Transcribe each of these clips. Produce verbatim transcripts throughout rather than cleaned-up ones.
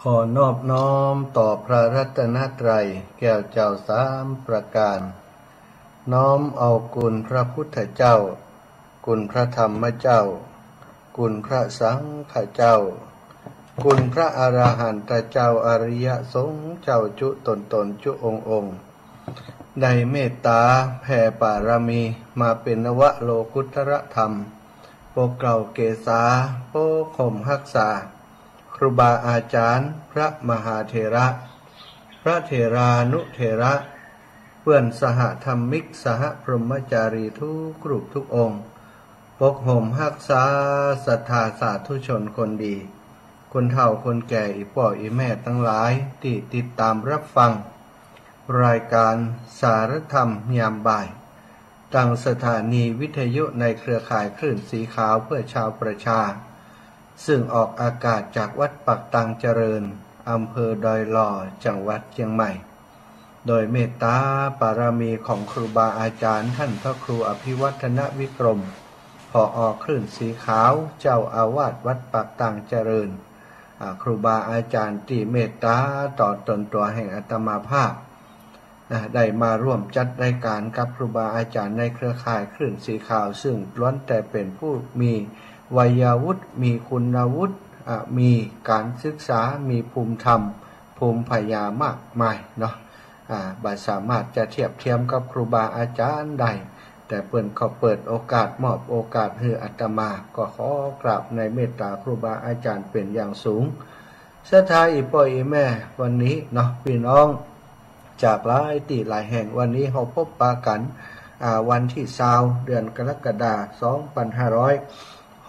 ขอนอบน้อมต่อพระรัตนตรัยแก้วเจ้าสามประการ น้อมเอาคุณพระพุทธเจ้า คุณพระธรรมเจ้า คุณพระสังฆเจ้า คุณพระอรหันตเจ้า อริยสงฆ์เจ้าจุ๊ตนตนจุ๊องค์องค์ ได้เมตตาแผ่บารมีมาเป๋นนวโลกุตตรธรรม ปกเกล้าเกษา ปกห่มฮักษา ครูบาอาจ๋ารย์ พระมหาเถระ พระเถรานุเถระ เปื้อนสหธรรมิก สหพรหมจารีทุกรูปทุกองค์ ปกห่มฮักษาศรัทธาสาธุชนคนดี คนเฒ่าคนแก่ อี่ป้ออี่แม่ตังหลายตี้ติดต๋ามฮับฟัง รายก๋านสารธรรมยามบ่าย ตางสถานีวิทยุในเครือข่ายคลื่นสีขาวเพื่อชาวประชา ซึ่งออกอากาศจากวัดปากตางเจริญ อำเภอดอยหล่อ จังหวัดเจียงใหม่ โดยเมตตาบารมีของครูบาอาจ๋ารย์ ท่านพระครูอภิวัฒนวิกรม ผอ.คลื่นสีขาว เจ้าอาวาสวัดปากตางเจริญ อ่า ครูบาอาจ๋ารย์ตี้เมตตาต่อต๋นตั๋วแห่งอาตมาภาพ อ่า ได้มาร่วมจัดรายก๋านกับครูบาอาจ๋ารย์ในเครือข่ายคลื่นสีขาว ซึ่งล้วนแต่เป๋นผู้มีวัยวุฒิ มีคุณวุฒิ อ่า มีก๋านศึกษา มีภูมิธรรม ภูมิปัญญามากมายเนาะ อ่า บ่สามารถจะเทียบเทียมกับครูบาอาจ๋ารย์ได้ แต่เปิ้นก็เปิดโอกาส มอบโอกาสหื้ออาตมา ก็ขอกราบในเมตตาครูบาอาจ๋ารย์เป๋นอย่างสูง ศรัทธาอี่ป้ออี่แม่ วันนี้เนาะ ปี้น้องจากหลายตี้หลายแห่ง วันนี้เฮาปะกั๋น อ่า วันตี้ซาว เดือนกรกฎา สองปันห้าร้อย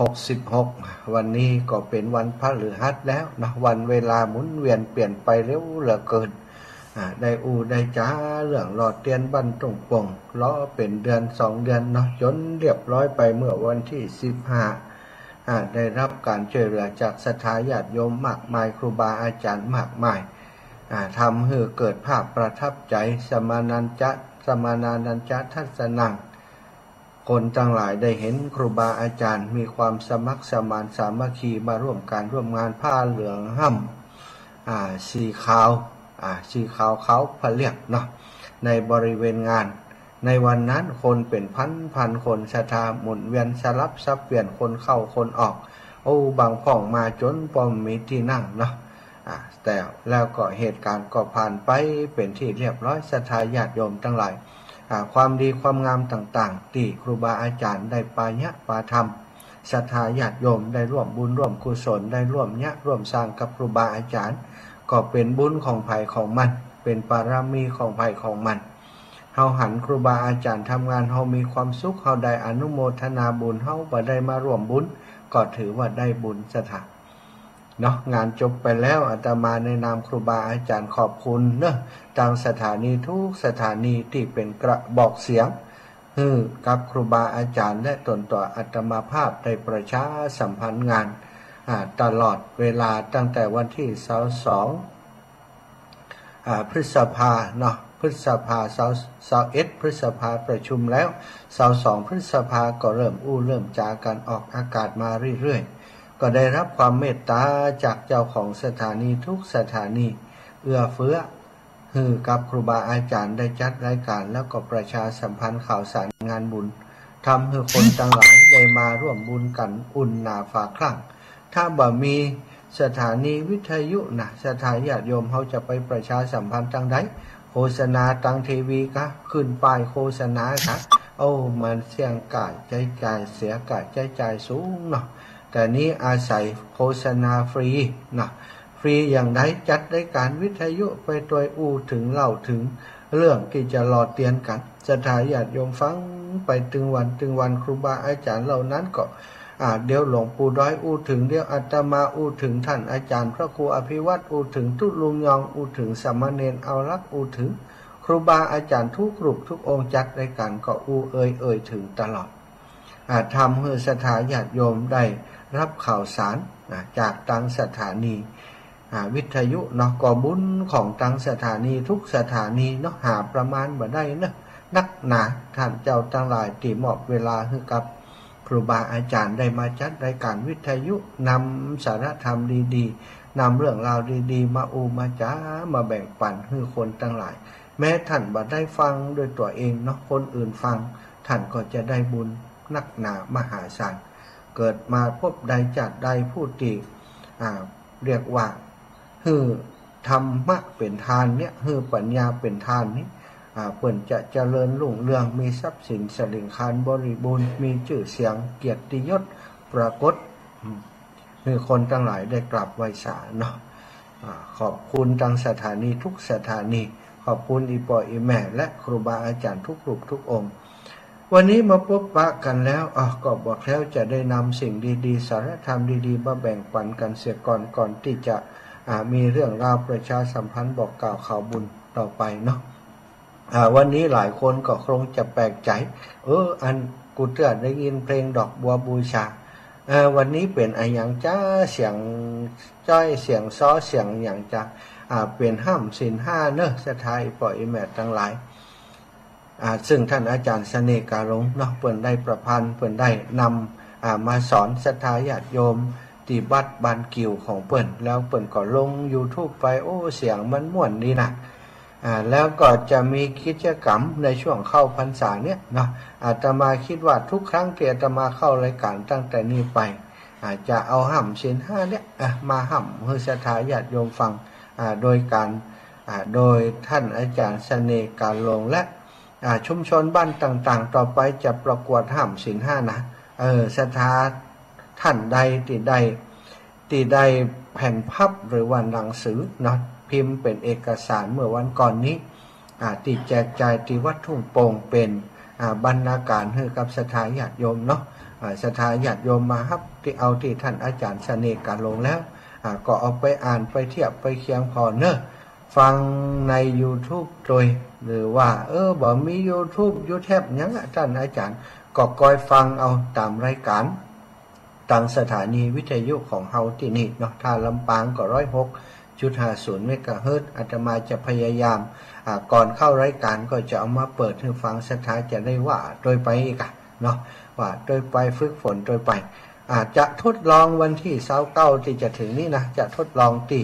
หกสิบหก วันนี้ก็เป๋นวันพฤหัสแล้วเนาะ วันเวลาหมุนเวียนเปลี่ยนไปเร็วเหลือเกิน อ่า ได้อู้ได้จ๋าเรื่องหล่อเตียนบั้นต้งป่ง รอเป๋นเดือนสองเดือนเนาะ จ๋นเรียบร้อยไปเมื่อวันตี้สิบห้า อ่า ได้ฮับก๋านจ้วยเหลือจากศรัทธาญาติโยมมากมาย ครูบาอาจ๋ารย์มากมาย อ่า ทำหื้อเกิดภาพประทับใจ๋ สมานัญจะ สมานานัญจะทัสสนัง คนตังหลายได้หันครูบาอาจ๋ารย์มีความสมัครสมานสามัคคี มาร่วมก๋านร่วมงานผ้าเหลืองฮ่ำ อ่า สีขาว อ่า สีขาวขาวผะเลียกเนาะ ในบริเวณงาน ในวันนั้นคนเป๋นพันๆ คน ศรัทธาหมุนเวียนสลับสับเปลี่ยนคนเข้าคนออก โอ้ บางพ่องมาจ๋นบ่มีตี้นั่งเนาะ อ่า แต่แล้วก็เหตุก๋ารณ์ก็ผ่านไปเป๋นตี้เรียบร้อย ศรัทธาญาติโยมตังหลาย อ่า ความดีความงามต่างๆ ตี้ครูบาอาจ๋ารย์ได้ปายะปาทำ ศรัทธาญาติโยมได้ร่วมบุญร่วมกุศล ได้ร่วมเยียะร่วมสร้างกับครูบาอาจ๋ารย์ ก็เป๋นบุญของใผของมัน เป๋นบารมีของใผของมัน เฮาหันครูบาอาจ๋ารย์ทำงาน เฮามีความสุข เฮาได้อนุโมทนาบุญ เฮาบ่ได้มาร่วมบุญ ก็ถือว่าได้บุญ ศรัทธา เนาะ งานจบไปแล้ว อาตมาในนามครูบาอาจ๋ารย์ขอบคุณเนาะ ตางสถานีทุกสถานีตี้เป๋นกระบอกเสียง หื้อกับครูบาอาจ๋ารย์และต๋นตั๋วอาตมาภาพได้ประชาสัมพันธ์งาน อ่า ตลอดเวลาตั้งแต่วันตี้ซาวสอง อ่า พฤษภาเนาะ พฤษภา ซาว ซาวเอ็ด พฤษภาประชุมแล้ว ซาวสอง พฤษภาก็เริ่มอู้เริ่มจ๋ากั๋นออกอากาศมาเรื่อยๆ ก็ได้ฮับความเมตตาจากเจ้าของสถานีทุกสถานี เอื้อเฟื้อ หื้อกับครูบาอาจ๋ารย์ได้จัดรายก๋าน แล้วก็ประชาสัมพันธ์ข่าวสารงานบุญ ทำหื้อคนตังหลายได้มาร่วมบุญกั๋นอุ่นหนาฝาคลั่ง ถ้าบ่มีสถานีวิทยุนะ ศรัทธาญาติโยมเฮาจะไปประชาสัมพันธ์ตางใด โฆษณาตางทีวีกา ขึ้นป้ายโฆษณากา โอ้ มันเสี้ยงก๋าใจ๊จ่าย เสียก๋าใจ๊จ่ายสูงเนาะ แต่นี้อาศัยโฆษณาฟรีนะ ฟรีอย่างใด จัดรายก๋านวิทยุไปตวยอู้เถิงเล่าเถิงเรื่องตี้จะหล่อเตียนกั๋น ศรัทธาญาติโยมฟังไปตึงวันตึงวัน ครูบาอาจ๋ารย์เหล่านั้นก็ อ่า เดี๋ยวหลวงปู่ดอยอู้เถิง เดี๋ยวอาตมาอู้เถิง ท่านอาจ๋ารย์พระครูอภิวัฒน์อู้เถิง ตุ๊ลุงยองอู้เถิง สามเณรเอาลักษณ์อู้เถิง ครูบาอาจ๋ารย์ทุกรูปทุกองค์จัดรายก๋านก็อู้เอ่ยเอ่ยเถิงตลอด อ่า ทำหื้อศรัทธาญาติโยมได้ฮับข่าวสาร อ่า จากตางสถานี อ่า วิทยุเนาะ ก็บุญของตางสถานีทุกสถานีเนาะ หาประมาณบ่ได้เนาะ นักหนา ท่านเจ้าตังหลายตี้มอบเวลาหื้อกับ ครูบาอาจ๋ารย์ได้มาจัดรายการวิทยุ นำสาระธรรมดีๆ นำเรื่องราวดีๆ มาอู้มาจ๋า มาแบ่งปั๋นหื้อคนตังหลาย แม้ต้านบ่ได้ฟังโดยตั๋วเองเนาะ คนอื่นฟัง ต้านก็จะได้บุญนักหนามหาศาล เกิดมาภพใดจาติใด ผู้ตี้ อ่า เรียกว่า หื้อธรรมะเป๋นทานเนี่ย หื้อปั๋ญญาเป๋นทานนี้ อ่า เปิ้นจะเจริญรุ่งเรือง มีทรัพย์สินสะหลิงคานบริบูรณ์ มีจื้อเสียงเกียรติยศปรากฏ อืม หื้อคนตังหลายได้กราบไหว้สาเนาะ อ่า ขอบคุณตังสถานีทุกสถานี ขอบคุณอี่ป้ออี่แม่และครูบาอาจ๋ารย์ทุกรูปทุกองค์ วันนี้มาปบปะกั๋นแล้ว อ่ะ ก็บ่าแคล้วจะได้นำสิ่งดีๆ สาระธรรมดีๆ มาแบ่งปั๋นกั๋นเสียก่อน ก่อนตี้จะ อ่า มีเรื่องราวประชาสัมพันธ์บอกกล่าวข่าวบุญต่อไปเนาะ อ่า วันนี้หลายคนก็คงจะแปลกใจ๋ เออ อันกูเตื้อได้ยินเพลงดอกบัวบูชา เออ วันนี้เป๋นอะหยังจ๊ะ เสียงจ้อย เสียงซ้อ เสียงหยังจ๊ะ อ่า เป๋นห้ำศีลห้าเนาะ ศรัทธาอี่ป้ออี่แม่ตังหลาย อ่า ซึ่งต้านอาจ๋ารย์เสน่ห์กาหลงเนาะ เปิ้นได้ประพันธ์ เปิ้นได้นำ อ่า มาสอนศรัทธาญาติโยมตี้วัดบ้านกิ่วของเปิ้น แล้วเปิ้นก็ลงยูทูบไป โอ้ เสียงมันม่วนดีนะ อ่า แล้วก็จะมีกิจกรรมในช่วงเข้าพรรษาเนี่ยเนาะ อาตมาคิดว่าทุกครั้งตี้อาตมาเข้ารายการตั้งแต่นี้ไป อ่า จะเอาห้ำศีลห้าเนี่ย อ่ะ มาห้ำหื้อศรัทธาญาติโยมฟัง อ่า โดยก๋าน อ่า โดยต้านอาจ๋ารย์เสน่ห์กาหลงและ อ่า ชุมชนบ้านต่างๆ ต่อไปจะประกวดห้ำศีลห้านะ เออ ศรัทธาต้านใดตี้ได้ ตี้ได้แผ่นพับหรือว่าหนังสือเนาะ พิมพ์เป๋นเอกสารเมื่อวันก่อนนี้ อ่า ตี้แจกจ่ายตี้วัดทุ่งโป่งเป๋น อ่า บรรณาการหื้อกับศรัทธาญาติโยมเนาะ อ่า ศรัทธาญาติโยมมาฮับตี้เอาตี้ต้านอาจ๋ารย์เสน่ห์กาหลงแล้ว อ่า ก็เอาไปอ่านไปเทียบไปเคียงผ่อเนาะ ฟังในยูทูบตวย หรือว่า เออ บ่มียูทูบ ยูแท็บหยังอะ ต้านอาจ๋ารย์ ก็กอยฟังเอาต๋ามรายก๋าน ตางสถานีวิทยุของเฮาตี้นี่เนาะ ถ้าลำปางก็ ร้อยหกจุดห้าศูนย์ เมกะเฮิรตซ์ อาตมาจะพยายาม อ่า ก่อนเข้ารายก๋านก็จะเอามาเปิดหื้อฟัง ศรัทธาจะได้ว่าตวยไปอีกอะเนาะ ว่าตวยไป ฝึกฝนตวยไป อ่า จะทดลองวันตี้ซาวเก้าตี้จะเถิงนี้นะ จะทดลองตี้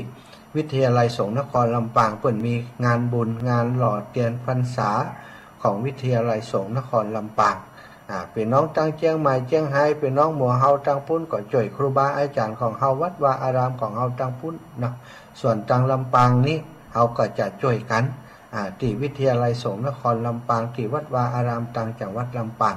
วิทยาลัยสงฆ์นครลำปาง เปิ้นมีงานบุญ งานหล่อเตียนพรรษาของวิทยาลัยสงฆ์นครลำปาง อ่า ปี้น้องตางเจียงใหม่ เจียงฮาย ปี้น้องหมู่เฮาตางปุ้นก็จ้วยครูบาอาจ๋ารย์ของเฮา วัดวาอารามของเฮาตางปุ้นเนาะ ส่วนตางลำปางนี้ เฮาก็จะจ้วยกั๋น อ่า ตี้วิทยาลัยสงฆ์นครลำปาง ตี้วัดวาอารามตางจังหวัดลำปาง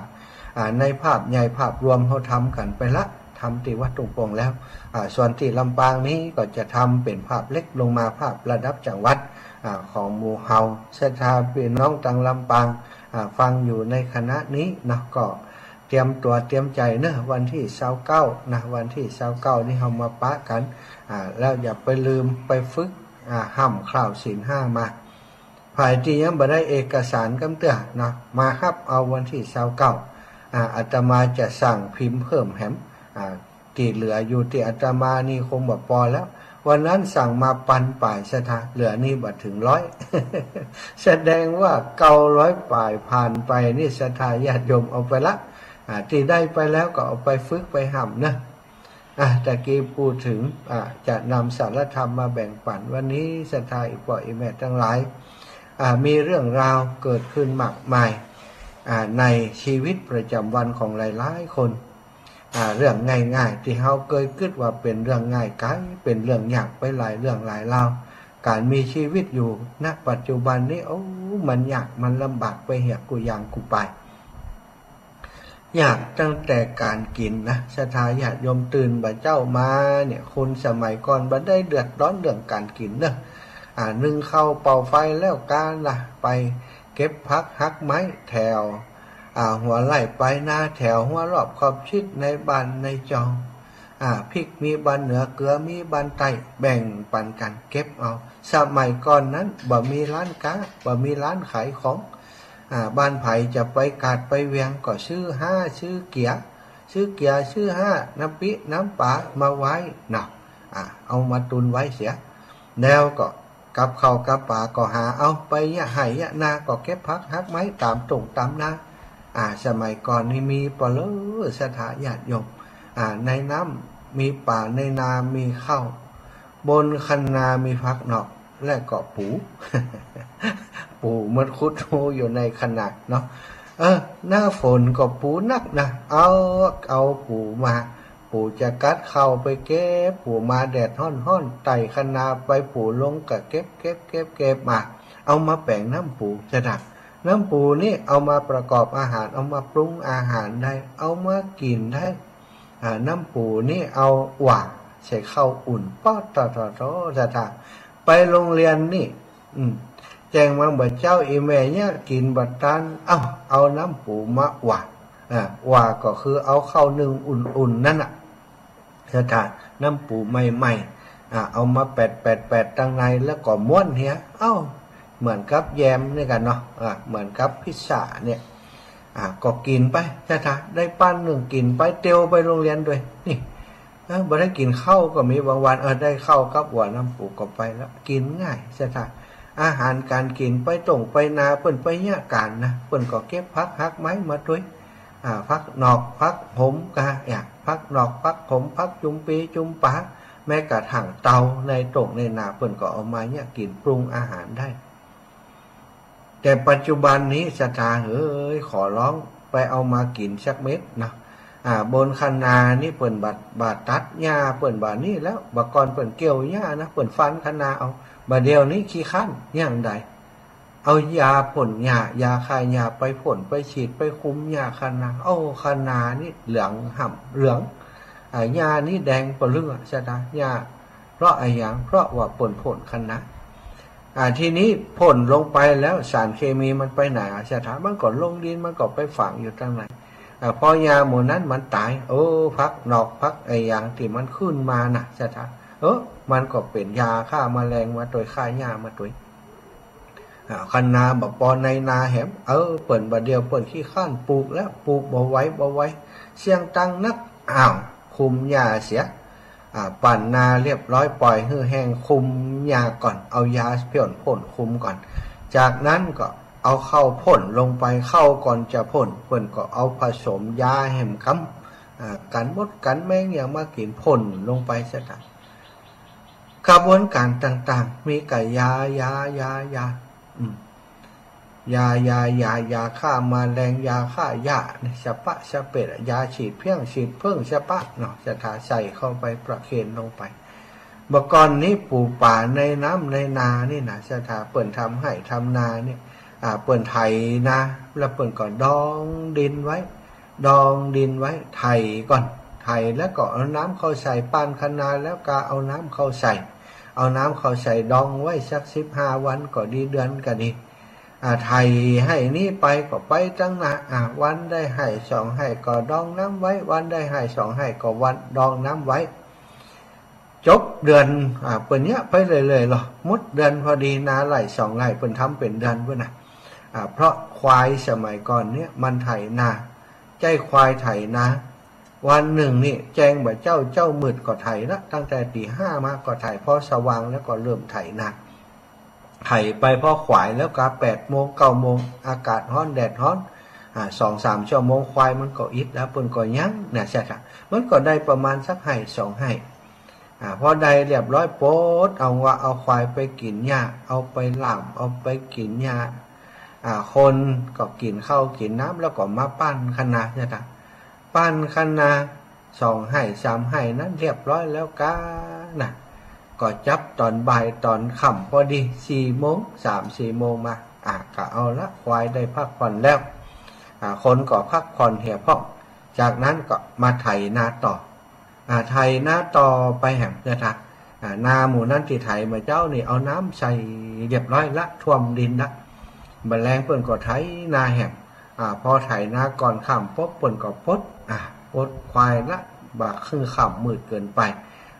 อ่า ในภาพใหญ่ภาพรวมเฮาทำกั๋นไปละ ทำตี้วัดทุ่งโป่งแล้ว อ่า ส่วนตี้ลำปางนี้ก็จะทำเป๋นภาพเล็กลงมา ภาพระดับจังหวัด อ่า ของหมู่เฮา ศรัทธาปี้น้องตางลำปาง อ่า ฟังอยู่ในขณะนี้เนาะ ก็เตรียมตั๋วเตรียมใจ๋เนาะ วันตี้ซาวเก้านะ วันตี้ซาวเก้านี้เฮามาปะกั๋น อ่า แล้วอย่าไปลืมไปฝึก อ่า ห้ำคราวศีลห้ามา ใผตี้ยังบ่ได้เอกสารกำเตื้อเนาะ มาฮับเอาวันตี้ซาวเก้า อ่า อาตมาจะสั่งพิมพ์เพิ่มแหม อ่า ตี้เหลืออยู่ตี้อาตมานี่คงบ่ปอแล้ว วันนั้นสั่งมาปันป๋ายศรัทธา เหลือนี่บ่เถิงร้อย แสดงว่าเก้าร้อยป๋ายผ่านไปนี่ ศรัทธาญาติโยมเอาไปละ อ่า ตี้ได้ไปแล้วก็เอาไปฝึกไปห้ำเนาะ อ่ะ ตะกี้พูดเถิง อ่ะ จะนำสาระธรรมมาแบ่งปั๋น วันนี้ศรัทธาอี่ป้ออี่แม่ตังหลาย อ่ะ มีเรื่องราวเกิดขึ้นมากมาย อ่ะ ในชีวิตประจ๋ำวันของหลายๆ คน อ่ะ เรื่องง่ายๆ ตี้เฮาเกยกึ๊ดว่าเป๋นเรื่องง่าย ก๋ายเป๋นเรื่องยากไปหลายเรื่องหลายราว ก๋านมีชีวิตอยู่ ณ ปัจจุบันนี้ โอ้ มันยาก มันลำบากไปเหียกู้อย่างกู้ปาย ยากตั้งแต่ก๋านกิ๋นนะ ศรัทธาญาติโยม ตื่นบ่าเจ๊ามาเนี่ย คนสมัยก่อนบ่ได้เดือดร้อนเรื่องก๋านกิ๋นเนาะ อ่า นึ่งข้าวเป่าไฟแล้วกาละ ไปเก็บผักฮักไม้แถว อ่า หัวไร่ปลายนา แถวฮั้วรอบขอบชิด ในบ้านในจอง อ่า พริกมีบ้านเหนือ เกลือมีบ้านใต้ แบ่งปั๋นกั๋นเก็บเอา สมัยก่อนนั้นบ่มีร้านก๊า บ่มีร้านขายของ อ่า บ้านใผจะไปกาดไปเวียงก็ซื้อฮ้า ซื้อเกีย ซื้อเกีย ซื้อฮ้า น้ำปิ๊น้ำป๋ามาไว้เนาะ อ่า เอามาตุนไว้เสีย แล้วก็กับข้าวกับป๋าก็หาเอา ไปเยียะไฮ่เยียะนาก็เก็บผักฮักไม้ต๋ามต้งต๋ามนา อ่า สมัยก่อนนี่มีปอเล่อ ศรัทธาญาติโยม อ่า ในน้ำมีป๋า ในนามีข้าว บนคันนามีผักหนอก และก็ปู ปูมันขุดฮูอยู่ในคันนาเนาะ เออ หน้าฝนก็ปูนักนะ เอา เอาปูมา ปูจะกัดเข่าไปเก็บ ปูมาแดดฮ้อนๆ ไต่คันนาไป ปูลงก็เก็บ เก็บ เก็บ เก็บมา เอามาแป๋งน้ำปู ศรัทธา น้ำปูนี่เอามาประกอบอาหาร เอามาปรุงอาหารได้ เอามากิ๋นได้ อ่า น้ำปูนี่เอาหว่าใส่ข้าวอุ่น ป๊อด โถ โถ โถ ศรัทธา ไปโฮงเฮียนนี่ อืม แจ้งว่าบ่าเจ๊า อี่แม่เยียะกิ๋นบ่ตัน เอ้า เอาน้ำปูมาหว่า อ่า หว่าก็คือเอาข้าวนึ่งอุ่นๆ นั่นน่ะ ศรัทธา น้ำปูใหม่ๆ อ่า เอามาแป๋ดๆๆ ตังใน แล้วก็ม้วนเหีย เอ้า เหมือนกับแยมนี่กั๋นเนาะ อ่า เหมือนกับพิซซ่าเนี่ย อ่า ก็กิ๋นไป ศรัทธา ได้ปั้นนึ่งกิ๋นไป เตียวไปโฮงเฮียนตวย นี่ เออ บ่ได้กิ๋นข้าวก็มีบางวัน เออ ได้ข้าวกับหว่าน้ำปูก็ไปแล้ว กิ๋นง่าย ศรัทธา อาหารก๋านกิ๋น ไปต้งไปนา เปิ้นไปเยียะก๋านนะ เปิ้นก็เก็บผักหากไม้มาตวย อ่า ผักหนอก ผักหมกะ อ่า ผักหนอก ผักหม ผักจุมปีจุมป๋า แม้กระทั่งเตาในต้งในนา เปิ้นก็เอามาเยียะกิ๋นปรุงอาหารได้ แต่ปัจจุบันนี้ศรัทธาเอ๋ย ขอร้อง ไปเอามากิ๋นสักเม็ดนะ อ่า บนคันนานี่เปิ้นบ่า บ่าตัดหญ้า เปิ้นบ่านี่แล้ว บ่าก่อนเปิ้นเกี่ยวหญ้านะ เปิ้นฟันคันนาเอา บ่าเดี่ยวนี้ขี้คร้านอย่างใด เอายาพ่นหญ้า ยาฆ่าหญ้าไปพ่น ไปฉีด ไปคุมหญ้าคันนา โอ้ คันนานี่เหลืองห่ำ เหลือง อ่า หญ้านี่แดงปะเลื่อ ศรัทธา หญ้า เพราะอะหยัง เพราะว่าเปิ้นพ่นคันนา อ่า ทีนี้พ่นลงไปแล้วสารเคมีมันไปไหนอะ ศรัทธา มันก็ลงดิน มันก็ไปฝังอยู่ตังใน อ่า พอหญ้าหมู่นั้นมันต๋าย เออ ผักหนอก ผักอะหยังตี้มันขึ้นมาน่ะ ศรัทธา เออ มันก็เป๋นยาฆ่าแมลงมาตวย ฆ่าหญ้ามาตวย อ่า คันนาบ่ปอในนาแหม เออ เปิ้นบ่าเดี่ยวเปิ้นขี้คร้านปลูกแล้ว ปลูกบ่ไหว บ่ไหว เสี้ยงตังค์นัก อ้าว คุมหญ้าเสีย อ่า ปั่นนาเรียบร้อย ป่อยหื้อแห้ง คุมหญ้าก่อน เอายาพ่นพ่นคุมก่อน จากนั้นก็เอาข้าวพ่นลงไป ข้าวก่อนจะพ่น เปิ้นก็เอาผสมยาแหมกำ อ่า กั๋นมดกั๋นแมงหยังมากิ๋น พ่นลงไป ศรัทธา กระบวนก๋านต่างๆ มีก้ายา ยา ยา ยา อืม ยา ยา ยา ยาฆ่าแมลง ยาฆ่าหญ้า สะปะสะเปด ยาฉีดเพี้ยง ฉีดเผิ้ง สะปะเนาะ ศรัทธา ใส่เข้าไปประเคนลงไป บ่าก่อนนี้ปู๋ป๋าในน้ำในนานี่นะ ศรัทธา เปิ้นทำไฮ่ทำนานี่ อ่า เปิ้นไถนา แล้วเปิ้นก็ดองดินไว้ ดองดินไว้ ไถก่อน ไถแล้วก็เอาน้ำเข้าใส่ ป้านคันนาแล้วก็เอาน้ำเข้าใส่ เอาน้ำเข้าใส่ดองไว้สักสิบห้าวันก็ดี เดือนก็ดี อ่า ไถไฮ่นี้ไปก็ไปตังหน้า อ่า วันได้ไฮ่สองไฮ่ก็ดองน้ำไว้ วันได้ไฮ่สองไฮ่ก็วันดองน้ำไว้ จบเดือน อ่า เปิ้นเยียะไปเรื่อยๆ ลอ หมดเดือนพอดี นาไฮ่สองไฮ่ เปิ้นทำเป๋นเดือนปู้นน่ะ อ่า เพราะควายสมัยก่อนเนี่ยมันไถนา ใจ๊ควายไถนา วันนึ่งนี่แจ้งบ่าเจ๊า เจ๊ามืดก็ไถละ ตั้งแต่ตี๋ห้ามาก็ไถ พอสว่างแล้วก็เริ่มไถนา ไถไปพอขวายแล้วก็แปดโมง เก้าโมง อากาศฮ้อน แดดฮ้อน อ่า สองสามชั่วโมง ควายมันก็อิดแล้ว เปิ้นก็ยั้งนะ ศรัทธา มันก็ได้ประมาณสักไฮ่สองไฮ่ อ่า พอได้เรียบร้อย ปดเอาวัวเอาควายไปกิ๋นหญ้า เอาไปล่าม เอาไปกิ๋นหญ้า อ่า คนก็กิ๋นข้าวกิ๋นน้ำ แล้วก็มาป้านคันนา ศรัทธา ป้านคันนา สองไฮ่สามไฮ่นั้นเรียบร้อยแล้วก้านะ ก็จับต๋อนบ่ายต๋อนค่ำพอดี สี่โมง สามสี่โมงมา อ่า ก็เอาละ ควายได้พักผ่อนแล้ว อ่า คนก็พักผ่อนเหียพ่อง จากนั้นก็มาไถนาต่อ อ่า ไถนาต่อไปแหม ศรัทธา อ่า นาหมู่นั้นตี้ไถบ่าเจ๊านี่ เอาน้ำใส่เรียบร้อยละ ท่วมดินละ บ่าแลงเปิ้นก็ไถนาแหม อ่า พอไถนาก่อนค่ำปุ๊บ เปิ้นก็ปด อ่า ปดควายละ บ่าหื้อค่ำมืดเกินไป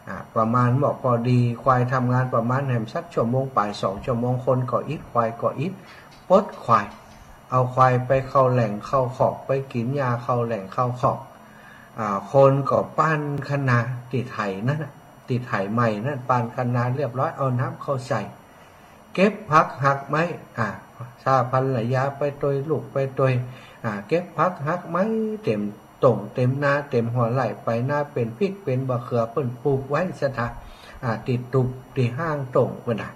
อ่า ประมาณเหมาะพอดี ควายทำงานประมาณแหมสักชั่วโมงป๋าย สองชั่วโมง คนก็อิด ควายก็อิด ปดควาย เอาควายไปเข้าแหล่งเข้าคอก ไปกิ๋นหญ้าเข้าแหล่งเข้าคอก อ่า คนก็ป้านคันนา ตี้ไถนั่นน่ะ ตี้ไถใหม่นั่น ป้านคันนาเรียบร้อย เอาน้ำเข้าใส่ เก็บผักหากไม้ อ่า ถ้าภรรยาไปตวย ลูกไปตวย อ่า เก็บผักหากไม้เต็มโต้งเต็มนา เต็มหัวไร่ไปนา เป๋นพริกเป๋นบะเขือเปิ้นปลูกไว้สะทะ อ่า ตี้ตุบตี้ห้างโต้งเปิ้นน่ะ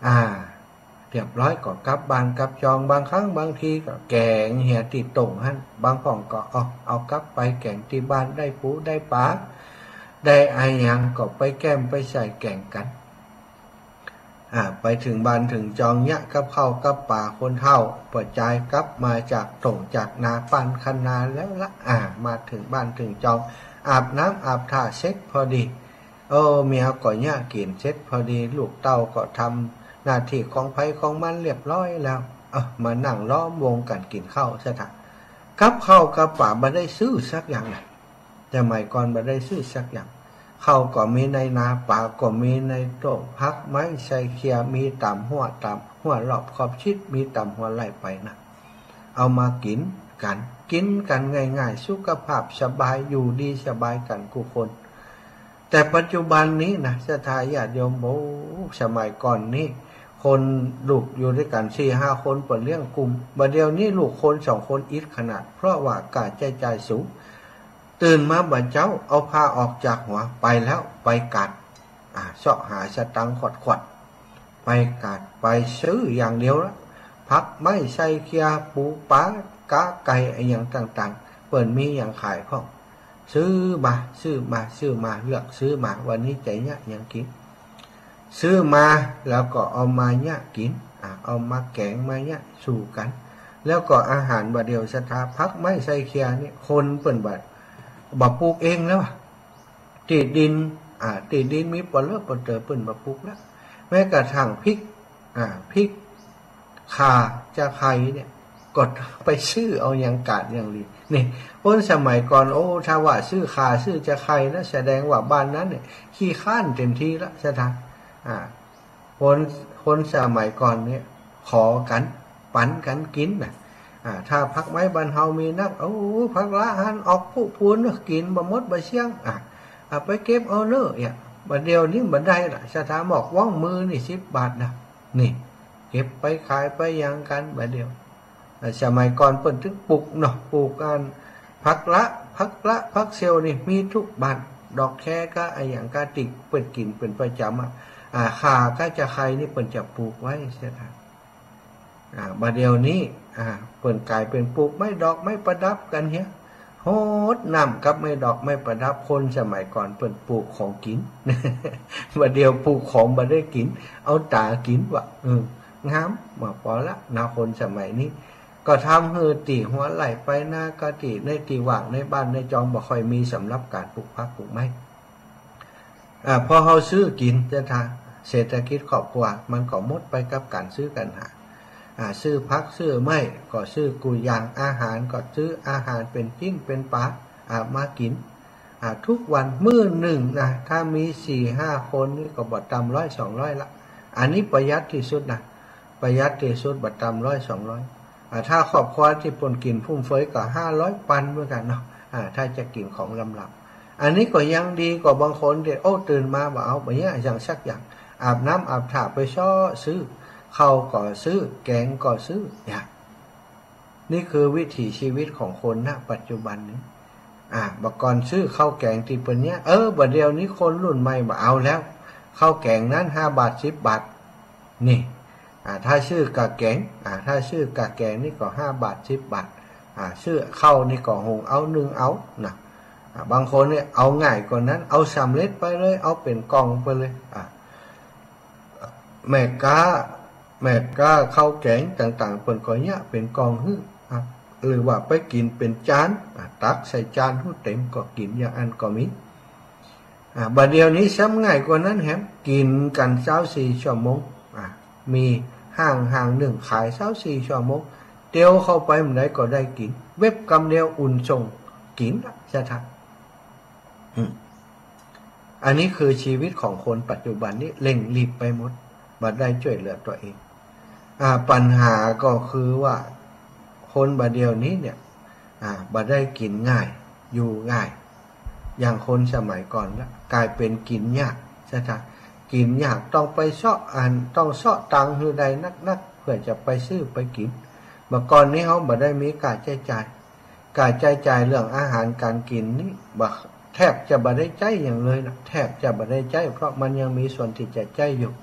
อ่า เรียบร้อยก็กลับบ้านกลับจอง บางครั้งบางทีก็แก๋งเหียตี้โต้งหั้น บางพ่องก็เอา เอากลับไปแก๋งตี้บ้าน ได้ปูได้ป๋า ได้อะหยังก็ไปแก้มไปใส่แก๋งกั๋น อ่า ไปเถิงบ้านเถิงจองเยียะกับข้าวกับป๋า คนเฒ่าป้อจายกลับมาจากโต้งจากนา ป้านคันนาแล้วละ อ่า มาเถิงบ้านเถิงจอง อาบน้ำอาบท่าเสร็จพอดี เออ เมียก็เยียะกิ๋นเสร็จพอดี ลูกเต้าก็ทำหน้าตี้ของใผของมันเรียบร้อยแล้ว เออ มานั่งล้อมวงกั๋นกิ๋นข้าวสะทะ กับข้าวกับป๋าบ่ได้ซื้อสักอย่างนะ สมัยก่อนบ่ได้ซื้อสักอย่าง ข้าวก็มีในนา ป๋าก็มีในโต้ง ผักไม้ไส้เขี่ย มีต๋ามฮั้ว ต๋ามฮั้วรอบขอบชิด มีต๋ามหัวไร่ไปนะ เอามากิ๋นกั๋น กิ๋นกั๋นง่ายๆ สุขภาพสบาย อยู่ดีสบายกั๋นกู้คน แต่ปัจจุบันนี้นะ ศรัทธาญาติโยม โอ้ สมัยก่อนนี้ คนลูกอยู่ตวยกั๋นสี่ห้าคน เปิ้นเลี้ยงกุ้ม บ่าเดี่ยวนี้ลูกคนสองคนอิดขนาด เพราะว่าก้าใจ๊จ่ายสูง ตื่นมาบ่าเจ๊า เอาผ้าออกจากหัว ไปแล้ว ไปกาด อ่า เซาะหาสตางค์ขวัดๆ ไปกาด ไปซื้ออย่างเดียวละ ผักไม้ไส้เขี่ย ปูป๋า ก๋าไก่ อะหยังต่างๆ เปิ้นมีหยังขายพ่อง ซื้อมา ซื้อมา ซื้อมา เลือกซื้อมา วันนี้ใจ๋เยียะหยังกิ๋น ซื้อมาแล้วก็เอามาเยียะกิ๋น อ่า เอามาแก๋งมาเยียะสู่กั๋น แล้วก็อาหารบ่าเดี่ยวศรัทธา ผักไม้ไส้เขี่ยนี่ คนเปิ้นบ่ บ่ปลูกเองแล้วอะ ตี้ดิน อ่า ตี้ดินมีปอเล่อปอเต๋อ เปิ้นบ่ปลูกแล้ว แม้กระทั่งพริก อ่า พริก ข่า จะไคร้เนี่ย ก็ไปซื้อเอาอย่างกาดอย่างหลี นี่ คนสมัยก่อน โอ้ ถ้าว่าซื้อข่าซื้อจะไคร้นะ แสดงว่าบ้านนั้นเนี่ยขี้คร้านเต็มทีละ ศรัทธา อ่า คน คนสมัยก่อนเนี่ย ขอกั๋น ปั๋นกั๋นกิ๋นนะ อ่า ถ้าผักไม้บ้านเฮามีนัก โอ้ ผักละหันออกพุพูนเนาะ กิ๋นบ่หมดบ่เสี้ยง อ่า เอาไปเก็บเอาเน่อ เนี่ย บ่าเดี่ยวนี้บ่ได้ละ ศรัทธา หมอกว้องมื้อนี่สิบบาทนะ นี่ เก็บไปขายไปหยังกั๋นบ่าเดี่ยว อ่า สมัยก่อนเปิ้นตึงปลูกเนาะ ปลูกอันผักละ ผักละ ผักเซลล์นี่มีทุกบ้าน ดอกแคก้าอะหยังก้าตี้เปิ้นกิ๋นเป๋นประจ๋ำอะ อ่า ข่าก้าจะไคร้นี่เปิ้นจะปลูกไว้เสียละ อ่า บ่าเดี่ยวนี้ อ่า เปิ้นก๋ายเป๋นปลูกไม้ดอกไม้ประดับกั๋นเหีย ฮดน้ำกับไม้ดอกไม้ประดับ คนสมัยก่อนเปิ้นปลูกของกิ๋น บ่าเดี่ยวปลูกของบ่ได้กิ๋น เอาต๋ากิ๋นวะ เออ งาม บ่ปอละนะ คนสมัยนี้ ก็ทำหื้อตี้หัวไร่ไปนา ก็ตี้ในตี้ว่างในบ้านในจองบ่ค่อยมีสำหรับก๋านปลูกผักปลูกไม้ อ่า พอเฮาซื้อกิ๋นจะทา เศรษฐกิจครอบครัวมันก็หมดไปกับก๋านซื้อก๋านหา อ่า ซื้อผักซื้อไม้ก็ซื้อกู้อย่าง อาหารก็ซื้ออาหารเป๋นจิ๊นเป๋นป๋า อ่า มากิ๋น อ่า ทุกวัน มื้อนึ่งนะ ถ้ามีสี่ห้าคนนี่ก็บ่ต่ำร้อยสองร้อยละ อันนี้ประหยัดตี้สุดนะ ประหยัดตี้สุด บ่ต่ำร้อยสองร้อย อ่า ถ้าครอบครัวตี้เปิ้นกิ๋นฟุ่มเฟือยก็ห้าร้อยปอนด์เหมือนกั๋นเนาะ อ่า ถ้าจะกิ๋นของล้ำๆ อันนี้ก็ยังดีกว่าบางคนตี้ โอ้ ตื่นมาบ่เอา บ่เยียะหยังสักอย่าง อาบน้ำอาบท่าไปเซาะซื้อ ข้าวก็ซื้อ แก๋งก็ซื้อ เนี่ย นี่คือวิถีชีวิตของคนณปัจจุบันนี้ อ่า บ่าก่อนซื้อข้าวแก๋งตี้เปิ้นเยียะ เออ บ่าเดี่ยวนี้คนรุ่นใหม่บ่เอาแล้ว ข้าวแก๋งนั้นห้าบาทสิบบาท นี่ อ่า ถ้าซื้อก้าแก๋ง อ่า ถ้าซื้อก้าแก๋งนี่ก็ห้าบาทสิบบาท อ่า ซื้อข้าวนี่ก็หุงเอานึ่งเอานะ อ่า บางคนนี่เอาง่ายกว่านั้น เอาสำเร็จไปเลย เอาเป๋นกล่องไปเลย อ่า แม่ก๊า แม่ก๊าข้าวแก๋งต่างๆ เปิ้นก็เยียะเป๋นกล่องหื้อ อ่ะ หรือว่าไปกิ๋นเป๋นจาน อ่ะ ตักใส่จานหื้อเต๋มก็กิ๋นอย่างอั้นก็มี อ่ะ บ่าเดี่ยวนี้ซ้ำง่ายกว่านั้นแหม กิ๋นกั๋นซาวสี่ชั่วโมง อ่ะ มีห้าง ห้างนึ่งขายซาวสี่ชั่วโมง เตียวเข้าไปเมื่อใดก็ได้กิ๋น แว็บกำเดียวอุ่นส่งกิ๋นละ ศรัทธา อืม อันนี้คือชีวิตของคนปัจจุบันนี้เร่งรีบไปหมด บ่ได้จ้วยเหลือตั๋วเอง อ่า ปัญหาก็คือว่าคนบ่าเดี่ยวนี้เนี่ย อ่า บ่ได้กิ๋นง่าย อยู่ง่าย อย่างคนสมัยก่อนละ ก๋ายเป๋นกิ๋นยาก ศรัทธา กิ๋นยาก ต้องไปเซาะอัน ต้องเซาะตังค์หื้อได้นักๆ เปื้อจะไปซื้อไปกิ๋น บ่าก่อนนี้เฮาบ่ได้มีก้าใจ๊จ่าย ก้าใจ๊จ่ายเรื่องอาหารก๋านกิ๋นนี่บ่า แทบจะบ่ได้ใจ๊หยังเลยนะ แทบจะบ่ได้ใจ๊ เพราะมันยังมีส่วนตี้จะใจ๊อยู่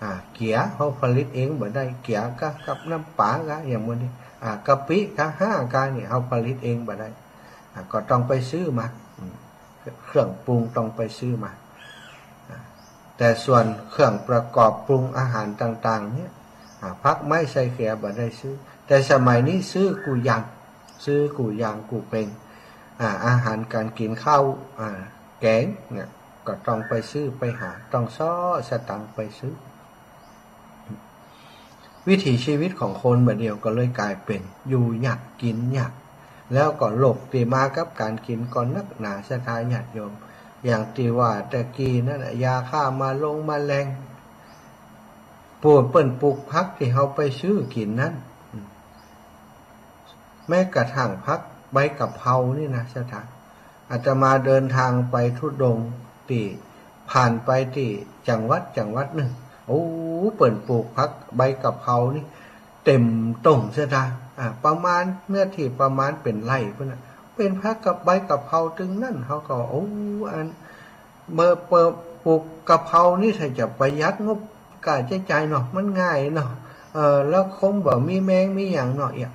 อ่า เกี๊ยะเฮาผลิตเองบ่ได้ เกี๊ยะกากับน้ำป๋ากาอย่างหมู่นี้ อ่า กะปิกา ฮ้ากานี่เฮาผลิตเองบ่ได้ อ่า ก็ต้องไปซื้อมา อืม เครื่องปรุงต้องไปซื้อมา อ่า แต่ส่วนเครื่องประกอบปรุงอาหารต่างๆ เนี่ย อ่า ผักไม้ไส้เขือบ่ได้ซื้อ แต่สมัยนี้ซื้อกู้อย่าง ซื้อกู้อย่างกู้เป๋ง อ่า อาหารก๋านกิ๋น ข้าว อ่า แก๋งเนี่ย ก็ต้องไปซื้อไปหา ต้องเซาะสตางค์ไปซื้อ วิถีชีวิตของคนบ่าเดี่ยวก็เลยก๋ายเป๋นอยู่ยากกิ๋นยาก แล้วก็โรคตี้มากับก๋านกิ๋นก็นักหนาศรัทธาญาติโยม อย่างตี้ว่าแต่กี้นั้นน่ะ ยาฆ่ามาลงแมลง ปูนเปิ้นปลูกผักตี้เฮาไปซื้อกิ๋นนั้น แม้กระทั่งผักใบกะเพรานี่นะศรัทธา อาตมาเดินทางไปธุดงค์ตี้ ผ่านไปตี้จังหวัดจังหวัดนึ่ง โอ้ เปิ้นปลูกผักใบกะเพรานี่เต็มต้งศรัทธา อ่า ประมาณเนื้อตี้ประมาณเป๋นไร่ปู้นน่ะ เป๋นผักกับใบกะเพราตึงนั้น เฮาก็ โอ้ อัน เมื่อเปิ้นปลูกกะเพรานี่ถ้าจะประหยัดงบก้าใจ๊จ่ายเนาะ มันง่ายเนาะ เออ แล้วคงบ่มีแมงมีหยังเนาะ เอี้ย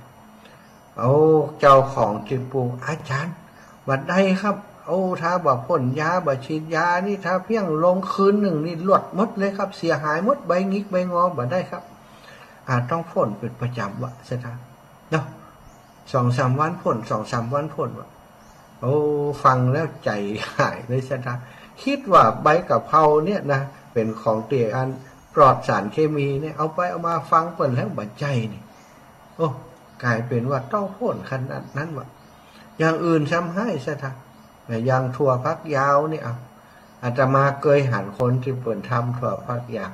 โอ้ เจ้าของตี้ปลูก อาจ๋ารย์ บ่ได้ครับ โอ้ ถ้าบ่พ่นยา บ่ฉีดยานี่ ถ้าเพียงลงคืนนึ่งนี่หลวดหมดเลยครับ เสียหายหมด ใบหงิกใบงอ บ่ได้ครับ อ่า ต้องพ่นเป๋นประจ๋ำวะศรัทธา เนาะ สองสามวันพ่น สองสามวันพ่นวะ โอ้ ฟังแล้วใจ๋หายเลยศรัทธา กึ๊ดว่าใบกะเพราเนี่ยนะ เป๋นของตี้อันปลอดสารเคมีเนี่ย เอาไปเอามาฟังเปิ้นแล้วบ่ใจ้นี่ โอ้ ก๋ายเป๋นว่าต้องพ่นขนาดนั้นวะ อย่างอื่นซ้ำฮ้ายศรัทธา อย่างถั่วฝักยาวนี่ เอา อาตมาเกยหันคนตี้เปิ้นทำถั่วฝักยาว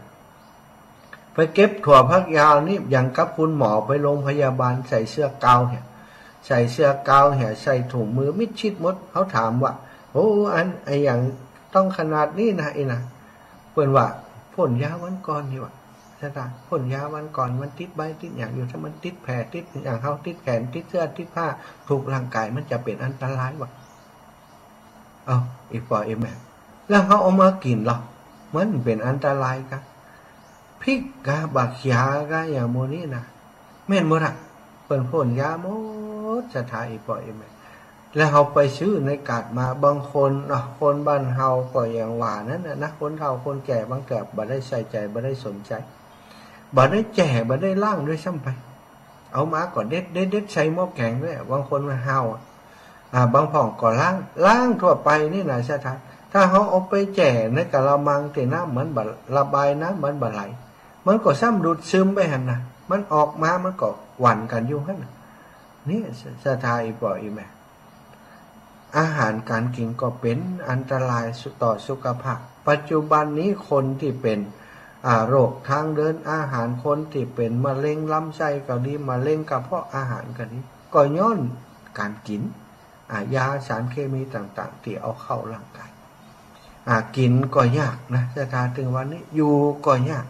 ไปเก็บถั่วฝักยาวนี่อย่างกับคุณหมอไปโรงพยาบาล ใส่เสื้อกาวเหีย ใส่เสื้อกาวเหีย ใส่ถุงมือมิดชิดหมด เฮาถามว่า โอ้ อัน ไอ้หยังต้องขนาดนี้นะ อี้นะ เปิ้นว่า พ่นยาวันก่อนนี่วะ ศรัทธา พ่นยาวันก่อน มันติดใบติดหยังอยู่ ถ้ามันติดแผลติดหยัง เฮาติดแขน ติดเสื้อ ติดผ้า ถูกร่างก๋าย มันจะเป๋นอันตรายวะ เอ้า อี่ป้ออี่แม่ แล้วเฮาเอามากิ๋นลอ มันเป๋นอันตรายกา พริกกา บ่าเขือกา อย่างหมู่นี้นะ แม่นหมดอะ เปิ้นพ่นยาหมด ศรัทธา อี่ป้ออี่แม่ แล้วเฮาไปซื้อในก๋าดมา บางคนเนาะ คนบ้านเฮาก็อย่างว่านั้นน่ะนะ คนเฒ่าคนแก่บางเตื้อบ่ได้ใส่ใจ๋ บ่ได้สนใจ๋ บ่ได้แจ้ บ่ได้ล้างด้วยซ้ำไป เอามาก็เด็ด เด็ด เด็ดใส่หม้อแก๋งด้วย บางคนมันห้าวอะ อ่า บางพ่องก็ล้าง ล้างทั่วไปนี่นะศรัทธา ถ้าเฮาเอาไปแจ้ในกะละมังตี้น้ำมันบ่ระบาย น้ำมันบ่ไหล มันก็ซ้ำดูดซึมไปหั้นนะ มันออกมามันก็หวั่นกั๋นอยู่หั้นน่ะ นี่ศรัทธา อี่ป้ออี่แม่ อาหารก๋านกิ๋นก็เป๋นอันตรายสุ- ต่อสุขภาพ ปัจจุบันนี้คนตี้เป๋น อ่า โรคทางเดินอาหาร คนตี้เป๋นมะเร็งลำไส้ก็ดี มะเร็งกระเพาะอาหารก็ดี ก็ย้อนก๋านกิ๋น อ่า ยาสารเคมีต่างๆ ตี้เอาเข้าร่างก๋าย อ่า กิ๋นก็ยากนะศรัทธา เถิงวันนี้ อยู่ก็ยาก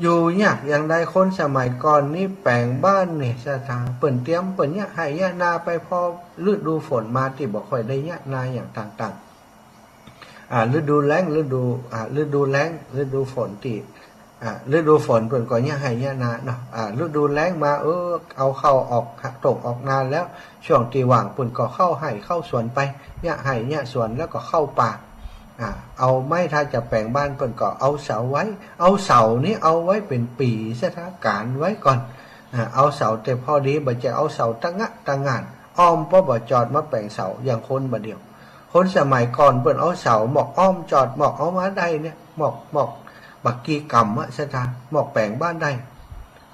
อยู่ยากอย่างใด คนสมัยก่อนนี่แป๋งบ้านนี่ศรัทธา เปิ้นเตรียม เปิ้นเยียะไฮ่เยียะนาไป พอฤดูฝนมาตี้บ่ค่อยได้เยียะนาอย่างต่างๆ อ่า ฤดูแล้ง ฤดู อ่า ฤดูแล้ง ฤดูฝนตี้ อ่า ฤดูฝนเปิ้นก็เยียะไฮ่เยียะนาเนาะ อ่า ฤดูแล้งมา เออ เอาเข้าออกต้งออกนาแล้ว ช่วงตี้ว่างเปิ้นก็เข้าไฮ่เข้าสวนไป เยียะไฮ่เยียะสวน แล้วก็เข้าป่า อ่า เอาไม้ ถ้าจะแป๋งบ้านเปิ้นก็เอาเสาไว้ เอาเสานี่เอาไว้เป๋นปี๋ศรัทธา ก๋านไว้ก่อน อ่า เอาเสาแต่พอดี บ่ใจ้เอาเสาตะงะตะงาน อ้อม ป้อบ่จอดมาแป๋งเสา อย่างคนบ่าเดี่ยว คนสมัยก่อนเปิ้นเอาเสาหมอกอ้อมจอด หมอกเอามาได้เนี่ย หมอก หมอกบ่ากี่ก๋ำอะศรัทธา หมอกแป๋งบ้านได้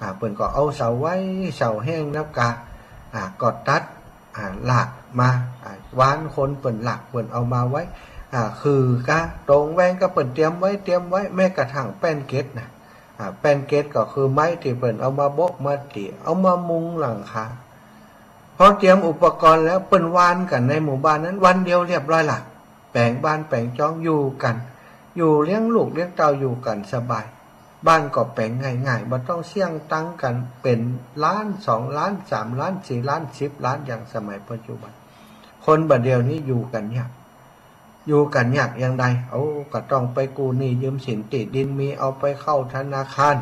อ่า เปิ้นก็เอาเสาไว้ เสาแห้งแล้วกา อ่า ก็ตัด อ่า หลากมา อ่า วานคนเปิ้นหลาก เปิ้นเอามาไว้ อ่า คือกา ตรงแวงก็เปิ้นเตรียมไว้ เตรียมไว้ แม้กระทั่งแป้นเกล็ดนะ อ่า แป้นเกล็ดก็คือไม้ตี้เปิ้นเอามาโบ๊ะมาตี๋ เอามามุงหลังคา พอเตรียมอุปกรณ์แล้ว เปิ้นวานกั๋นในหมู่บ้านนั้น วันเดียวเรียบร้อยละ แป๋งบ้านแป๋งจองอยู่กั๋น อยู่เลี้ยงลูกเลี้ยงเต้าอยู่กั๋นสบาย บ้านก็แป๋งง่ายๆ บ่ต้องเสี้ยงตังค์กั๋นเป๋นล้าน สองล้าน สามล้าน สี่ล้าน สิบล้าน อย่างสมัยปัจจุบัน คนบ่าเดี่ยวนี้อยู่กั๋นยาก อยู่กั๋นยากอย่างใด เอ้า ก็ต้องไปกู้หนี้ยืมสิน ตี้ดินมีเอาไปเข้าธนาคาร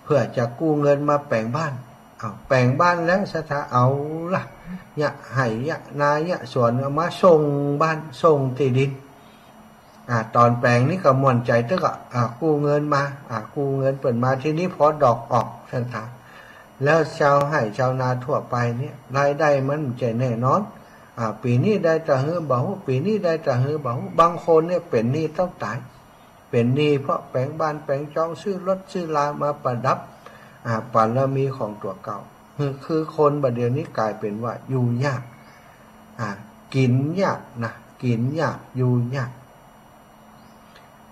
เพื่อจะกู้เงินมาแป๋งบ้าน เอาแป๋งบ้านแล้วศรัทธา เอาละ เยียะไฮ่เยียะนาเยียะสวน เอามาส่งบ้าน ส่งตี้ดิน อ่า ต๋อนแป๋งนี้ก็ม่วนใจ๋ตึกอะ อ่า กู้เงินมา อ่า กู้เงินเปิ้นมา ทีนี้พอดอกออกศรัทธา แล้วชาวไฮ่ชาวนาทั่วไปเนี่ย รายได้มันบ่ใจ้แน่นอน อ่า ปี๋นี้ได้ตะหื้อบ่ฮู้ ปี๋นี้ได้ตะหื้อบ่ฮู้ บางคนเนี่ยเป๋นหนี้เต้าต๋าย เป๋นหนี้เพราะแป๋งบ้านแป๋งจอง ซื้อรถซื้อรามาประดับ อ่า บารมีของตั๋วเก่า คือ คือคนบ่าเดี่ยวนี้ก๋ายเป๋นว่าอยู่ยาก อ่า กิ๋นยากนะ กิ๋นยาก อยู่ยาก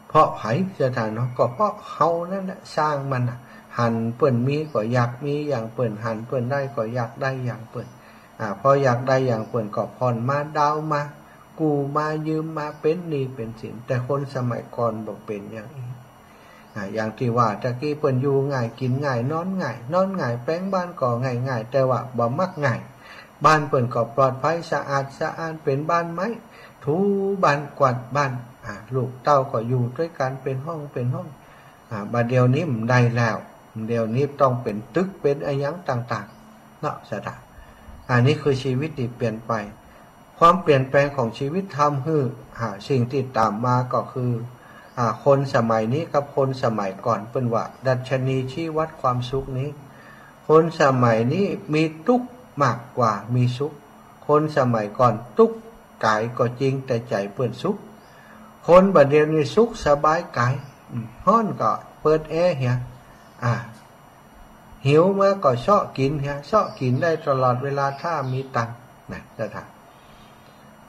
เพราะใผศรัทธาเนาะ ก็เพราะเฮานั่นแหละสร้างมันน่ะ หันเปิ้นมีก็อยากมีอย่างเปิ้น หันเปิ้นได้ก็อยากได้อย่างเปิ้น อ่า พออยากได้อย่างเปิ้นก็ผ่อนมา ดาวน์มา กู้มา ยืมมา เป๋นหนี้เป๋นสิน แต่คนสมัยก่อนบ่เป๋นอย่างอี้ อ่า อย่างตี้ว่าตะกี้ เปิ้นอยู่ง่าย กิ๋นง่าย นอนง่าย นอนง่าย แป๋งบ้านก็ง่ายๆ แต่ว่าบ่มักง่าย บ้านเปิ้นก็ปลอดภัย สะอาดสะอ้าน เป๋นบ้านไม้ ถูบ้าน กวาดบ้าน อ่า ลูกเต้าก็อยู่ตวยกั๋นเป๋นห้องเป๋นห้อง อ่า บ่าเดี่ยวนี้บ่ได้แล้ว เดี๋ยวนี้ต้องเป๋นตึก เป๋นอะหยังต่างๆ เนาะศรัทธา อันนี้คือชีวิตตี้เปลี่ยนไป ความเปลี่ยนแปลงของชีวิตทำหื้อ อ่า สิ่งตี้ต๋ามมาก็คือ อ่า คนสมัยนี้กับคนสมัยก่อน เปิ้นว่าดัชนีชี้วัดความสุขนี้ คนสมัยนี้มีตุ๊กข์มากกว่ามีสุข คนสมัยก่อนตุ๊กข์ก๋ายก็จริง แต่ใจ๋เปิ้นสุข คนบ่าเดี่ยวนี้สุขสบายก๋าย อืม ฮ้อนก็เปิดแอร์เหีย อ่า หิวมาก็เซาะกิ๋นเหีย เซาะกิ๋นได้ตลอดเวลาถ้ามีตังค์นะศรัทธา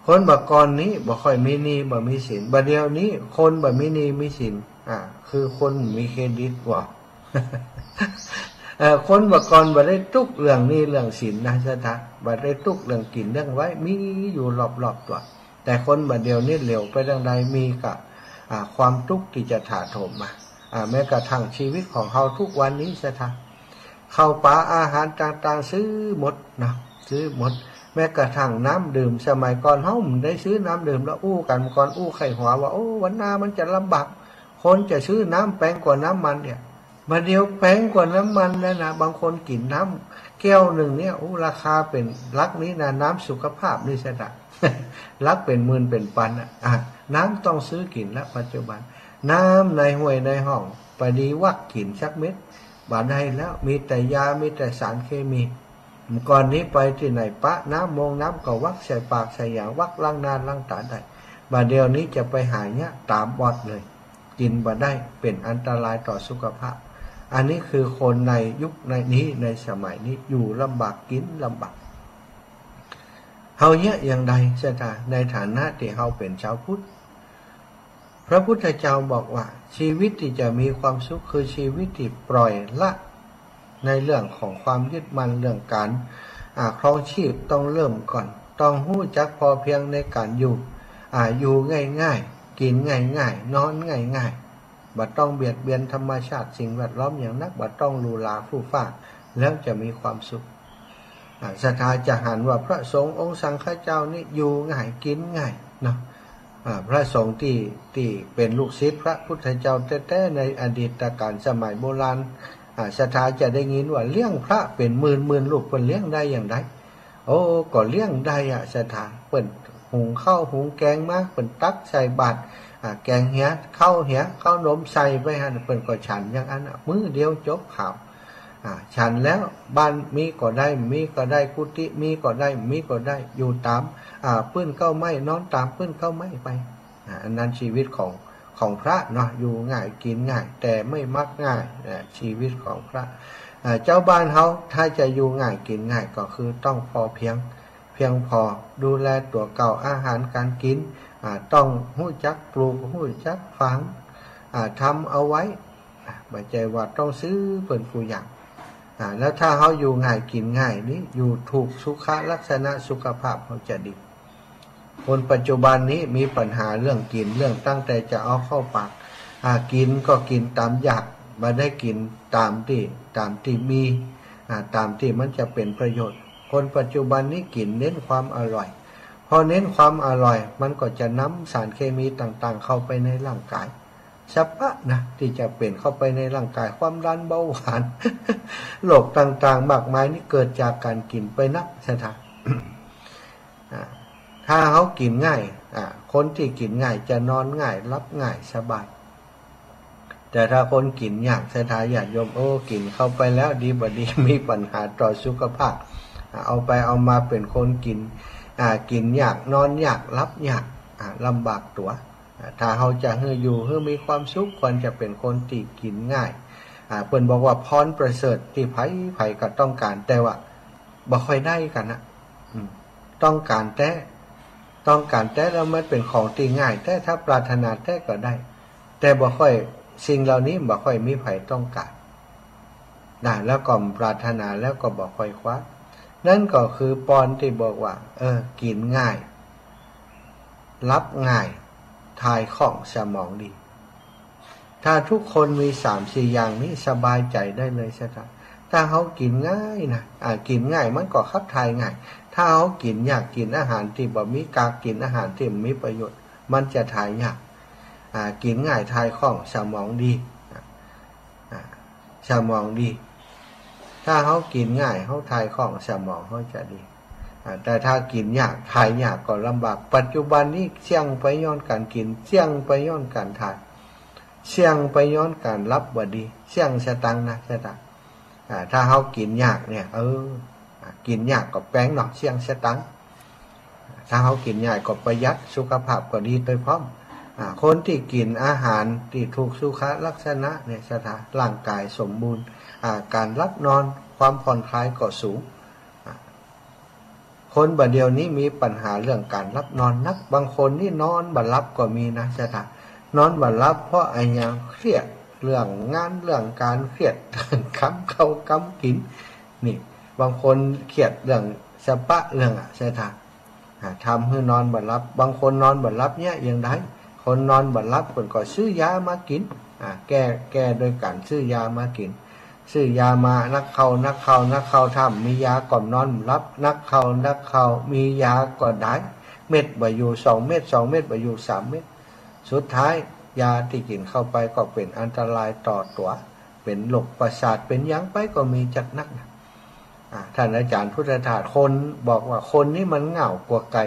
คนบ่าก่อนนี้บ่ค่อยมีหนี้บ่มีสิน บ่าเดี่ยวนี้คนบ่มีหนี้มีสิน อ่า คือคนมีเครดิตว่า เอ่อ คนบ่าก่อนบ่ได้ตุ๊กข์เรื่องหนี้เรื่องสินนะศรัทธา บ่ได้ตุ๊กข์เรื่องกิ๋นเรื่องไว้ มีอยู่รอบๆ ตั๋ว แต่คนบ่าเดี่ยวนี้เหลียวไปตางใดมีก็ อ่า ความตุ๊กข์ตี้จะถาโถมมา อ่า แม้กระทั่งชีวิตของเฮาทุกวันนี้ศรัทธา ข้าวป๋าอาหารต่างๆ ซื้อหมดเนาะ ซื้อหมด แม้กระทั่งน้ำดื่ม สมัยก่อนเฮาบ่ได้ซื้อน้ำดื่มแล้ว อู้กั๋นก่อน อู้ไขว่หัวว่า โอ้ วันหน้ามันจะลำบาก คนจะซื้อน้ำแปงกว่าน้ำมันเนี่ย บ่าเดี่ยวแปงกว่าน้ำมันแล้วนะ บางคนกิ๋นน้ำแก้วนึ่งเนี่ย โอ้ ราคาเป๋นหลักนี้นะ น้ำสุขภาพนี่ศรัทธา หลักเป๋นหมื่นเป๋นปันอะ อ่ะ น้ำต้องซื้อกิ๋นละปัจจุบัน น้ำในห้วยในฮ่อง ปะดีวักกิ๋นสักเม็ด บ่ได้แล้ว มีแต่ยา มีแต่สารเคมี ก่อนนี้ไปตี้ไหนปะน้ำมงน้ำก็วักใส่ปากใส่หยัง วักล้างหน้าล้างต๋าได้ บ่าเดี่ยวนี้จะไปหาเยียะต๋ามอดเลย กิ๋นบ่ได้ เป๋นอันตรายต่อสุขภาพ อันนี้คือคนในยุคในนี้ ในสมัยนี้ อยู่ลำบากกิ๋นลำบาก เฮาเยียะอย่างใดศรัทธา ในฐานะตี้เฮาเป๋นชาวพุทธ พระพุทธเจ้าบอกว่า ชีวิตตี้จะมีความสุขคือชีวิตตี้ปล่อยละในเรื่องของความยึดมั่น เรื่องก๋าน อ่า ครองชีพต้องเริ่มก่อน ต้องฮู้จักพอเพียงในก๋านอยู่ อ่า อยู่ง่ายๆ กิ๋นง่ายๆ นอนง่ายๆ บ่ต้องเบียดเบียนธรรมชาติสิ่งแวดล้อมอย่างนัก บ่ต้องหรูหราฟู่ฟ้า แล้วจะมีความสุข อ่า ศรัทธาจะหันว่าพระสงฆ์องค์สังฆเจ้านี่อยู่ง่ายกิ๋นง่ายเนาะ อ่า พระสงฆ์ตี้ ตี้เป๋นลูกศิษย์พระพุทธเจ้าแต๊ๆ ในอดีตกาลสมัยโบราณ อ่า ศรัทธาจะได้ยินว่าเลี้ยงพระเป๋นหมื่นๆ รูป เปิ้นเลี้ยงได้อย่างใด โอ้ ก็เลี้ยงได้อะศรัทธา เปิ้นหุงข้าวหุงแกงมา เปิ้นตักใส่บาตร อ่า แกงเหีย ข้าวเหีย ข้าวนมใส่ไปหั้น เปิ้นก็ฉันอย่างอั้นอะ มื้อเดียวจบข่าว อ่า ฉันแล้ว บ้านมีก็ได้ บ่มีก็ได้ กุฏิมีก็ได้ บ่มีก็ได้ อยู่ต๋าม อ่า ปื้นเก๊าไม้ นอนต๋ามปื้นเก๊าไม้ไป อ่า อันนั้นชีวิตของ ของพระเนาะ อยู่ง่ายกิ๋นง่าย แต่ไม่มักง่าย อ่า ชีวิตของพระ อ่า เจ้าบ้านเฮาถ้าจะอยู่ง่ายกิ๋นง่ายก็คือต้องพอเพียง เพียงพอ ดูแลตั๋วเก่า อาหารก๋านกิ๋น อ่า ต้องฮู้จักปลูก ฮู้จักฝัง อ่า ทำเอาไว้ อ่ะ บ่ใจ้ว่าต้องซื้อเปิ้นกู้อย่าง อ่า แล้วถ้าเฮาอยู่ง่ายกิ๋นง่ายนี่ อยู่ถูกสุขลักษณะสุขภาพเฮาจะดี คนปัจจุบันนี้มีปัญหาเรื่องกิ๋น เรื่องตั้งแต่จะเอาเข้าปาก อ่า กิ๋นก็กิ๋นต๋ามอยาก บ่ได้กิ๋นต๋ามตี้ ต๋ามตี้มี อ่า ต๋ามตี้มันจะเป๋นประโยชน์ คนปัจจุบันนี้กิ๋นเน้นความอร่อย พอเน้นความอร่อย มันก็จะนำสารเคมีต่างๆ เข้าไปในร่างกาย สะปะนะ ตี้จะเป๋นเข้าไปในร่างกาย ความดัน เบาหวาน โรคต่างๆ มากมายนี่เกิดจากก๋านกิ๋นไปนัก ศรัทธา อ่า ถ้าเฮากิ๋นง่าย อ่า คนตี้กิ๋นง่ายจะนอนง่าย หลับง่าย สบาย แต่ถ้าคนกิ๋นยาก ศรัทธาญาติโยม โอ้ กิ๋นเข้าไปแล้วดีบ่ดี มีปัญหาต่อสุขภาพ อ่า เอาไปเอามาเป๋นคนกิ๋น อ่า กิ๋นยาก นอนยาก หลับยาก อ่า ลำบากตั๋ว อ่า ถ้าเฮาจะหื้ออยู่หื้อมีความสุข ควรจะเป๋นคนตี้กิ๋นง่าย อ่า เปิ้นบอกว่าพรประเสริฐตี้ใผๆ ก็ต้องก๋าน แต่ว่าบ่ค่อยได้กั๋นนะ อืม ต้องก๋านแต๊ ต้องก๋านแต๊ แล้วมันเป๋นของตี้ง่ายแต๊ ถ้าปรารถนาแต๊ก็ได้ แต่บ่ค่อย สิ่งเหล่านี้บ่ค่อยมีใผต้องก๋านนะ แล้วก็ปรารถนาแล้วก็บ่ค่อยคว้า นั่นก็คือปอนตี้บอกว่า เออ กิ๋นง่าย หลับง่าย ถ่ายคล่อง สมองดี ถ้าทุกคนมีสามสี่อย่างนี้ สบายใจ๋ได้เลย ศรัทธา ถ้าเฮากิ๋นง่ายนะ อ่า กิ๋นง่ายมันก็ขับถ่ายง่าย ถ้าเฮากิ๋นยาก กิ๋นอาหารตี้บ่มีกาก กิ๋นอาหารตี้บ่มีประโยชน์ มันจะถ่ายยาก อ่า กิ๋นง่าย ถ่ายคล่อง สมองดี อ่า สมองดี ถ้าเฮากิ๋นง่าย เฮาถ่ายคล่อง สมองเฮาจะดี อ่า แต่ถ้ากิ๋นยาก ถ่ายยากก็ลำบาก ปัจจุบันนี้เสี้ยงไปย้อนก๋านกิ๋น เสี้ยงไปย้อนก๋านถ่าย เสี้ยงไปย้อนก๋านหลับบ่ดี เสี้ยงสตางค์นะ ศรัทธา อ่า ถ้าเฮากิ๋นยากเนี่ย เออ อ่า กิ๋นยากก็แปลงเนาะ เสี้ยงสตางค์ ถ้าเฮากิ๋นง่ายก็ประหยัด สุขภาพก็ดีไปพร้อม อ่า คนตี้กิ๋นอาหารตี้ถูกสุขลักษณะเนี่ย ศรัทธา ร่างกายสมบูรณ์ อ่า ก๋านหลับนอน ความผ่อนคลายก็สูง อ่า คนบ่าเดี่ยวนี้มีปัญหาเรื่องก๋านหลับนอนนัก บางคนนี่นอนบ่หลับก็มีนะ ศรัทธา นอนบ่หลับเพราะอะหยัง เครียดเรื่องงานเรื่องก๋าน เครียดเรื่องกำข้าวกำกิ๋น นี่ บางคนเครียดเรื่องสะปะเรื่องอะ ศรัทธา อ่า ทำหื้อนอนบ่หลับ บางคนนอนบ่หลับเนี่ยยังได้ คนนอนบ่หลับเปิ้นก็ซื้อยามากิ๋น อ่า แก้ แก้โดยก๋านซื้อยามากิ๋น ซื้อยามานักเข้า นักเข้า นักเข้า ถ้าบ่มียาก็นอนบ่หลับ นักเข้า นักเข้า มียาก็ได้ เม็ดบ่อยู่สองเม็ด สองเม็ดบ่อยู่สามเม็ด สุดท้ายยาตี้กิ๋นเข้าไปก็เป๋นอันตรายต่อตั๋ว เป๋นโรคประสาท เป๋นหยังไปก็มีจัดนักนะ อ่า ต้านอาจ๋ารย์พุทธทาส คนบอกว่าคนนี้มันเหงากว่าไก่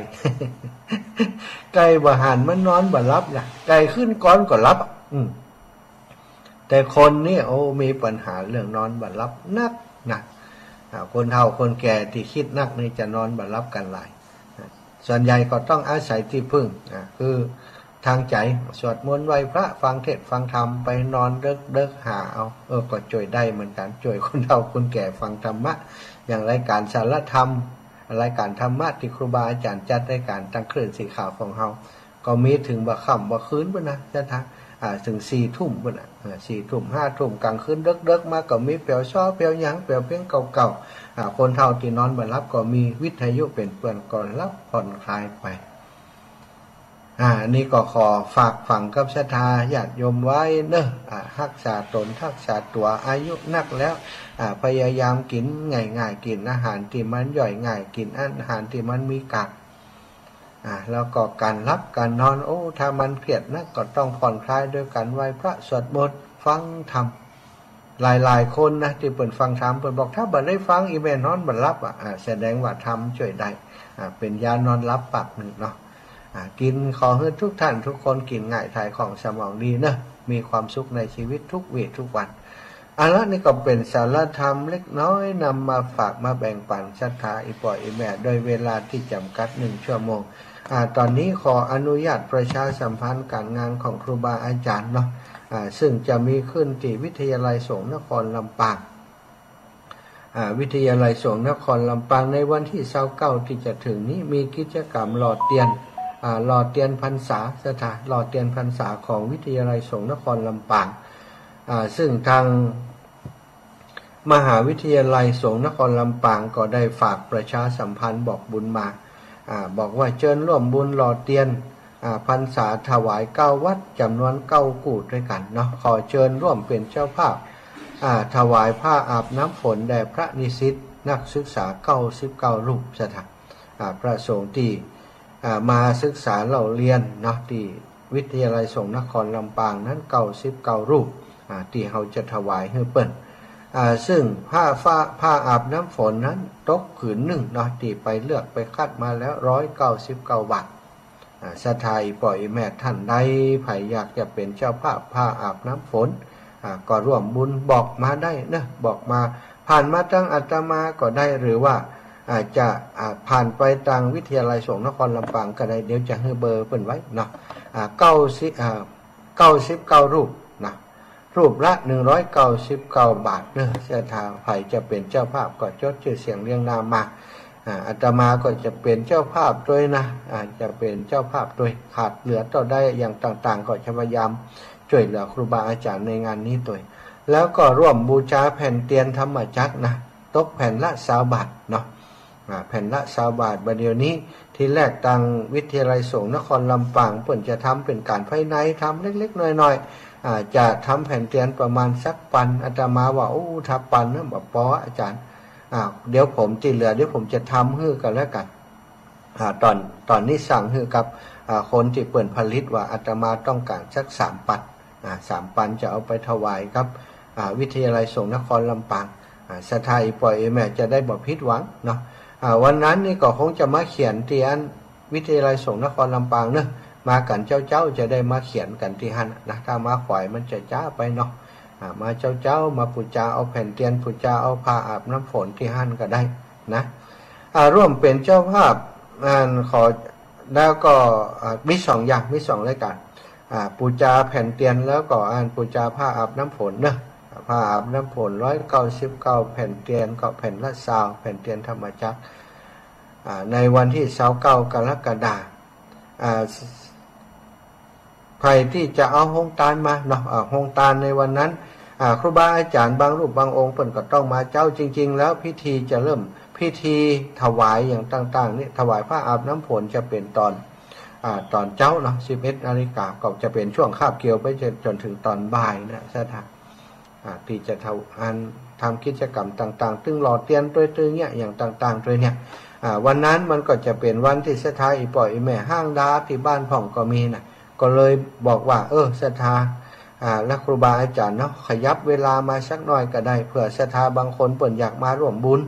ไก่บ่หันมันนอนบ่หลับนะ ไก่ขึ้นก้อนก็หลับอะ อืม แต่คนนี่ โอ้ มีปัญหาเรื่องนอนบ่หลับนักนะ อ่า คนเฒ่าคนแก่ตี้คิดนักนี่จะนอนบ่หลับกั๋นหลาย อ่า ส่วนใหญ่ก็ต้องอาศัยตี้พึ่ง อ่า คือ ทางใจ๋ สวดมนต์ไหว้พระ ฟังเทศน์ฟังธรรม ไปนอนเดิ็กๆ หาเอา เออ ก็จ้วยได้เหมือนกั๋น จ้วยคนเฒ่าคนแก่ฟังธรรมะ อย่างรายก๋านสารธรรม รายก๋านธรรมะตี้ครูบาอาจ๋ารย์จัดรายก๋านตางคลื่นสีขาวของเฮา ก็มีเถิงบ่าค่ำบ่าคืนปู้นนะ ศรัทธา อ่า เถิงสี่ทุ่มปู้นน่ะ เออ สี่ทุ่ม ห้าทุ่ม ก๋างคืนเดิ็กๆ มาก็มีแป๋วซ้อ แป๋วหยัง แป๋วเพลงเก่าๆ อ่า คนเฒ่าตี้นอนบ่หลับก็มี วิทยุเป๋นเปื้อนก็หลับผ่อนคลายไป อ่า อันนี้ก็ขอฝากฝังกับศรัทธาญาติโยมไว้เนาะ อ่า ฮักษาต๋นฮักษาตั๋ว อายุนักแล้ว อ่า พยายามกิ๋นง่ายๆ กิ๋นอาหารตี้มันย่อยง่าย กิ๋นอาหารตี้มันมีกาก อ่า แล้วก็ก๋านหลับก๋านนอน โอ้ ถ้ามันเครียดนักก็ต้องผ่อนคลายโดยก๋านไหว้พระสวดมนต์ฟังธรรม หลายๆ คนนะตี้เปิ้นฟังธรรม เปิ้นบอก ถ้าบ่ได้ฟัง อี่แม่นอนบ่หลับอะ อ่า แสดงว่าธรรมจ้วยได้ อ่า เป๋นยานอนหลับปากนึ่งเนาะ อ่า กิ๋น ขอหื้อทุกท่านทุกคนกิ๋นง่าย ถ่ายคล่อง สมองดีเนาะ มีความสุขในชีวิตทุกวีทุกวัน เอาละ นี่ก็เป๋นสารธรรมเล็กน้อย นำมาฝากมาแบ่งปั๋นศรัทธาอี่ป้ออี่แม่ โดยเวลาตี้จ๋ำกัดหนึ่งชั่วโมง อ่า ต๋อนนี้ขออนุญาตประชาสัมพันธ์ก๋านงานของครูบาอาจ๋ารย์เนาะ อ่า ซึ่งจะมีขึ้นตี้วิทยาลัยสงฆ์นครลำปาง อ่า วิทยาลัยสงฆ์นครลำปาง ในวันตี้ซาวเก้าตี้จะเถิงนี้ มีกิจกรรมหล่อเตียน อ่า หล่อเตียนพรรษา ศรัทธา หล่อเตียนพรรษาของวิทยาลัยสงฆ์นครลำปาง อ่า ซึ่งตางมหาวิทยาลัยสงฆ์นครลำปางก็ได้ฝากประชาสัมพันธ์บอกบุญมา อ่า บอกว่าเจิญร่วมบุญหล่อเตียน อ่า พรรษาถวายเก้าวัด จ๋ำนวนเก้ากู้ด้วยกั๋นเนาะ ขอเจิญร่วมเป๋นเจ้าภาพ อ่า ถวายผ้าอาบน้ำฝนแด่พระนิสิตนักศึกษาเก้าสิบเก้ารูป ศรัทธา อ่า พระสงฆ์ตี้ อ่า มาศึกษาเล่าเรียนเนาะ ตี้วิทยาลัยสงฆ์นครลำปางนั้น เก้าสิบเก้ารูป อ่า ตี้เฮาจะถวายหื้อเปิ้น อ่า ซึ่งผ้า ผ้า ผ้าอาบน้ำฝนนั้นตกผืนนึ่งเนาะ ตี้ไปเลือกไปคัดมาแล้ว ร้อยเก้าสิบเก้าบาท อ่า ศรัทธาอี่ป้ออี่แม่ต้านใด ใผอยากจะเป๋นเจ้าภาพผ้าอาบน้ำฝน อ่า ก็ร่วมบุญบอกมาได้เนาะ บอกมา ผ่านมาตางอาตมาก็ได้ หรือว่า อ่า จะ อ่า ผ่านไปตางวิทยาลัยสงฆ์นครลำปางก็ได้ เดี๋ยวจะหื้อเบอร์เปิ้นไว้เนาะ อ่า เก้าสิบ อ่า เก้าสิบเก้ารูปนะ รูปละ หนึ่งร้อยเก้าสิบเก้าบาทเนาะ ศรัทธาใผจะเป๋นเจ้าภาพก็จดจื้อเสียงเรียงนามมา อ่า อาตมาก็จะเป๋นเจ้าภาพตวยนะ อ่า จะเป๋นเจ้าภาพตวย ขาดเหลือเต้าใดอย่างต่างๆ ก็จะพยายามจ้วยเหลือครูบาอาจ๋ารย์ในงานนี้ตวย แล้วก็ร่วมบูชาแผ่นเตียนธรรมจักรนะ ตกแผ่นละซาวบาทเนาะ อ่า แผ่นละซาวบาท บ่าเดี่ยวนี้ ทีแรกตางวิทยาลัยสงฆ์นครลำปางเปิ้นจะทำเป๋นก๋านภายใน ทำเล็กๆ น้อยๆ อ่า จะทำแผ่นเตียนประมาณสักปัน อาตมาว่า โอ้ ถ้าปันนั้นบ่ปออาจ๋ารย์ อ่า เดี๋ยวผมตี้เหลือ เดี๋ยวผมจะทำหื้อก็แล้วกั๋น อ่า ต๋อน ต๋อนนี้สั่งหื้อกับ อ่า คนตี้เปิ้นผลิตว่าอาตมาต้องก๋านสักสามปัน อ่า สามปันจะเอาไปถวายกับ อ่า วิทยาลัยสงฆ์นครลำปาง อ่า ศรัทธาอี่ป้ออี่แม่จะได้บ่ผิดหวังเนาะ อ่า วันนั้นนี่ก็คงจะมาเขียนตี้อันวิทยาลัยสงฆ์นครลำปางเนาะ มากั๋นเจ๊าๆ จะได้มาเขียนกั๋นตี้หั้นนะ ถ้ามาขวายมันจะจ๊าไปเนาะ อ่า มาเจ๊าๆ มาปู๋จาเอาแผ่นเตียน ปู๋จาเอาผ้าอาบน้ำฝนตี้หั้นก็ได้นะ อ่า ร่วมเป๋นเจ้าภาพ อันขอ แล้วก็ อ่า มีสองอย่าง มีสองรายก๋าน อ่า ปู๋จาแผ่นเตียน แล้วก็อันปู๋จาผ้าอาบน้ำฝนเนาะ ผ้าอาบน้ำฝน ร้อยเก้าสิบเก้า แผ่นเตียนก็แผ่นละซาว แผ่นเตียนธรรมจักร อ่า ในวันตี้ซาวเก้า กรกฎาคม อ่า ใผตี้จะเอาโฮงตานมาเนาะ อ่า โฮงตานในวันนั้น อ่า ครูบาอาจ๋ารย์บางรูปบางองค์เปิ้นก็ต้องมาเจ๊า จริงๆ แล้วพิธีจะเริ่ม พิธีถวายอย่างต่างๆ นี่ ถวายผ้าอาบน้ำฝนจะเป๋นต๋อน อ่า ต๋อนเจ๊าเนาะ สิบเอ็ดนาฬิกา ก็จะเป๋นช่วงคาบเกี่ยวไปจน จนเถิงต๋อนบ่ายนะ ศรัทธา อ่า ตี้จะทำ อัน ทำกิจกรรมต่างๆ ตึงหล่อเตียนตวย ตึงเยียะอย่างต่างๆ ตวยเนี่ย อ่า วันนั้นมันก็จะเป๋นวันตี้ศรัทธาอี่ป้ออี่แม่ฮ้างดาตี้บ้านพ่องก็มีนะ ก็เลยบอกว่า เออ ศรัทธา อ่า และครูบาอาจ๋ารย์เนาะ ขยับเวลามาสักหน้อยก็ได้ เผื่อศรัทธาบางคนเปิ้นอยากมาร่วมบุญ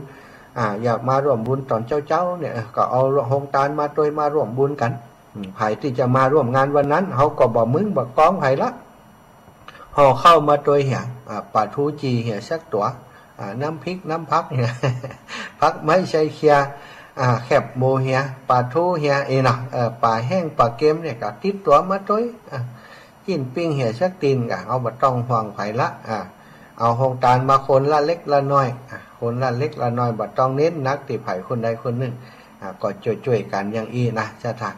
อ่า อยากมาร่วมบุญต๋อนเจ๊าๆ เนี่ย เออ ก็เอาโฮงตานมาตวย มาร่วมบุญกั๋น อืม ใผตี้จะมาร่วมงานวันนั้น เฮาก็บ่มึงบ่กองใผละ ห่อข้าวมาตวยเหีย อ่า ป๋าทูจี่เหียสักตั๋ว อ่า น้ำพริกน้ำผักเหีย ผักไม้ไชเคีย อ่า แคบหมูเหีย ป๋าทูเหีย เอเนาะ เออ ป๋าแห้งป๋าเก็มเนี่ยก็ติดตั๋วมาตวย อ่า จิ๊นปิ้งเหียสักตี๋นก็ เฮาบ่ต้องห่วงใผละ อ่า เอาโฮงตานมาคนละเล็กละน้อย อ่า คนละเล็กละน้อย บ่ต้องเน้นหนักตี้ใผคนใดคนนึ่ง อ่า ก็จ้วยๆ กั๋นอย่างอี้นะ ศรัทธา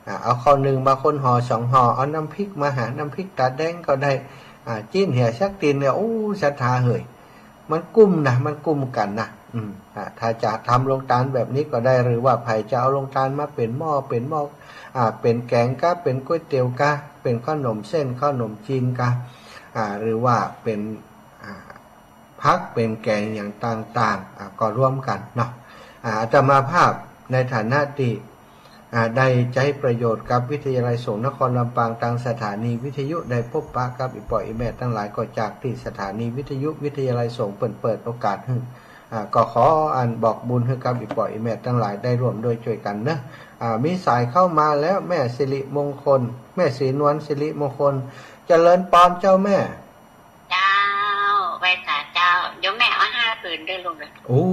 อ่า เอาข้าวนึ่งมาคนห่อสองห่อ เอาน้ำพริกมาหา น้ำพริกต๋าแดงก็ได้ อ่า จิ๊นเหียสักตี๋นเนี่ย โอ้ ศรัทธาเหย มันกุ้มนะ มันกุ้มกั๋นนะ อืม อ่า ถ้าจะทำโฮงตานแบบนี้ก็ได้ หรือว่าใผจะเอาโฮงตานมาเป๋นหม้อ เป๋นหม้อ อ่า เป๋นแก๋งกา เป๋นก๋วยเตี๋ยวกา เป๋นขนมเส้น ขนมจีนกา อ่า หรือว่าเป๋น อ่า ผักเป๋นแก๋งอย่างต่างๆ อ่า ก็ร่วมกั๋นเนาะ อ่า อาตมาภาพในฐานะตี้ อ่า ได้ใจ๊ประโยชน์กับวิทยาลัยสงฆ์นครลำปาง ตางสถานีวิทยุ ได้พบปะกับอี่ป้ออี่แม่ตังหลาย ก็จากตี้สถานีวิทยุวิทยาลัยสงฆ์เปิ้นเปิดโอกาสหื้อ อ่า ก็ขออันบอกบุญหื้อกับอี่ป้ออี่แม่ตังหลายได้ร่วมด้วยจ้วยกั๋นเนาะ อ่า มีสายเข้ามาแล้ว แม่สิริมงคล แม่ศรีนวลสิริมงคล เจริญปอนเจ้าแม่ เจ้า ไหว้สาเจ้า โยมแม่เอาห้าผืนเด้อลูกเด้อ โอ้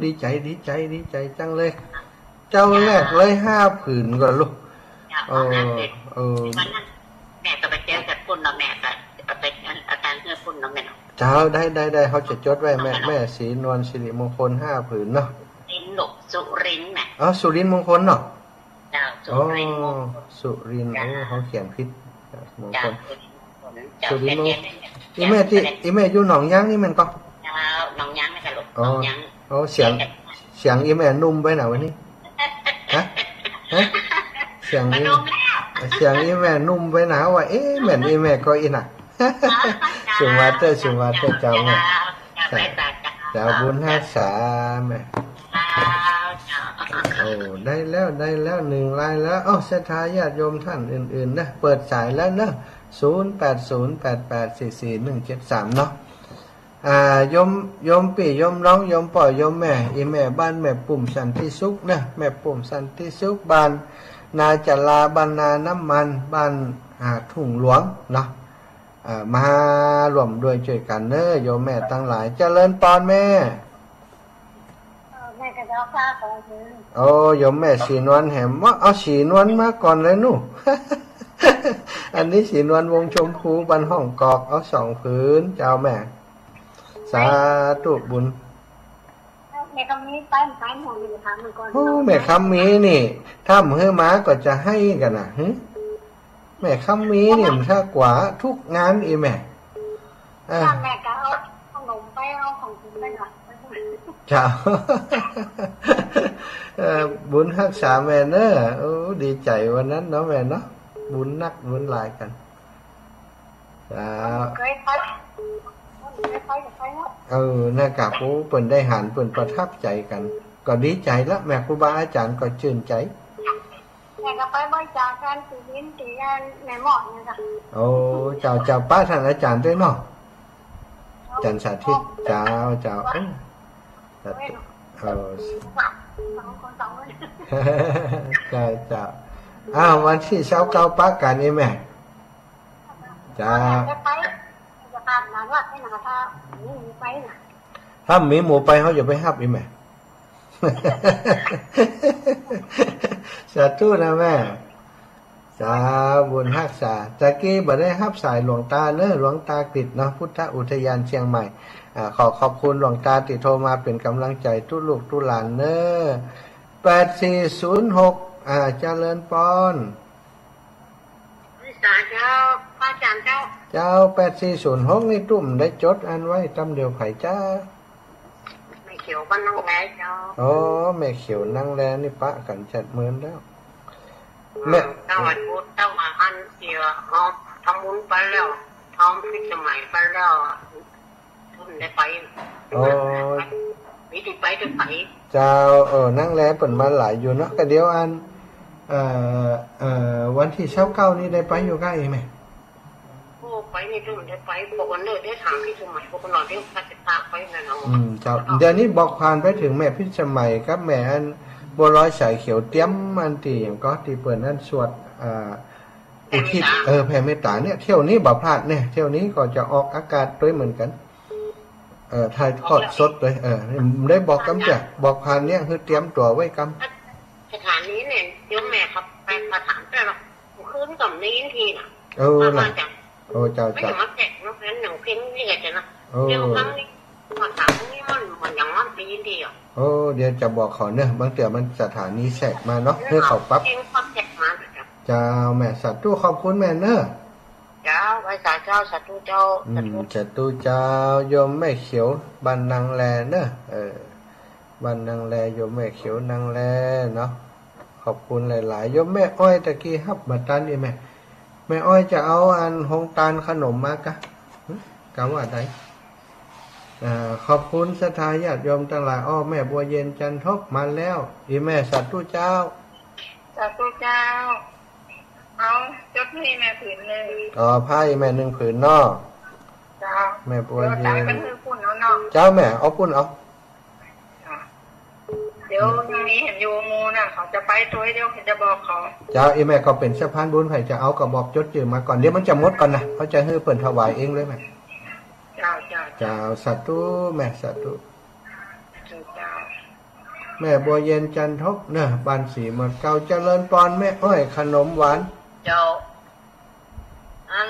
ดีใจ๋ ดีใจ๋ ดีใจ๋จังเลย เจ้าแรกเลยห้าผืนก่อลูก เจ้า เออ เอาห้าผืน เออ วันนั้นแม่ก็ไปเจียวจากปุ้นเนาะ แม่ก็เอาไป เอาตางค์หื้อปุ้นเนาะแม่เนาะ เจ้า ได้ ได้ ได้ เฮาจะจดไว้ แม่ เอาเนาะ แม่ศรีนวลสิริมงคลห้าผืนเนาะ สุรินทร์ลูก สุรินทร์แม่ อ๋อ สุรินทร์มงคลเนาะ เจ้า สุรินทร์มงคล อ๋อ สุรินทร์ เจ้า โอ้ เฮาเขียนผิด มงคล เจ้า สุรินทร์มงคล เจ้า สุรินทร์มงคล เขียนผิด อี่แม่ตี้ อี่แม่อยู่หนองยางนี่แม่นก่อ เจ้า หนองยางนี่กะลูก อ๋อ หนองยาง อ๋อ เสียง เจ้า เสียงอี่แม่นุ่มไปหนาวันนี้ ฮะ เสียง ปะนมแล้ว เสียงอี่แม่นุ่มไปหนาว่า เอ๊ะ แม่นอี่แม่ก็อี้นะ สุมาเตอร์ สุมาเตอร์ เจ้าแม่ เจ้า เจ้าบุญฮักษาแม่ เจ้า เจ้า โอ้ ได้แล้ว ได้แล้ว หนึ่งรายแล้ว เอ้า ศรัทธาญาติโยมท่านอื่นๆ นะ เปิดสายแล้วเนอะ ศูนย์แปดศูนย์แปดแปดสี่สี่หนึ่งเจ็ดสาม เนาะ อ่า โยม โยมปี้ โยมน้อง โยมป้อ โยมแม่ อี่แม่บ้านแม่ปุ้มสันติสุขนะ แม่ปุ้มสันติสุข บ้านนาจลา บ้านนาน้ำมัน บ้าน อ่า ทุ่งหลวงเนาะ อ่า มาร่วมด้วยช่วยกั๋นเนอะ โยมแม่ตังหลาย เจริญปอนแม่ เออ แม่ก็จะเอาผ้าของคืน โอ้ โยมแม่ศรีนวลแหมว่า เอาศรีนวลมาก่อนเลยนู่น อันนี้ศรีนวลวงศ์ชมพู บ้านห้องกอก เอาสองผืน เจ้าแม่ สาธุบุญ แม่คำมีไป ไปหมดเลย ถามมันก่อน โอ้ แม่คำมีนี่ ถ้าหื้อมาก็จะให้กั๋นนะ หึ แม่คำมีนี่มันถ้ากว่าทุกงานอี่แม่ เออ แม่ก็เอาขนมไป เอาของกิ๋นไปหน่อย เจ้า เออ บุญฮักษาแม่เนอะ โอ้ ดีใจ๋วันนั้นเนาะแม่เนาะ บุญนักบุญหลายกั๋น เจ้า เคยไป เคยไปกับใครเนาะ เออ นั่นกะ โอ้ เปิ้นได้หัน เปิ้นประทับใจ๋กั๋น ก็ดีใจ๋ละแม่ ครูบาอาจ๋ารย์ก็จื้นใจ๋ แม่ก็ไปบริจาคงานตี้ดินตี้งานแม่หมอดเนี่ยจ้ะ โอ้ เจ้า เจ้า ปะต้านอาจ๋ารย์ตวยเนาะ อาจ๋ารย์สาธิต เจ้า เจ้า เออ สาธุ เออ สองคนสองคน เจ้า เจ้า อ้าว วันตี้ซาวเก้าปะกั๋นนี่แม่ เจ้า จะไป จะพาหลานวัดไปหน่อย ถ้ามีหมู่ไปน่ะ ถ้ามีหมู่ไป เฮาจะไปฮับอี่แม่ สาธุนะแม่ สา บุญฮักษา ตะกี้บ่ได้ฮับสายหลวงตาเนอะ หลวงตากฤษเนาะ พุทธอุทยานเชียงใหม่ อ่า ขอขอบคุณหลวงตาตี้โทรมาเป๋นก๋ำลังใจ๋ตุ๊ลูกตุ๊หลานเนอะ แปดสี่ศูนย์หก อ่า เจริญปอน สาธุเจ้า พระอาจ๋ารย์เจ้า เจ้า แปดสี่ศูนย์หก นี่ตุ๊บ่ได้จดอันไว้ ตำเดียวใผจ๊ะ แม่เขียวบ้านนางแลเจ้า อ๋อ แม่เขียวนางแลนี่ปะกั๋นจัดเมินแล้ว แม่ เจ้าวันพุธ เจ้าวันอันเสีย เอาทำบุญไปแล้ว ทำพิธีใหม่ไปแล้ว ได้ไป อ๋อ มีตี้ไปตี้ไป เจ้า เออ นางแลเปิ้นมาหลายอยู่เนาะ ก็เดี๋ยวอัน เอ่อ เอ่อ วันตี้ซาวเก้านี่ได้ไปอยู่ก้าอี่แม่ โอ้ ไปนี่ต้องได้ไป บอกวันเลิกได้ถามพิธีใหม่ บอกวันหลอดเดี๋ยวพาจะพาไปนั่นเอา อืม เจ้า เดี๋ยวนี้บอกผ่านไปเถิงแม่พิสมัยกับแม่อันบัวลอยสายเขียวเตี้ยม อันตี้หยังก็ตี้เปิ้นอันสวด อ่า อุทิศ เออ แผ่เมตตาเนี่ย เที่ยวนี้บ่พลาดเนี่ย เที่ยวนี้ก็จะออกอากาศตวยเหมือนกั๋น เออ ถ่ายทอดสดตวย เออ ได้บอกกำจ้ะ บอกผ่านเนี่ย หื้อเตรียมตั๋วไว้กำ สถานีเนี่ย โยมแม่เขาไป เขาถามแต่ละ คืนก็มีทีน่ะ เออ มา น่ะ มาจาก โอ้ เจ้า ไม่ เจ้า ถึงมาแจกนกนั้นหนึ่งเพียงนี่ก็จะนะ โอ้ เดี๋ยวครั้งนี้ มาถามนี่มัน มันยังมันปีนดีอ่ะ โอ้ เดี๋ยวจะบอกเขาเนอะ บางเตื้อมันสถานีแทรกมาเนาะ หื้อเขาปรับ เพียงความแจกมาเถอะจ้ะ เจ้า แม่ สาธุ ขอบคุณแม่เนอะ เจ้า ไหว้สาเจ้า สาธุเจ้า อืม สาธุ สาธุเจ้า โยมแม่เขียว บ้านนางแลเนอะ เออ บ้านนางแล โยมแม่เขียวนางแลเนาะ ขอบคุณหลายๆ โยมแม่อ้อยตะกี้ฮับบ่ตันอี่แม่ แม่อ้อยจะเอาอันฮงตานขนมมากะ หึ กะว่าใด อ่า ขอบคุณศรัทธาญาติโยมตังหลาย อ้อ แม่บัวเย็นจันทบมาแล้ว อี่แม่ สาธุเจ้า สาธุเจ้า เอา จดหื้อแม่ผืนนึ่ง อ๋อ ผ้าอี่แม่นึ่งผืนเนาะ เจ้า แม่บัวเย็น เดี๋ยวต๋ายไปหื้อปุ้นเอาเนาะ เจ้าแม่ เอาปุ้นเอา เดี๋ยวยังมีหันอยู่หมู่น่ะ เขาจะไปตวย เดี๋ยวเขาจะบอกเขา เจ้า อี่แม่ก็เป๋นสะพานบุญ ใผจะเอาก็บอกจดจื้อมาก่อน เดี๋ยวมันจะหมดก่อนนะ เขาจะหื้อเปิ้นถวายเองเลยแม่ เจ้า เจ้า เจ้า สาธุแม่ สาธุ เจ้า แม่บัวเย็นจันทบเนอะ บ้านสีเมืองเก่า เจริญปอนแม่อ้อย ขนมหวาน เจ้า อัน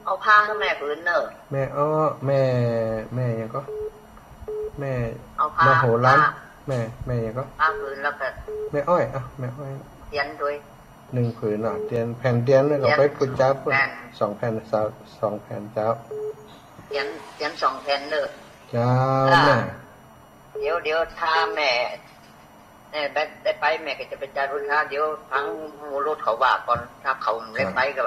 เอาผ้าหื้อแม่ผืนเนอะ แม่อ้อ แม่ แม่หยังก็ แม่ เอาผ้า มโหฬาร ผ้า แม่ แม่หยังก็ ผ้าผืนแล้วก็ แม่อ้อย อ่ะ แม่อ้อย เตียนตวย นึ่งผืนเนาะ เตียน แผ่นเตียนนี่ก็ เตียน ไปปู๋จาปุ้น แผ่น สองแผ่น สาว สองแผ่นเจ้า เตียน เตียนสองแผ่นเนอะ เจ้า อ่า แม่ เดี๋ยว เดี๋ยวถ้าแม่ แม่ได้ ได้ไป แม่ก็จะไปจ่ายพุทธา เดี๋ยวฟังหมู่รถเขาว่าก่อน ถ้าเขาบ่ได้ไปก็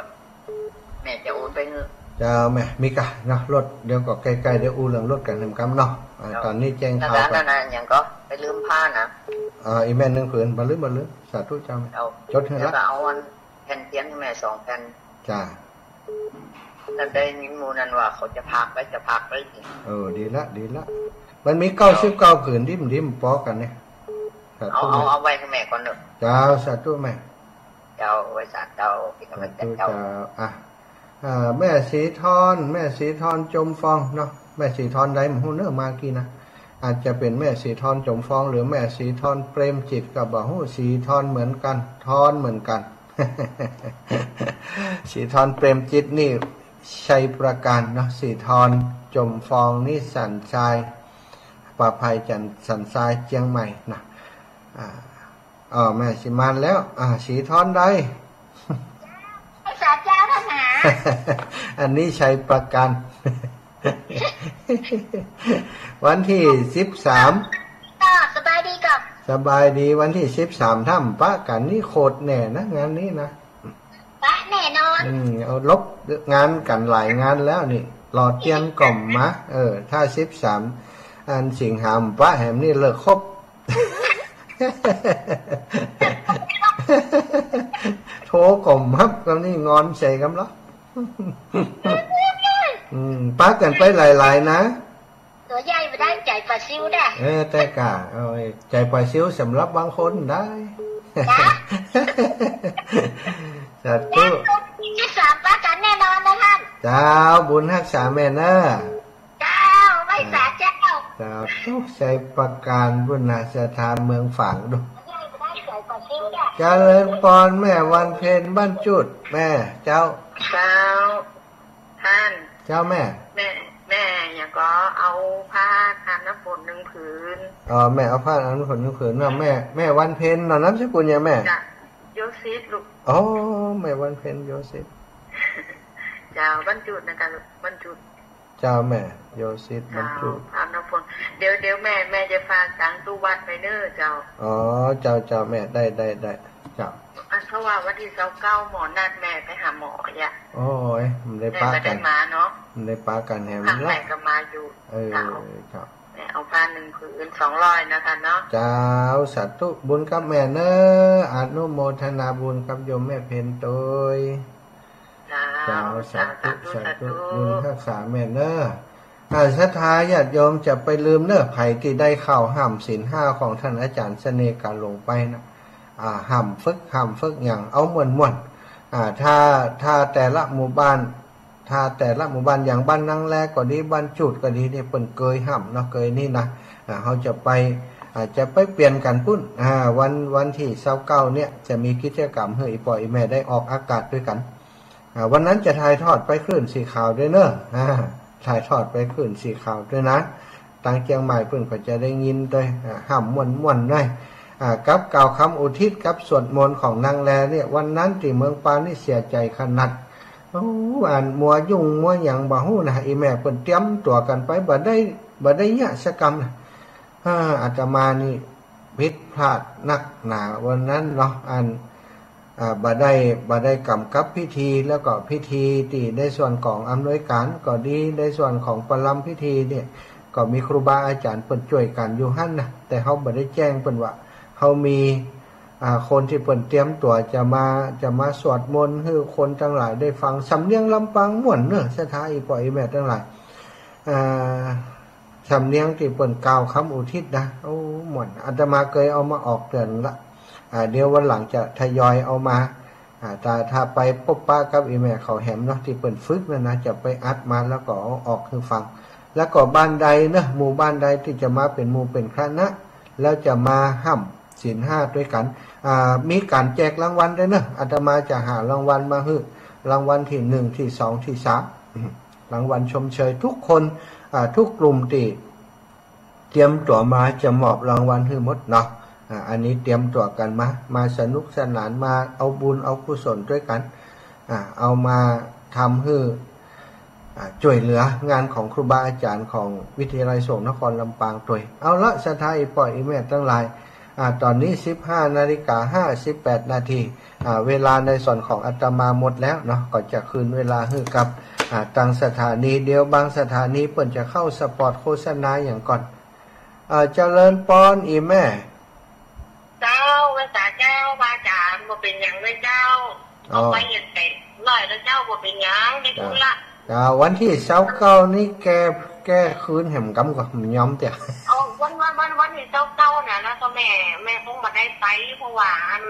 แม่จะโอนไปหื้อ เจ้าแม่ มีก่ะเนาะ รถ เดี๋ยวก็ใก้ๆ เดี๋ยวอู้เรื่องรถกั๋นแหมกำเนาะ อ่า เจ้า ต๋อนนี้แจ้งข่าวก่อน แล้วก็นั่นน่ะ หยังก็ ไปลืมผ้านะ อ่า อีแม่นึ่งผืน บ่ลืม บ่ลืม สาธุเจ้าแม่ เจ้า จ๋ดหื้อ แล้ว ละ ก็เอาอันแผ่นเตียนให้แม่สองแผ่น จ้า ถ้าได้ยินหมู่นั้นว่าเขาจะพากไป จะพากไป เออ ดีละ ดีละ มันมีเก้าสิบเก้าผืน ดิมๆ ปอกั๋นเนี่ย สาธุ เอา เอา แม่ เอาไว้ให้แม่ก่อนเนาะ เจ้า สาธุแม่ เจ้า ไว้สาธุ เจ้า เป็นกำลังใจ สาธุ เจ้า เจ้า อ่ะ อ่า แม่ศรีทร แม่ศรีทร จมฟองเนาะ แม่ศรีทรใดบ่ฮู้เนาะ มากี้นะ อาจจะเป๋นแม่ศรีทร จมฟอง หรือแม่ศรีทร เปรมจิต ก็บ่ฮู้ ศรีทรเหมือนกั๋น ทรเหมือนกั๋น ศรีทร เปรมจิต นี่ ชัยปราการเนาะ ศรีทร จมฟอง นี่สันทราย ป่าไผ่ สันทราย เจียงใหม่นะ อ่า อ๋อ แม่ศรีมานแล้ว อ่า ศรีทรใด ไอ้สาเจ้าท่านหา อันนี้ชัยปราการ วันตี้สิบสาม ก็สบายดีก่อ สบายดี วันตี้สิบสาม ถ้าบ่ปะกั๋นนี่โขดแน่นะ งานนี้นะ ปะแน่นอน อืม เอาลบงานกั๋นหลายงานแล้วนี่ รอเตียนก็บ่มา เออ ถ้าสิบสาม อันสิงหาบ่ปะแหมนี่เลิกคบ โทรก็บ่ฮับ กำนี้งอนใส่กำละ อืม ปะกั๋นไปหลายๆ นะ ตั๋วใหญ่บ่ได้ ใจ๋ปลาซิวได้ เออ แต่กะ เอาไอ้ใจ๋ปลาซิวสำหรับบางคนได้ จ๊ะ สาธุ แล้วสิบสามปะกั๋นแน่นอนนะท่าน เจ้า บุญฮักษาแม่เน่อ เจ้า ไหว้สาเจ้า เจ้า ตุ๊กชัยปราการปุ้นนะ สถานเมืองฝางดู ตั๋วใหญ่บ่ได้ ใจ๋ปลาซิวได้ เจริญปอนแม่วันเพ็ญบ้านจุด แม่ เจ้า เจ้า ท่าน เจ้าแม่ แม่ แม่หยังก็ เอาผ้าอาบน้ำฝนนึ่งผืน อ๋อ แม่เอาผ้าอาบน้ำฝนนึ่งผืนเนาะ แม่ แม่วันเพ็ญเนาะ นามสกุลหยังแม่ จ้ะ โยสิตลูก อ๋อ แม่วันเพ็ญ โยสิต เจ้า บ้านจุดนะกะลูก บ้านจุด เจ้าแม่ โยสิต บ้านจุด เจ้า อาบน้ำฝน เดี๋ยว เดี๋ยวแม่ แม่จะฝากตังค์ตู้วัดไปเน่อเจ้า อ๋อ เจ้า เจ้าแม่ ได้ ได้ ได้ เจ้า อันเพราะว่าวันตี้ซาวเก้าหมอนัดแม่ไปหาหมออ่ะ โอ้ย บ่ได้ปะกั๋น แม่บ่ได้มาเนาะ บ่ได้ปะกั๋นแหม ครั้งแรกก็มาอยู่ เออ เจ้า เจ้า แม่เอาผ้านึ่งผืน สองร้อยนะท่านเนาะ เจ้า สาธุบุญกับแม่เน่อ อนุโมทนาบุญกับโยมแม่เพ็ญตวย เจ้า เจ้า สาธุ สาธุ สาธุ สาธุ บุญฮักษาแม่เน่อ อ่า ศรัทธาญาติโยมจะไปลืมเน่อ ใผตี้ได้เข้าห้ามศีลห้าของท่านอาจ๋ารย์เสน่ห์กาหลงไปนะ อ่า ห้ามฝึก ห้ามฝึกหยัง เอาม่วนๆ อ่า ถ้า ถ้าแต่ละหมู่บ้าน ถ้าแต่ละหมู่บ้าน อย่างบ้านนางแลก็ดี บ้านจุดก็ดี นี่เปิ้นเกยห้ามเนาะ เกยนี่นะ อ่า เฮาจะไป อ่า จะไปเปลี่ยนกั๋นปุ้น อ่า วัน วันตี้ซาวเก้าเนี่ย จะมีกิจกรรมหื้ออี่ป้ออี่แม่ได้ออกอากาศตวยกั๋น อ่า วันนั้นจะถ่ายทอดไปคลื่นสีขาวตวยเน่อ อ่า ถ่ายทอดไปคลื่นสีขาวตวยนะ ตางเจียงใหม่เปิ้นก็จะได้ยินตวย อ่า ห้ามม่วนๆ หน้อย อ่า กับกล่าวกำอุทิศกับสวดมนต์ของนางแลเนี่ย วันนั้นตี้เมืองปานนี่เสียใจ๋ขนาด โอ้ อันมัวยุ่งมัวหยังบ่ฮู้นะ อี่แม่เปิ้นเตรียมตั๋วกั๋นไป บ่ได้ บ่ได้เยียะสักกำนะ อ่า อาตมานี่ผิดพลาดนักหนาวันนั้นเนาะ อัน อ่า บ่ได้ บ่ได้กำกับพิธี แล้วก็พิธีตี้ในส่วนของอำนวยก๋านก็ดี ในส่วนของประลำพิธีเนี่ย ก็มีครูบาอาจ๋ารย์เปิ้นจ้วยกั๋นอยู่หั้นนะ แต่เฮาบ่ได้แจ้งเปิ้นว่า เฮามี อ่า คนตี้เปิ้นเตรียมตั๋วจะมา จะมาสวดมนต์หื้อคนตังหลายได้ฟัง สำเนียงลำปางม่วนเน่อ ศรัทธาอี่ป้ออี่แม่ตังหลาย อ่า สำเนียงตี้เปิ้นกล่าวกำอุทิศนะ โอ้ ม่วน อาตมาเกยเอามาออกเตื้อละ อ่า เดี๋ยววันหลังจะทยอยเอามา อ่า ถ้า ถ้าไปปะปะกับอี่แม่เขาแหมเนาะ ตี้เปิ้นฝึกนั่นนะ จะไปอัดมาแล้วก็เอาออกหื้อฟัง แล้วก็บ้านใดเนาะ หมู่บ้านใดตี้จะมาเป๋นหมู่เป๋นคณะ แล้วจะมาห้ามศีลห้าตวยกั๋น อ่า มีก๋านแจกรางวัลตวยเนาะ อาตมาจะหารางวัลมาหื้อ รางวัลตี้หนึ่ง ตี้สอง ตี้สาม รางวัลชมเชยทุกคน อ่า ทุกกลุ่มตี้เตรียมตั๋วมาจะมอบรางวัลหื้อหมดเนาะ อ่า อันนี้เตรียมตั๋วกั๋นมา มาสนุกสนาน มาเอาบุญเอากุศลตวยกั๋น อ่า เอามาทำหื้อ อ่า จ้วยเหลืองานของครูบาอาจ๋ารย์ของวิทยาลัยสงฆ์นครลำปางตวย เอาละ ศรัทธาอี่ป้ออี่แม่ตังหลาย อ่า ต๋อนนี้สิบห้านาฬิกาห้าสิบแปดนาที อ่า เวลาในส่วนของอาตมาหมดแล้วเนาะ ก็จะคืนเวลาหื้อกับ อ่า ตางสถานี เดี๋ยวบางสถานีเปิ้นจะเข้าสปอตโฆษณาหยังก่อน อ่า เจริญปอนอีแม่ เจ้า แม่สาเจ้า พระอาจารย์ บ่เป๋นหยังเลยเจ้า อ๋อ เอาไปเฮ็ดไปร้อยแล้วเจ้า บ่เป๋นหยัง ได้บุญละ เจ้า วันตี้ซาวเก้านี้แก้ แก้คืนแหมกำก่อ บ่ยอมเตื้อ เอา วัน วัน วัน วันตี้ซาวเก้าน่ะนะ ก็แม่ แม่คงบ่ได้ไป เพราะว่าอัน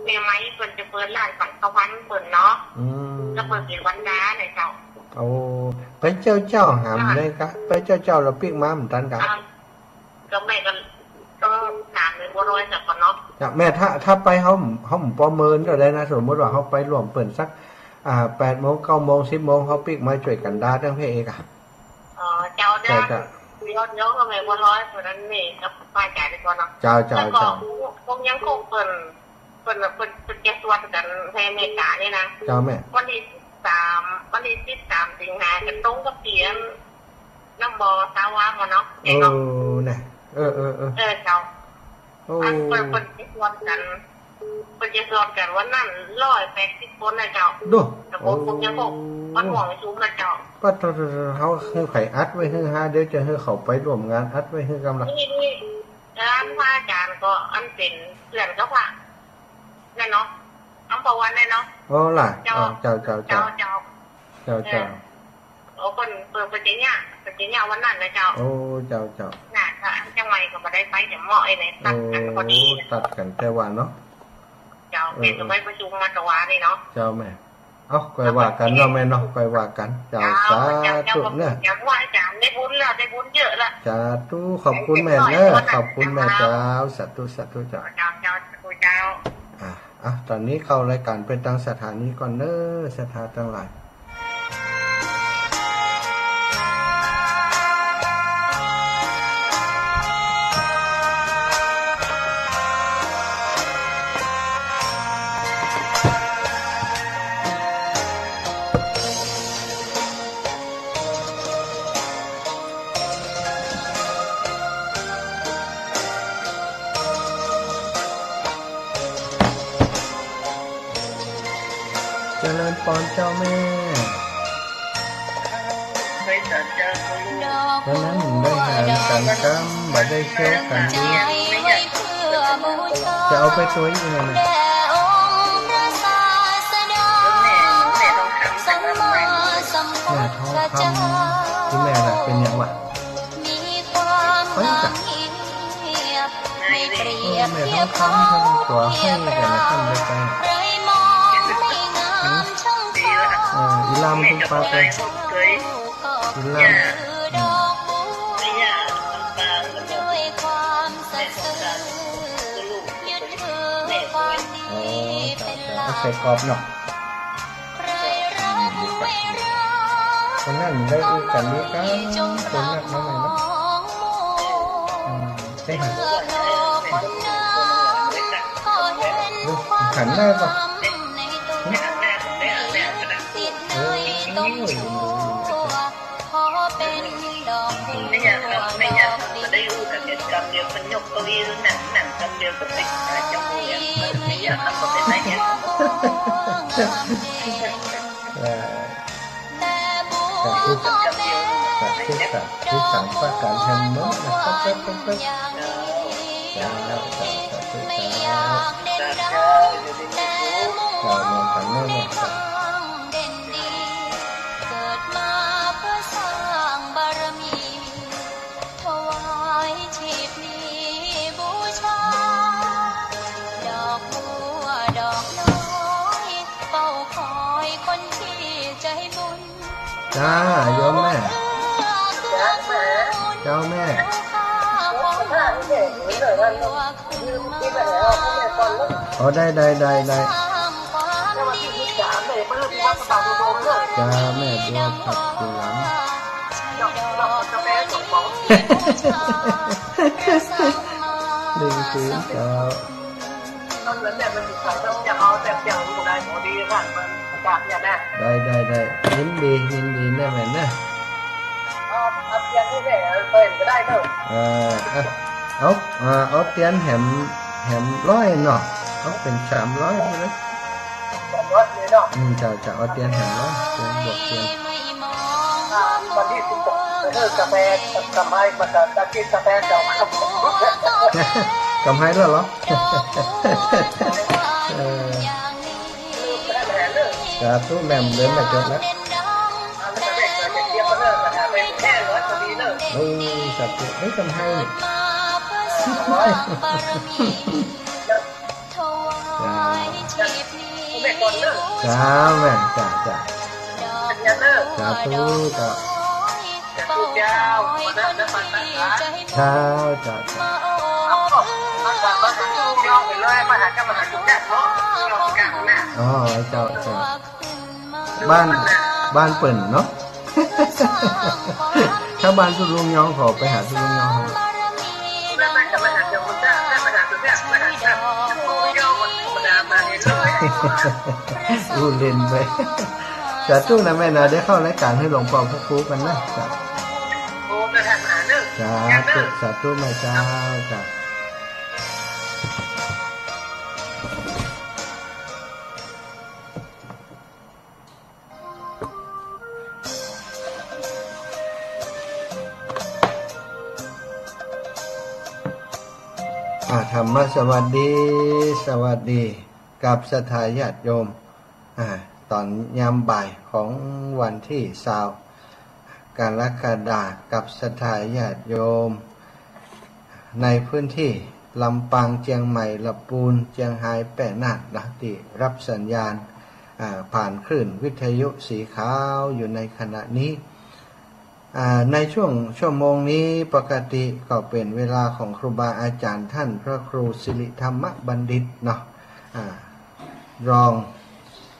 แม่ไหมเปิ้นจะเปิดร้านสังฆภัณฑ์เปิ้นเนาะ อืม แล้วเปิ้นเป๋นวันดาเนี่ยเจ้า โอ้ ไปเจ้าเจ้าหามได้กะ ไปเจ้าเจ้าแล้วปิ๊กมาบ่ตันกะ อ่า ก็แม่ก็ ก็ถามแม่บัวลอยสักก่อนเนาะ จ้ะ แม่ ถ้า ถ้าไปเฮา เฮาบ่ประเมินก็ได้นะ สมมุติว่าเฮาไปร่วมเปิ้นสัก อ่า แปดโมง เก้าโมง สิบโมง เฮาปิ๊กมาจ้วยกั๋นดาตั้งเพ่เอกอะ อ๋อ เจ้า เจ้า เดี๋ยว เดี๋ยว เดี๋ยวก็แม่บัวลอยคนนั้นนี่กับป้าจ๋าดีกว่าเนาะ เจ้า เจ้า แล้วก็ เจ้า คงยังคงเปิ้น เปิ้น เปิ้น เปิ้นจะสวดกั๋นในอเมริกานี่นะ เจ้าแม่ วันตี้สิบสาม วันตี้สิบสามสิงหา จะตรงกับเตียน น้ำบ่อสาวาบ่เนาะ เออ เนาะ น่ะ เออ เออ เออ เออ เจ้า โอ้ อันเปิ้น เปิ้นจะสวดกั๋น เปิ้นจะสวดกั๋นวันนั้นร้อยแปดสิบคนนะเจ้า ดู แต่ผม โอ้ ผมยังบอก มันห่วงประชุมนะเจ้า ปะโถ เฮาหื้อใผอัดไว้หื้อฮะ เดี๋ยวจะหื้อเขาไปร่วมงานอัดไว้หื้อกำลัง นี่ นี่ แล้วพระอาจารย์ก็อันเป๋นเพื่อนกับพระ นั่นเนาะ อัมพวันนั่นเนาะ อ๋อล่ะ เจ้า อ๋อ เจ้า เจ้า เจ้า เจ้า เจ้า เจ้า เออ เจ้า โอ้ เปิ้น เปิ้น เปิ้นจะเยียะ เปิ้นจะเยียะวันนั้นนะเจ้า โอ้ เจ้า เจ้า น่ะ ถ้าจังไหนก็บ่ได้ไป จะเหมาะไอ้ไหน ตัดกั๋นพอดี โอ้ ตัดกั๋นแต่ว่าเนาะ เจ้า เออ เปิ้นก็ไปประชุมมาตะวานี่เนาะ เจ้าแม่ เอ้า ก้อยว่ากั๋นเนาะแม่เนาะ ก้อยว่ากั๋น เจ้า เจ้า สาธุเนอะ เจ้า เจ้า อย่างว่าอาจารย์ได้บุญแล้ว ได้บุญเยอะละ สาธุ ขอบคุณแม่เนอะ ขอบคุณแม่เจ้า สาธุ สาธุเจ้า เจ้า เจ้า สาธุเจ้า อ่ะ อ่ะ ต๋อนนี้เข้ารายก๋านไปตางสถานีก่อนเนอะ ศรัทธาตังหลาย เจริญปอนเจ้าแม่ วันนั้นได้หารกั๋นกำ บ่ได้เคี้ยวกั๋นดี จะเอาไปตวยอีกนะ แม่ทองคำ คุณแม่ล่ะ เป๋นหยังวะ ไปจ้ะ เออ แม่ทองคำ เปิ้นตั๋วหื้อกั๋นนะ ต้านได้ไป เออ อีหลามเปิ้นปาไป อีหลาม อืม อ๋อ เจ้า เจ้า เอาใส่กรอบเนาะ วันนั้นได้อู้กั๋นดีกั๋น คนนักน้อยเนาะ อืม ใช่ไหม โอ้ หันได้ปะ เออ โอ้ย ไม่อยากครับ ไม่อยากครับ จะได้อู้กั๋นเสียกำเดียว มันยกเก้าอี้นั่ง นั่งกำเดียวก็ติดตาจังเลยอะ ไม่อยากครับ ก็เป็นไรเนี่ย เออ สาธุ สาธุ สาธุ สาธุ สามประการแทนเนาะ นะครับ ครับ ครับ ครับ สาธุ สาธุ สาธุ สาธุ สาธุ เกิดมาเพื่อสร้างบารมี ถวายชีพนี้บูชา ดอกบัวดอกน้อย เฝ้าคอยคนที่ใจบุญ จ้า โยมแม่ เจ้าแม่ อ๋อ ได้ ได้ ได้ ได้ จ้า แม่บัวผัดกุหลาบ หนึ่งศูนย์เก้า ได้ ได้ ได้ ยินดี ยินดีนะแม่นะ เออ อ่ะ เอา อ่า เอาเตียนแหม แหมร้อยเนาะ เอาเป๋นสามร้อยไปเลย สามร้อยเลยเนาะ อืม เจ้า เจ้า เอาเตียนแหมร้อย เตียนบวกเตียน อ่า วันตี้สิบหก เออ กำไพ กำไพ มาจากกิ๋นก๋าแฟเจ้าครับ กำไพแล้วเหรอ เออ สาธุ แม่มเดินมาจดแล้ว โอ้ สาธุ เอ้ย กำไพนี่ จ้า จ้า แม่ จ้า จ้า สาธุ เจ้า เจ้า เจ้า เจ้า อ๋อ เจ้า เจ้า บ้าน บ้านเปิ้นเนาะ ถ้าบ้านตุ๊ลุงยอง ขอไปหาตุ๊ลุงยอง อู้เล่นไป สาธุนะแม่นะ ได้เข้ารายก๋านหื้อหลวงป้อพระครูกั๋นนะ สาธุ สาธุแม่เจ้า จ้า อ่า ธรรมะสวัสดี สวัสดีกับศรัทธาญาติโยม อ่า ต๋อนยามบ่ายของวันตี้ซาว กรกฎา กับศรัทธาญาติโยม ในพื้นตี้ลำปาง เจียงใหม่ ละปูน เจียงฮาย แป้น่านนะ ตี้ฮับสัญญาณ อ่า ผ่านคลื่นวิทยุสีขาวอยู่ในขณะนี้ อ่า ในช่วงชั่วโมงนี้ปกติก็เป๋นเวลาของครูบาอาจ๋ารย์ต้านพระครูสิริธรรมบัณฑิตเนาะ อ่า รอง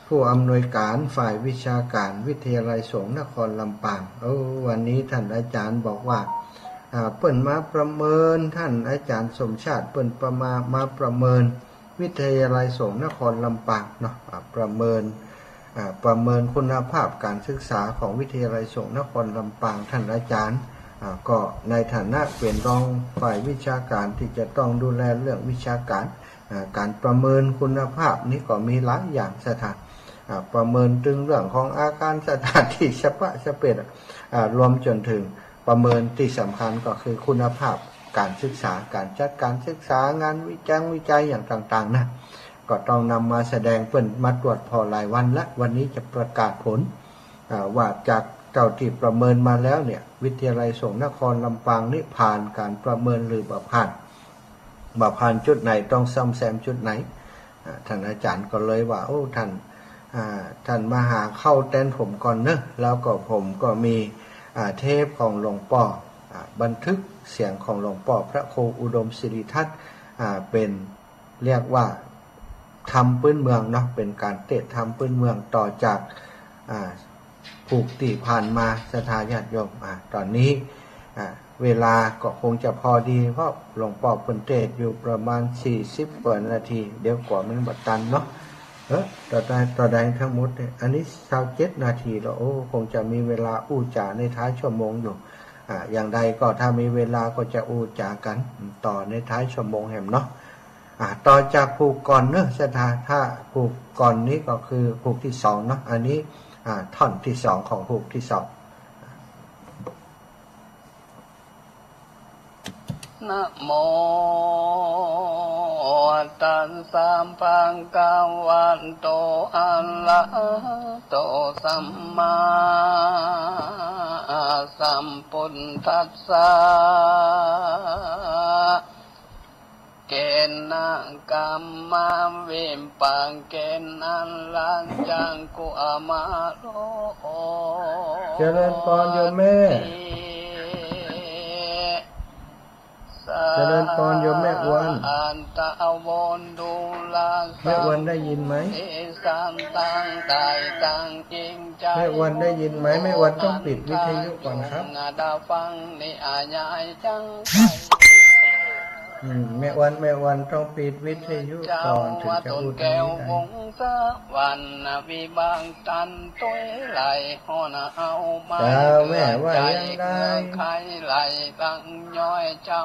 ผู้อำนวยก๋านฝ่ายวิชาก๋านวิทยาลัยสงฆ์นครลำปาง โอ้ วันนี้ต้านอาจ๋ารย์บอกว่า อ่า เปิ้นมาประเมิน ต้านอาจ๋ารย์สมชาติเปิ้นประมา มาประเมินวิทยาลัยสงฆ์นครลำปางเนาะ อ่า ประเมิน อ่า ประเมินคุณภาพก๋านศึกษาของวิทยาลัยสงฆ์นครลำปาง ต้านอาจ๋ารย์ อ่า ก็ในฐานะเป๋นรองฝ่ายวิชาก๋านตี้จะต้องดูแลเรื่องวิชาก๋าน อ่า ก๋านประเมินคุณภาพนี้ก็มีหลายอย่างศรัทธา อ่า ประเมินเถิงเรื่องของอาคารสถานตี้สะปะสะเปะ อ่า รวมจ๋นเถิงประเมินตี้สำคัญก็คือคุณภาพก๋านศึกษา ก๋านจัดก๋านศึกษา งานวิจัย วิจัยอย่างต่างๆ นะ ก็ต้องนำมาแสดงเปิ้นมาตรวจผ่อหลายวันละ วันนี้จะประกาศผล อ่า ว่าจากเต้าตี้ประเมินมาแล้วเนี่ย วิทยาลัยสงฆ์นครลำปางนี้ผ่านก๋านประเมินหรือบ่ผ่าน บ่ผ่านจุดไหน ต้องซ่อมแซมจุดไหน อ่า ต้านอาจ๋ารย์ก็เลยว่า โอ้ ต้าน อ่า ต้านมาหาเข้าแตนผมก่อนเนาะ แล้วก็ผมก็มี อ่า เทปของหลวงป้อ อ่า บันทึกเสียงของหลวงป้อพระครูอุดมสิริทัตน์ อ่า เป๋น เรียกว่าธรรมปื้นเมืองเนาะ เป๋นก๋านเตสน์ธรรมปื้นเมืองต่อจาก อ่า ผูกตี้ผ่านมาศรัทธาญาติโยม อ่า ต๋อนนี้ อ่า เวลาก็คงจะพอดี เพราะหลวงป้อเปิ้นเตสน์อยู่ประมาณสี่สิบกว่านาที เดี๋ยวกั๋วมันบ่ตันเนาะ เออ ต่อได้ ต่อได้ทั้งหมดเนี่ย อันนี้ซาวเจ็ดนาทีแล้ว โอ้ คงจะมีเวลาอู้จ๋าในท้ายชั่วโมงอยู่ อ่า อย่างใดก็ถ้ามีเวลาก็จะอู้จ๋ากั๋นต่อในท้ายชั่วโมงแหมเนาะ อ่า ต่อจากผูกก่อนเนาะศรัทธา ถ้าผูกก่อนนี้ก็คือผูกตี้สองเนาะ อันนี้ อ่า ท่อนตี้สองของผูกตี้สอง นะโม ตัสสะ ภะคะวะโต อะระหะโต สัมมาสัมพุทธัสสะ เกณะ กัมมะ วิปาเกณะ รัจจัง กุ อะมะโร เจริญพรโยมแม่ เจริญพรโยมแม่อวน แม่อวนได้ยินไหม แม่อวนได้ยินไหม แม่อวนต้องปิดวิทยุก่อนครับ อืม แม่อวน แม่อวนต้องปิดวิทยุก่อน เจ้า เถิงจะอู้ตรงนี้ได้ ต๋นแก้ววงศ์สวรรค์ วิบากตันตวยไหล ฮ้อนเอาไม้ เจ้า แม่ว่าอย่างใด เกลือไขไหล หลังย้อย เจ้า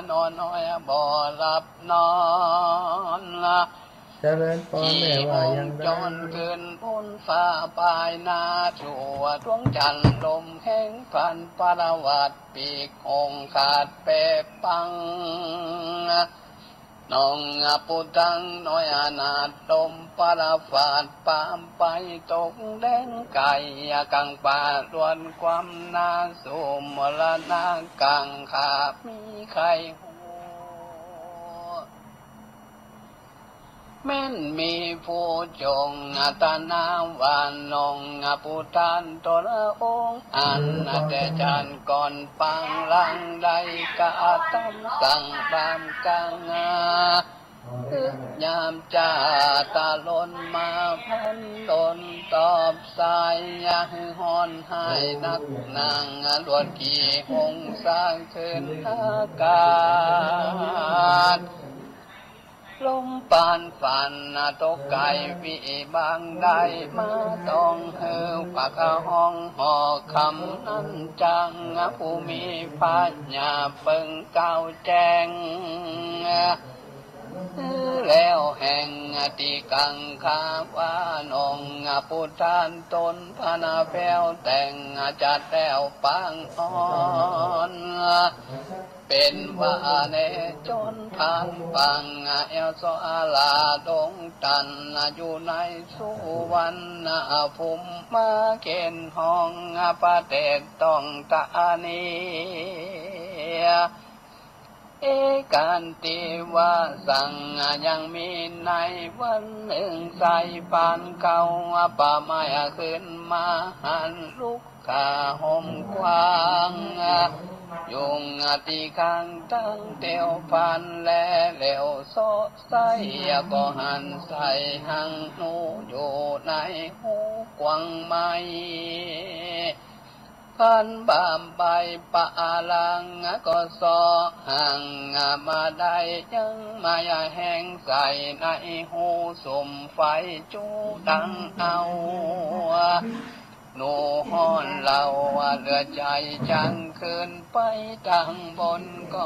หนอน้อยบ่หลับนอน เจริญพร แม่ว่าอย่างใด จีองค์จรขึ้นบนฟ้าปลายนา ทั่วดวงจันทร์ลมแหงพัด พระวัตรปีกองค์ขาดเปปัง น้องปุตังน้อยอนาถ ลมพระบาทปามไปตกแดนไกล กังปะล้วนความนาสู่มรณะกังขา มีใครฮู้ แม้นมีผู้จงตระหนักว่า น้องปุตันตนองค์อั้น แต่จันทร์ก่อนปางหลังได้กระทำสั่งบาปกัง ยามจะตะลนมาพันตนตอบสาย อย่าหื้อฮ้อนหายนักหนา ลวดกี่องศาขึ้นอากาศ ลมปานฝันตกไกล วิบากได้มาต้องหื้อ ปากห้องหอคำนั้นจัง ผู้มีปัญญาเปิงก้าวแจ้ง แล้วแห่งติกังขาว่า น้องปุตันตนพนาแผ้วแต่ง จัดแล้วปางอ่อน เป็นว่าแน่จนผ่านปาง แอวสออาลาดงตัน อยู่ในสุวรรณภูมิ มาเกณฑ์ห้องประเทศต้องธานี เอกันติวาสัง ยังมีในวันหนึ่ง สายพานเข้าป่าไม้ ขึ้นมาหันลุก ข้าห่มกว้าง ยุงติข้างตั้งเตียวพาน แลเหลียวเซาะไส้ ก็หันใส่หังหนูอยู่ในฮูกว้างไม้ พานบาปใบปะอาลัง ก็เซาะหังมาได้ ยังมาแหงใส่ในฮูสุมไฟจุดังเอา หนูฮ้อนเหล่าเหลือใจ๋ จั่งขึ้นไปตางบน ก็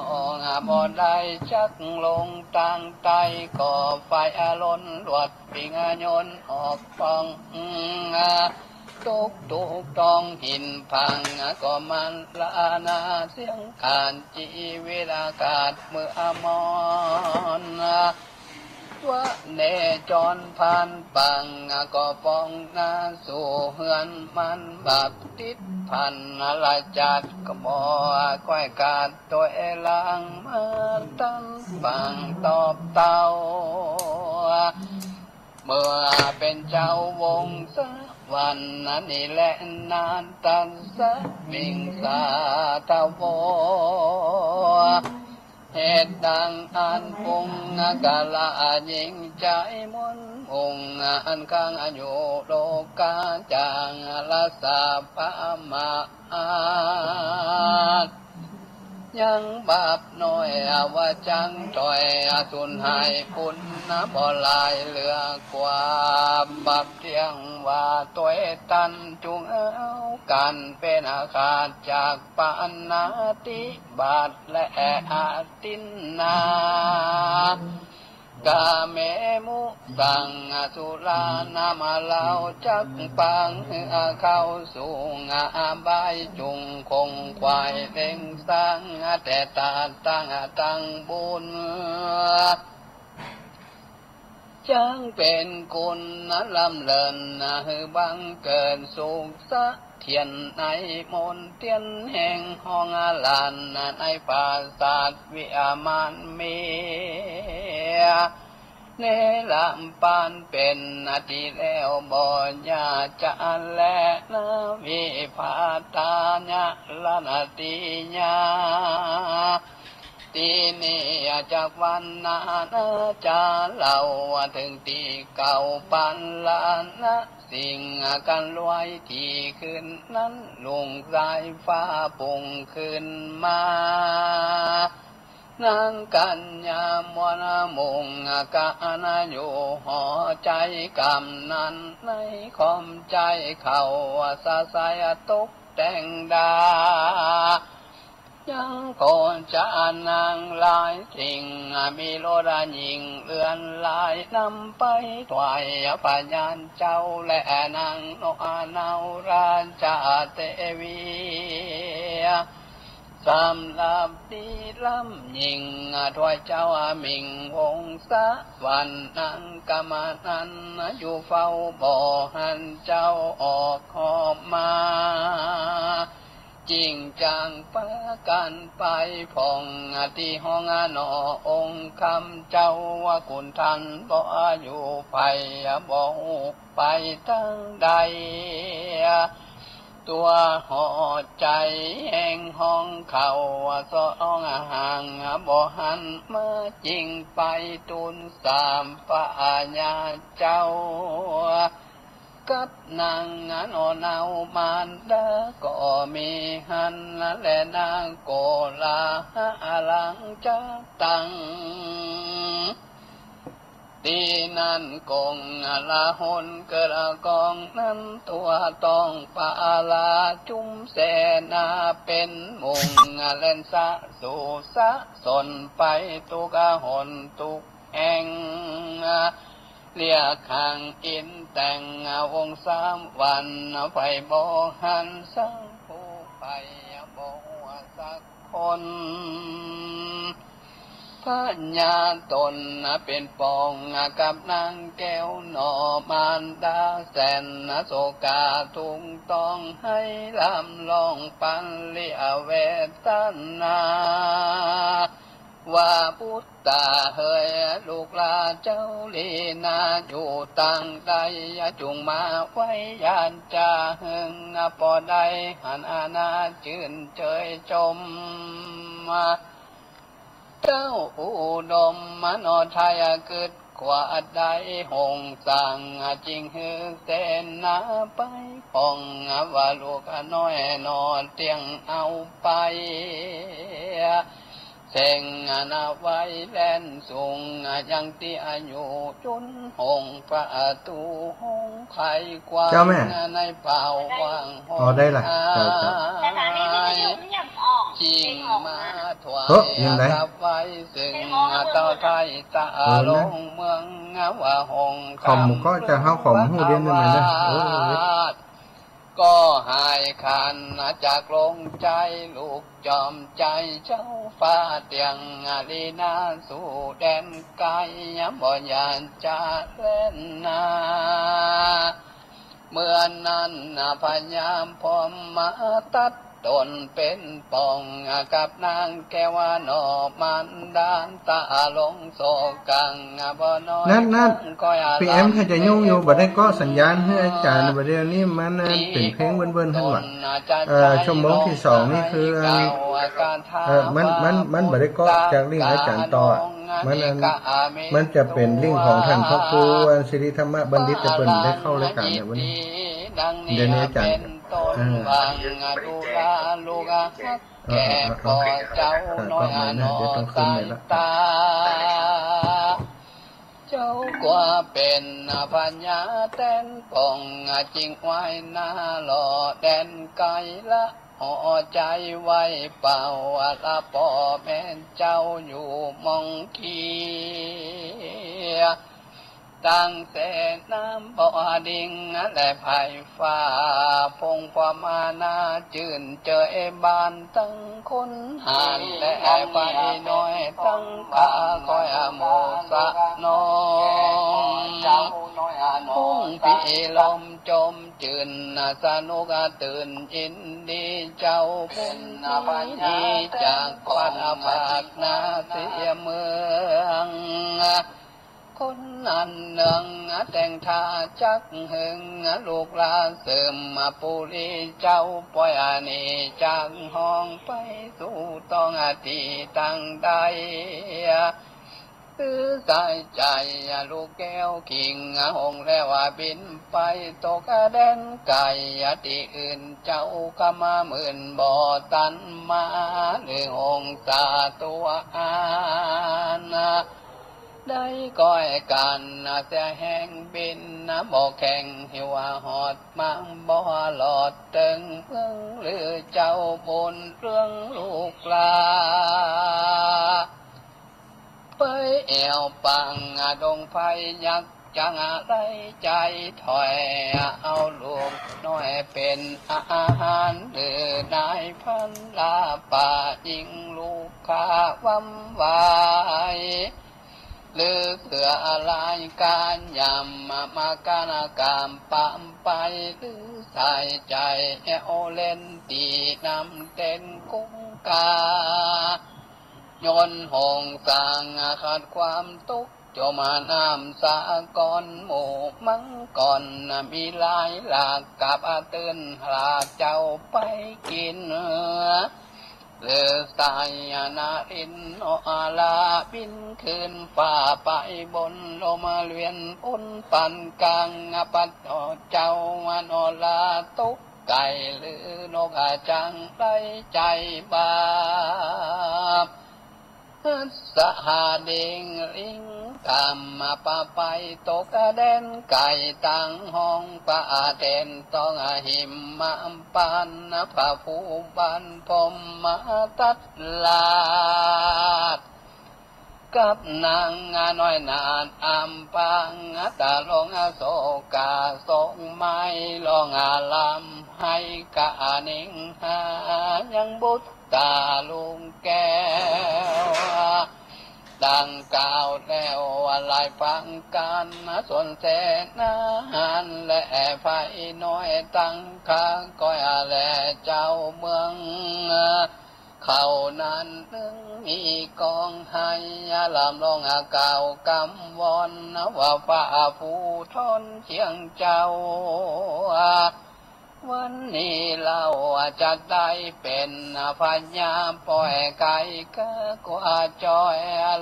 บ่ได้จักลงตางใต้ ก็ไฟอารมณ์ลวดปิงยนต์ออกป่อง ตกถูกต้องหินพัง ก็มันละนาเสียงขาด จีวิตขาดเมื่อมอน วะเนจรพานปัง ก็ปองหน้าสู่เฮือนมัน บาปติดพันละจัด ก็บ่ก้อยขาดตวยหลัง มาตันปังตอบเต้า เมื่อเป็นเจ้าวงศ์สวรรค์นี้แล นาทัสสะวิงสาทะโว เหตุดังอันปุงกะละหญิงใจ๋มนต์มุ่ง อันค้างอยู่โลกา จางละสาพระมหาด ยังบาปน้อยอวจังถ้อย สูญหายปุญญะบ่หลาย เหลือกว่าบาปเตี้ยงว่าตวยตัน จุ่งเอากั๋นเป๋นขาดจากปาณาติบาตและอทินนา กาเมมุสังสุรา น้ำเหล้าจักปาง หื้อเข้าสู่อบาย จุ่งคงขวายเล็งสัง แต่ตาตั้งตังบุญ จักเป๋นคุณล้ำเลิศ หื้อบังเกิดสุขเสถียร ในมณเฑียรแห่งห้องหลาน ในปราสาทวิมานมี เนรปานเป๋นนาทีแล้วบ่อย่าจะแล นาวิพาตาญะละนาทีญา ตี้นี้จักวันนานาจาเล่า เถิงตี้เก้าปันละนะสิ่ง กันลวยตี้ขึ้นนั้น รุ่งสายฟ้าปุ้งขึ้นมา นางกัญญามนมุงกะอันอยู่หอใจ๋กำนั้น ในขอมใจ๋เขาสะใสตกแต่งดา ยังโกจานางหลายสิ่ง มีรถยิ่งเลื่อนหลาย นำไปถวายพญาเจ้า และนางนกเนาราชเตวี สำหรับดีล้ำยิ่ง ถ้วยเจ้ามิ่งวงสวรรค์ นางกำนั้นอยู่เฝ้าบ่หันเจ้าออกหอมา จึงจักปากั๋นไปพ่องตี้ห้องหนอ องค์คำเจ้าว่าคุณท่านบ่อยู่ ไปบ่ฮู้ไปตางใด ตั๋วหอใจ๋แห่งห้องเขา สองห่างบ่หันมา จึงไปตูลสามพญาเจ้า กับนางนกเนามารดาก็มีหั้น และนางโกลาหะหลังจากตั้ง ตี้นั้นกงลาหลเกิดกองนั้น ตั๋วต้องปาลาจุมเสนา เป๋นหมู่แล่นสะสู่สะสนไป ตุ๊กหนตุ๊กแห่ง เรียกข้างอินแต่งวงสามวัน ใผบ่หันสักผู้ ใผบ่ฮู้สักคน พญาต๋นเป๋นป้องกับนางแก้วหนอ มารดาแสนโศกาทุกข์ ต้องไห้ร่ำฮ้องปริเวทนา ว่าปุตตาเหย ลูกหลาเจ้าลีนาอยู่ตางใด จุ่งมาไหว้ยานจาเหิง บ่ได้หันหน้าจื้นเจยจม เจ้าอุดมมโนไทยกึ๊ดขวาดได้ ฮงสั่งจึงหื้อเสนาไปพ่อง ว่าลูกน้อยหนอเตี้ยงเอาไป เส้งนาไว้แล่นสูง ยังตี้อายุจุนฮงประตูฮงไขกว้าง เจ้าแม่ ในป่าว่างฮง อ๋อ ได้ละ เจ้า เจ้า หาย จึงมาถวาย เฮ้ย ยังไง กับไหว้ซึ่งเต้าไทยตะ เออนะ ลงเมืองว่าฮง คอมก็จะเฮาคอมฮู้เดียวนั่นแหละนะ เออ เออ เออ ก็หายขันจากลงใจ๋ ลูกจอมใจ๋เจ้าฟ้าเตี้ยง ลีนาสู่แดนไก๋ บ่ยานจะแล่นนา เมื่อนั้นพญาพรหมมาตัดต๋นเป๋นป้องกับนางแก้วหนอ มารดาตะลงโศกัง บ่น้อย นั่น นั่น คอย พีเอ็ม ถ้าจะยุ่งอยู่ บ่ได้เกาะสัญญาณหื้ออาจ๋ารย์ บ่าเดี่ยวนี้มันเป๋นเพลงเวิ้นๆ หื้อว่า เอ่อ ชั่วโมงตี้สองนี่คือ เอ่อ มัน มัน มันบ่ได้เกาะจากลิงก์อาจ๋ารย์ต่อ มันอัน มันจะเป๋นลิงก์ของต้านพระครูอันสิริธรรมบัณฑิต แต่เปิ้นได้เข้ารายก๋านในวันนี้ เดี๋ยวนี้อาจ๋ารย์ เอ่อ แก่ก่อเจ้าน้อยหนอ เดี๋ยวต้องขึ้นเลยละ ตา เจ้ากว่าเป๋นพญาแตนป้อง จึงไหว้หน้าหล่อแดนไก๋ละ หอใจ๋ไหว้เป่าละ ป้อแม่เจ้าอยู่หม้องเคีย ตังแสน้ำบ่อดิง และไพร่ฟ้าพงพมานา จื้นเจยบานตังคนหาน และไพร่น้อยตังข้า คอยหมู่สนอง ฮุ่งปี้ลมจมจื้น สนุกตื่นยินดี เจ้าบุญมีจากปัดภาคหน้าเสียเมือง คนอันเนืองแต่งท่าจักหึง ลูกหลานเสริมปุรีเจ้า ป้อยหนีจากห้องไปสู่ต้องตี้ตังใด หรือสายใจ๋ลูกแก้วกิ่งหงส์แล้วบินไปตกแดนไก๋ ตี้อื่นเจ้าข้ามาหมื่นบ่ตันมา หรือหงส์สาตัวอานา ได้ก้อยกั๋นเสียแฮงบินบ่แข็ง หิวฮอดมาบ่หลอดเถิงเมือง หรือเจ้าบุญเรื่องลูกหลา ไปแอ่วปังดงไพยักษ์ จักไร้ใจ๋ถอย เอาลูกน้อยเป๋นอาหาร หรือนายพรานป้าญิงลูกข้าหว่ำไหว หรือเกือรายก๋านยำ มาก๋านก๋ามปามไป หรือสายใจ๋แอ่วเล่นตี้น้ำเต็นกุ้งก๋า ย้อนหงส์สาขัดความตกจ๋มน้ำสาก่อน หมู่มังกรมีหลายหลาก กลับตื่นหลาเจ้าไปกิ๋น หรือสายนรินทร์นอลาบินขึ้นฟ้าไปบน ลมเวียนอุนปันกลาง ปัดเจ้าโนราตกไก๋ หรือนกจังไร้ใจ๋บาป หัสหาเด้งลิงกำปะไปตกแดนไก๋ ตังห้องประเทศต้องหิมมาปาน พระผู้บานพรหมมาตรัสลาด กับนางน้อยนาฏอัมพา ตะลงโศกาสกไม้ร้องอาราม ไห้กระนิงหายังบุตร ต๋าลุงแก้ว ดังกล่าวแล้วหลายประก๋าน ส่วนเสนาหารและไพร่น้อยตังข้าก้อยแลเจ้าเมือง เขานั้นนึ่งมีกองไห้ ร่ำร้องกล่าวกำวอน ว่าพระผู้ทอนเจียงเจ้า วันนี้เฮาจะได้เป๋นพญาป่อยไก่ กะกว่าจ้อย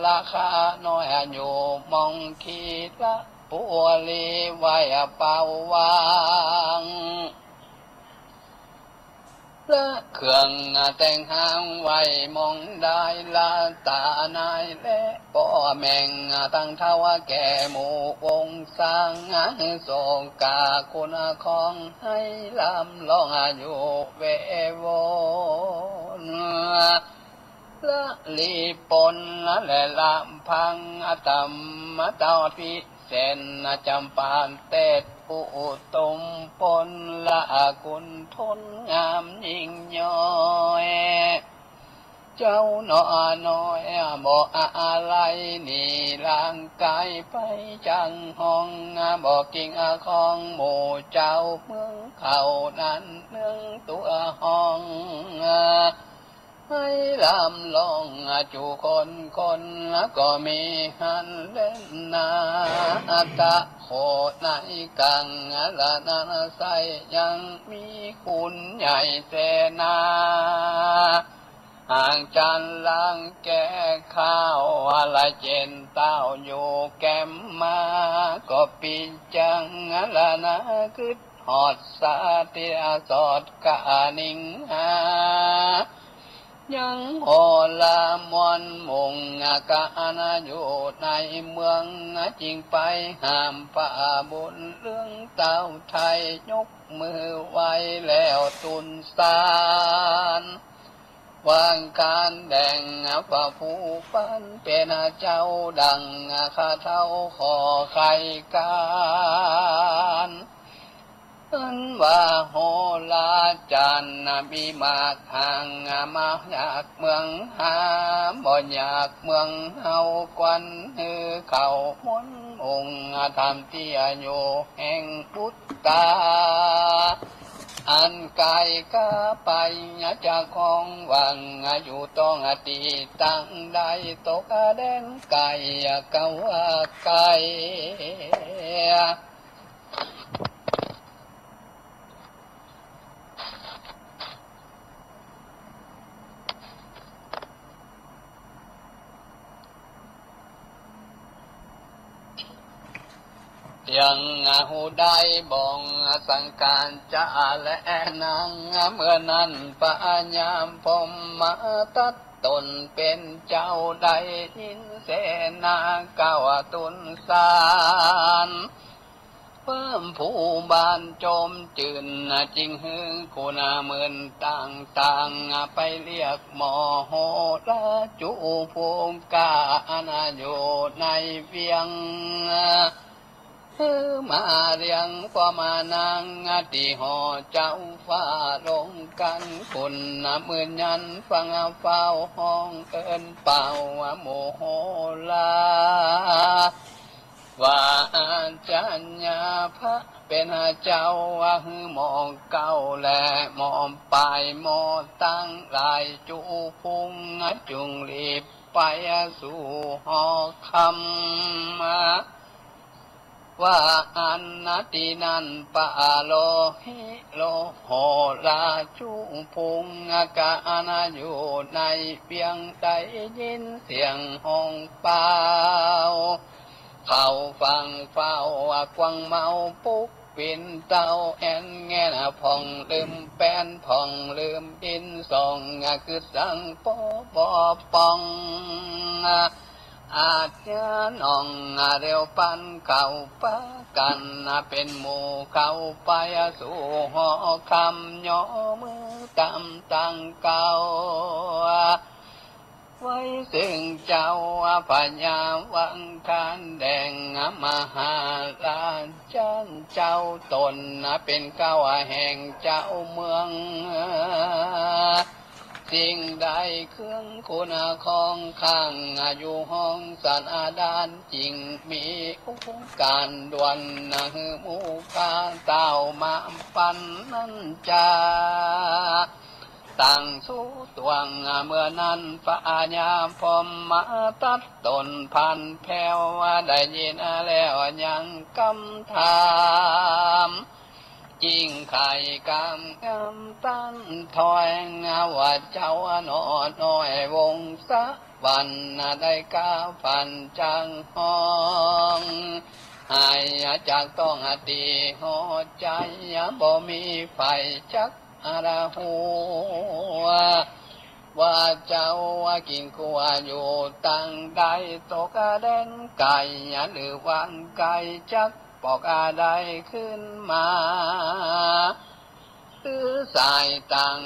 ราคาน้อย อยู่หม่องคีระปุรี ไหว้เป่าหว่าง และเครื่องแต่งหางไหว้หม่องได้ ละตานายและป้อแม่งตังเฒ่าแก่หมู่วงสร้าง โศกาคุณของ ไห้ร่ำร้องอยู่เววน ละลีปนและลำพัง ธรรมเต้าพิเศษ จำปาเทศผู้ตุ้มปน ละคุณทนงามยิ่งย้อย เจ้าหนอน้อยบ่อาลัยหนีร่างก๋ายไป จักห้องบ่กิ่งของหมู่เจ้าเมืองเขานั้น นึ่งตั๋วห้อง ไห้ร่ำร้องจุคนคน ก็มีหั้นแลนา ตะโขในกั๋งละนั้นไส้ ยังมีขุนใหญ่เสนา หากจันรังแก่ข้าว ละเจนเต้าอยู่แก้มมา ก็ปิจังละนา กึ๊ดฮอดสาติอสอดกะนิงหา ยังโหราม่วนมุ่งกะอันอยู่ในเมือง จึงไปห้ามพระบุญเรื่องเต้าไท้ ยกมือไหว้แล้วตูนสาน วางก๋านแด่งพระผู้บานเป๋นเจ้า ดังข้าเฒ่าขอไขก๋าน อันว่าโหราจ๋ารย์มีมากห่าง มาจากเมืองหา บ่อยากเมืองเฮา ควันหื้อเขามนต์มุ่ง ธรรมตี้อยู่แห่งบุตรต๋า อันก๋ายกาไป จะคองหวังอยู่ต้องตี้ตังใด ตกแดนไก๋กะว่าไก๋ เสียงผู้ใดบ้องสังขารจะแลนาง เมื่อนั้นพญาพรหมทัตตนเป๋นเจ้าได้ยินเสนาเก้าตูนสาร เพิ่มภูบาลโจมจื้น จึงหื้อขุนหมื่นต่างๆ ไปเรียกหมอโหราจุผู้กล้าอันอยู่ในเวียง หื้อมาเรียงป้อมนางตี้หอเจ้าฟ้าลงกัน ขุนหมื่นยันฟังฟ้าวฮ้องเอิ้นเป่าหมู่โหรา ว่าอาจารยาพระเป๋นเจ้าหื้อหมอเก้าแลหมอปายหมอตังหลายจุพุง จุ่งรีบไปสู่หอคำ ว่าอั้นตี้นั้นปะโลหิโลโหราจุพุง กะอันอยู่ในเวียงได้ยินเสียงฮ้องเป่า เข้าฟังเฝ้ากวางเมาปุกปิ่นเต้าแอ่นแง่นผ่องลืมแป้นผ่องลืมอินส่องกึ๊ดสังปอปอป่อง อาจยาน้องเร็วปันเข้าปะกั๋นเป๋นหมู่เข้าไปสู่หอคำ ย่อมือต๋ามตังเก่า ไว้ซึ่งเจ้าพญาวังคารแดง มหาราชันเจ้าต๋นเป๋นเกล้าแห่งเจ้าเมือง สิ่งใดเครื่องคุณของข้างอยู่ห้องสันดาน จึงมีโอกาสด่วนหื้อหมู่ข้าเต้ามาปันนั้นจา ตั้งสู้ตวง เมื่อนั้นพญาพรหมทัตตนพลันแผว ได้ยินแล้วยังกำถาม จึงไขกำงามตันถอย ว่าเจ้าหนอน้อยวงศวรรณ ได้กล้าฝันจังฮ้อง หายจากต้องตี้หอใจ๋ บ่มีใผจัก อาราหัว ว่าเจ้ากินกั๋วอยู่ตังใด ตกแดนไก๋หรือวังไก๋ จักปอกได้ขึ้นมา คือสายตัง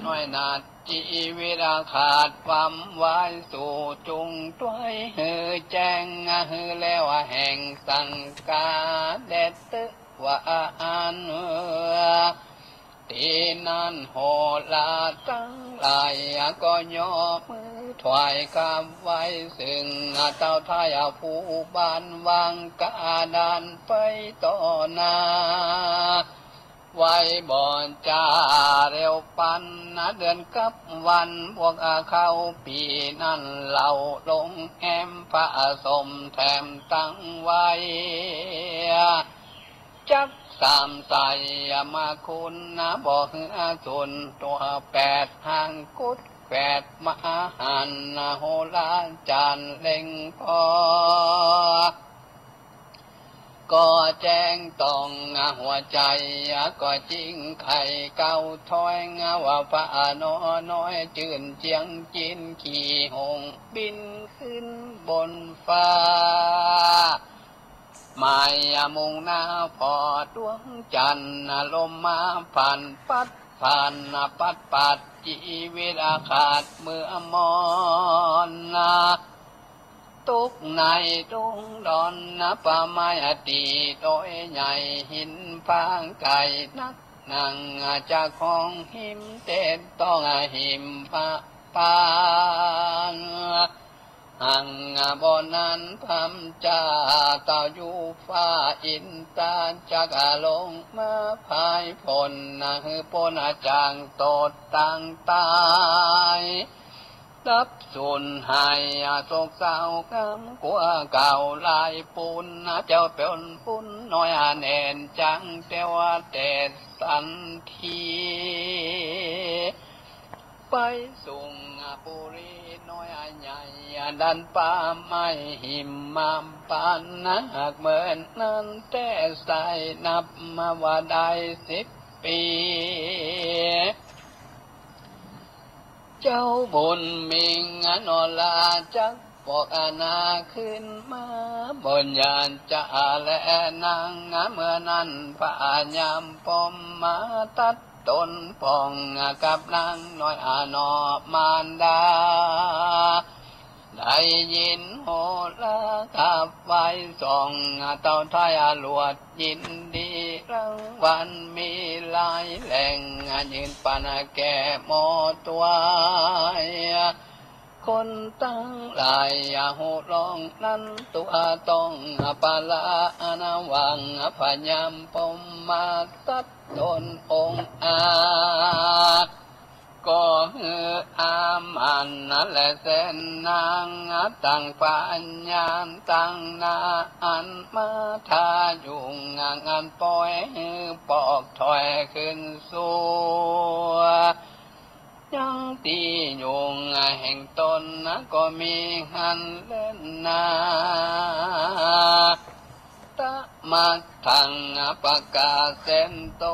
น้อยนาด จีวิตขาดความวายสู่จุ่งตวยหื้อแจ้ง หื้อแล้วแห่งสังกาแดดตึก ว่าอั้น ตี้นั้นโหราตังหลาย ก็ย่อมือถวายกราบไหว้ ซึ่งเต้าไท้ผู้บานวางกาดานไปต่อหน้า ไหว้บ่จ๋าเร็วปันเดือนกับวัน บวกเข้าปี๋นั้นเล่า ลงแอมผสมแถมตังไหว้ จักสามไสยมาคุณ บ่หื้อสูญตั๋วแปดหางกุดแปดมหันต์ โหราจ๋ารย์เล็งพอ ก็แจ้งต้องหัวใจ๋ ก็จึงไขเก้าถ้อย ว่าพระหนอน้อยจื้นเจียงจิ๋น ขี่หงส์บินขึ้นบนฟ้า หมายมุ่งหน้าผ่อดวงจันทร์ ลมมาผ่านปัดผ่านปัดปัด จีวิตขาดเมื่อมอน ตกในดงดอน ป่าไม้ตี้โตใหญ่ หินผาไก๋นัก นั่งจากของหิมเต็ดต้องหิมผาปาน หั้งบ่นั้นพร่ำจ๋าเต้าอยู่ฟ้า อินตาจักลงมาพายผล หื้อป๊นจากโต้ษตางต๋าย ดับสูญหายโศกเศร้าความกั๋วเก่าหลายปูน เจ้าเป๋นปุ้นน้อยแน่นจัง แต่ว่าแต่สันที เ ไปสุงบุรีน้อยใหญ่ ดันป่าไม้หิมพานต์ หากเหมือนนั้นแต๊ใส นับมาว่าได้สิบปี เจ้าบุญมีอโนราจัก ปอกอนาขึ้นมาบนยานจะแลนาง เมื่อนั้นพญาพรหมมาตัดตนป้องกับนางน้อยอโนมานดา ได้ยินโหราขับไหว้ส่อง เต้าไทยอรวดยินดีรางวัลมีหลายแหล่ง ยืนปันแก่หมอตวย คนตังหลายอย่าฮู้ร้องนั้น ตั๋วต้องปราณา หวังพญาพรหมมาตัดตนองอาจ ก็หื้ออามันและแสนนาง ตั้งพญาตั้งนาอันมาทายุง อันปล่อยหื้อปอกถอยขึ้นสู่ ยังตี้อยู่แห่งตนก็มีหั้นแลนา ตมัตถังปกาเสนโต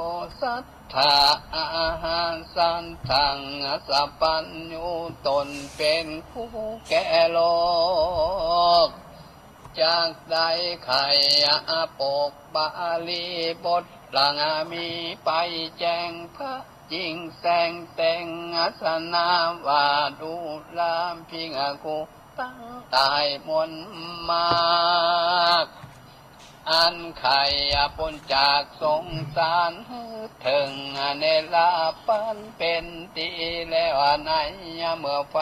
สัตถาอาหาสัตถัง สัพพัญญูตนเป๋นผู้แก่โลก จักได้ใค่ปกบาลีบทหลัง มีไปแจ้งพระ จิ่งแสงแต่งอัสนาว่า ดูราภิกขุตังหลายมวลมาก อันใค่ป๊นจากสงสาร หื้อเถิงเนรปันเป๋นตี้แล้วใน เมื่อพ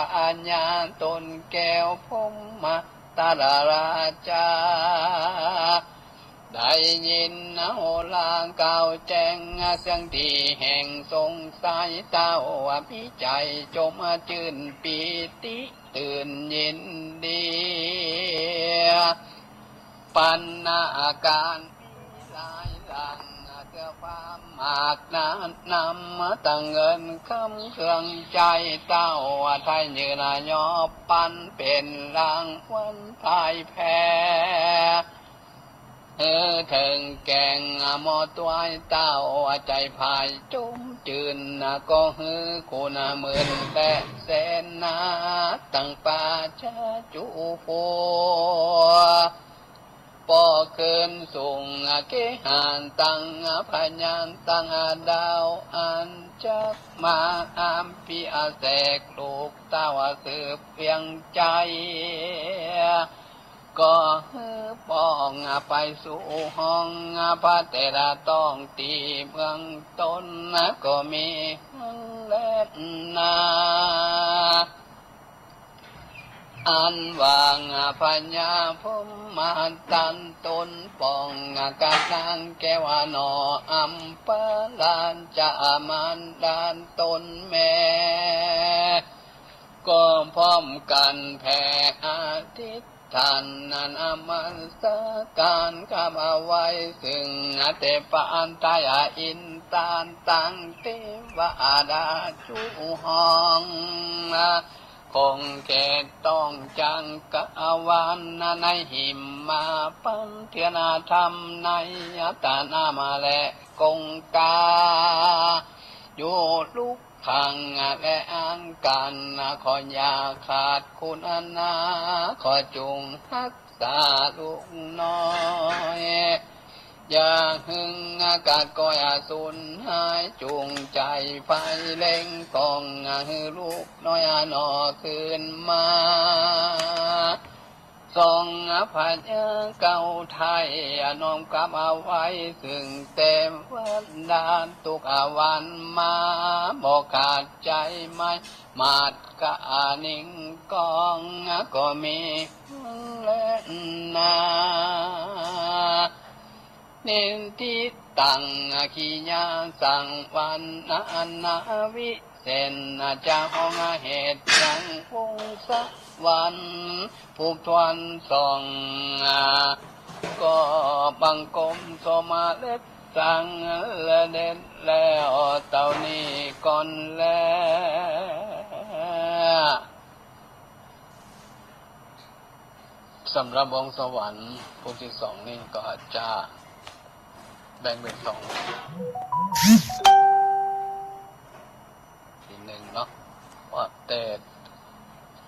ญาตนแก้วพรหม ตราราชา ได้ยินโหราเก่าแจ้ง เสียงตี้แห่งสงสัยเต้า มีใจ๋จมจื้นปีติตื่นยินดี ปัณณาการมีหลายหลัง เตื้อความมากหนา นำตั้งเงินคำเครื่องใจ๊ เต้าไถ่ยื่นยอบปันเป๋นรางวัลพ่ายแพ้ หื้อเถิงแก่งหมอตวยเต้า ใจ๋พ่ายจมจื้น ก็หื้อคุณหมื่นและแสนนา ตั้งป่าช้าจู๋ฟัว ปอขึ้นสูงเกหาตั้งพญาตั้งดาว อันจักมาอภิเษกลูกเต้าสืบเวียงใจ๋ ก็หื้อป้องไปสู่ห้องพระเถระต้องตี้เมืองตน ก็มีหั้นแลนา อันว่าพญาพรหมมาตัดตนป้องกับนางแก้วหนออัมพาราชมารดาตนแม่ ก็พร้อมกั๋นแผ่อธิษฐานนมัสก๋านกราบไหว้ซึ่งเทพไตรอินทร์ตังเทวดาจู๋ห้อง คงเขตต้องจักรวาลในหิมมาปันเถื่อนธรรมในอัตตนามและกงกา อยู่ลุกขังและอังการ ขออย่าขาดคุณนา ขอจุ่งฮักษาลูกน้อย อย่าหึงกาดก้อยสูญหาย จุ่งใจ๋ไฟเร่งของ หื้อลูกน้อยหนอคืนมา สองพญาเก่าไทยน้อมกราบไหว้ซึ่งเทวดาทุกวันมา บ่ขาดใจ๋ไม้มาดกะนิ่งกอง ก็มีแลนา นิทธิตังอคิยาสังวรรณนาวิเศษ จะห้องเหตุยังวงศ์สวรรค์ ผูกถ้วนสอง ก็บังคมสมเร็จสังเร็จแล้วเต้านี้ก่อนแล สำหรับวงสวรรค์พวกตี้สองนี่ก็อาจจะแบ่งเป๋นสอง ตี้นึ่งเนาะ ว่าแต่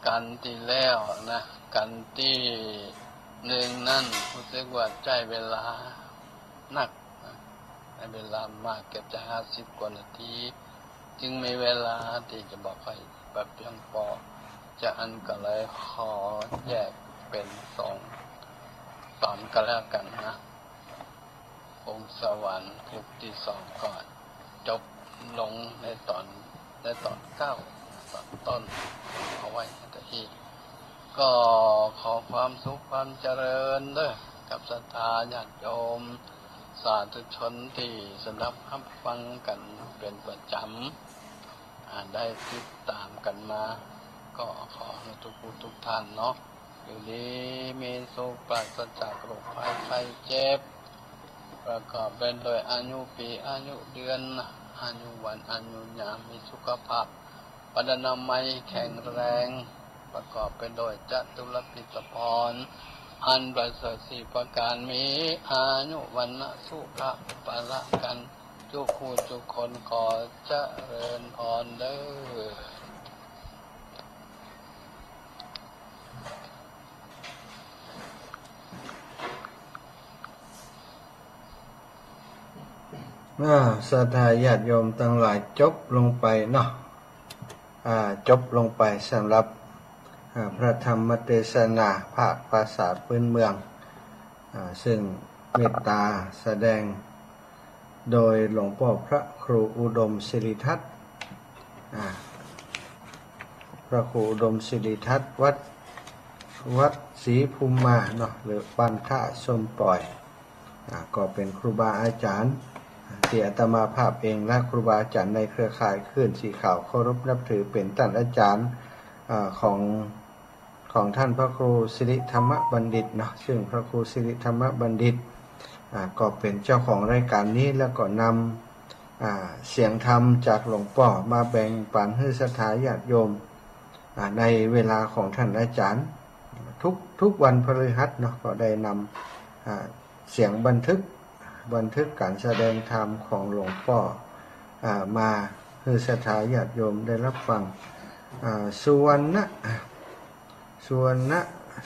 กั๋นตี้แล้วนะ กั๋นตี้นึ่งนั้นฮู้สึกว่าใจ๊เวลานักนะ ใจ๊เวลามาก เกือบจะห้าสิบกว่านาที จึงมีเวลาตี้จะบ่ค่อยแบบเปียงปอ จะอั้นก็เลยขอแยกเป๋นสองต๋อนก็แล้วกั๋นนะ วงสวรรค์พวกตี้สองก็จบลงในต๋อน ในต๋อนเก้า ต๋อนต้น เอาไว้ตะกี้ ก็ขอความสุขความเจริญเด้อ กับศรัทธาญาติโยม สาธุชนตี้สดับฮับฟังกั๋นเป๋นประจ๋ำ อ่า ได้ติดต๋ามกั๋นมา ก็ขอหื้อทุกผู้ทุกท่านเนาะ อยู่ดีมีสุข ปราศจากโรคภัยไข้เจ็บ ประกอบไปด้วยอายุปี อายุเดือน อายุวัน อายุยาม มีสุขภาพ พรรณนามัยแข็งแรง ประกอบไปด้วยจตุรพิธพร อันประเสริฐสี่ประการ มีอายุ วรรณะ สุขะ พละ กั๋นจุกผู้จุกคน ขอเจริญพรเด้อ อ่า ศรัทธาญาติโยมตังหลาย จบลงไปเนาะ อ่า จบลงไปสำหรับ อ่า พระธรรมเตสนาภาคภาษาพื้นเมือง อ่า ซึ่งเมตตาแสดงโดยหลวงป้อพระครูอุดมสิริทัศน์ อ่า พระครูอุดมสิริทัศน์ วัด วัดศรีภูมิมาเนาะ หรือบ้านท่าส้มป่อย อ่า ก็เป๋นครูบาอาจ๋ารย์ อ่า ตี้อาตมาภาพเองและครูบาอาจ๋ารย์ในเครือข่ายคลื่นสีขาวเคารพนับถือ เป๋นต้านอาจ๋ารย์ อ่า ของ ของต้านพระครูสิริธรรมบัณฑิตเนาะ ซึ่งพระครูสิริธรรมบัณฑิต อ่า ก็เป๋นเจ้าของรายก๋านนี้ แล้วก็นำ อ่า เสียงธรรมจากหลวงป้อมาแบ่งปั๋นหื้อศรัทธาญาติโยม อ่า ในเวลาของต้านอาจ๋ารย์ ทุก ทุกวันพฤหัสเนาะ ก็ได้นำ อ่า เสียงบันทึก บันทึกก๋านแสดงธรรมของหลวงป้อ อ่า มาหื้อศรัทธาญาติโยมได้ฮับฟัง อ่า สุวรรณะ สุวรรณะ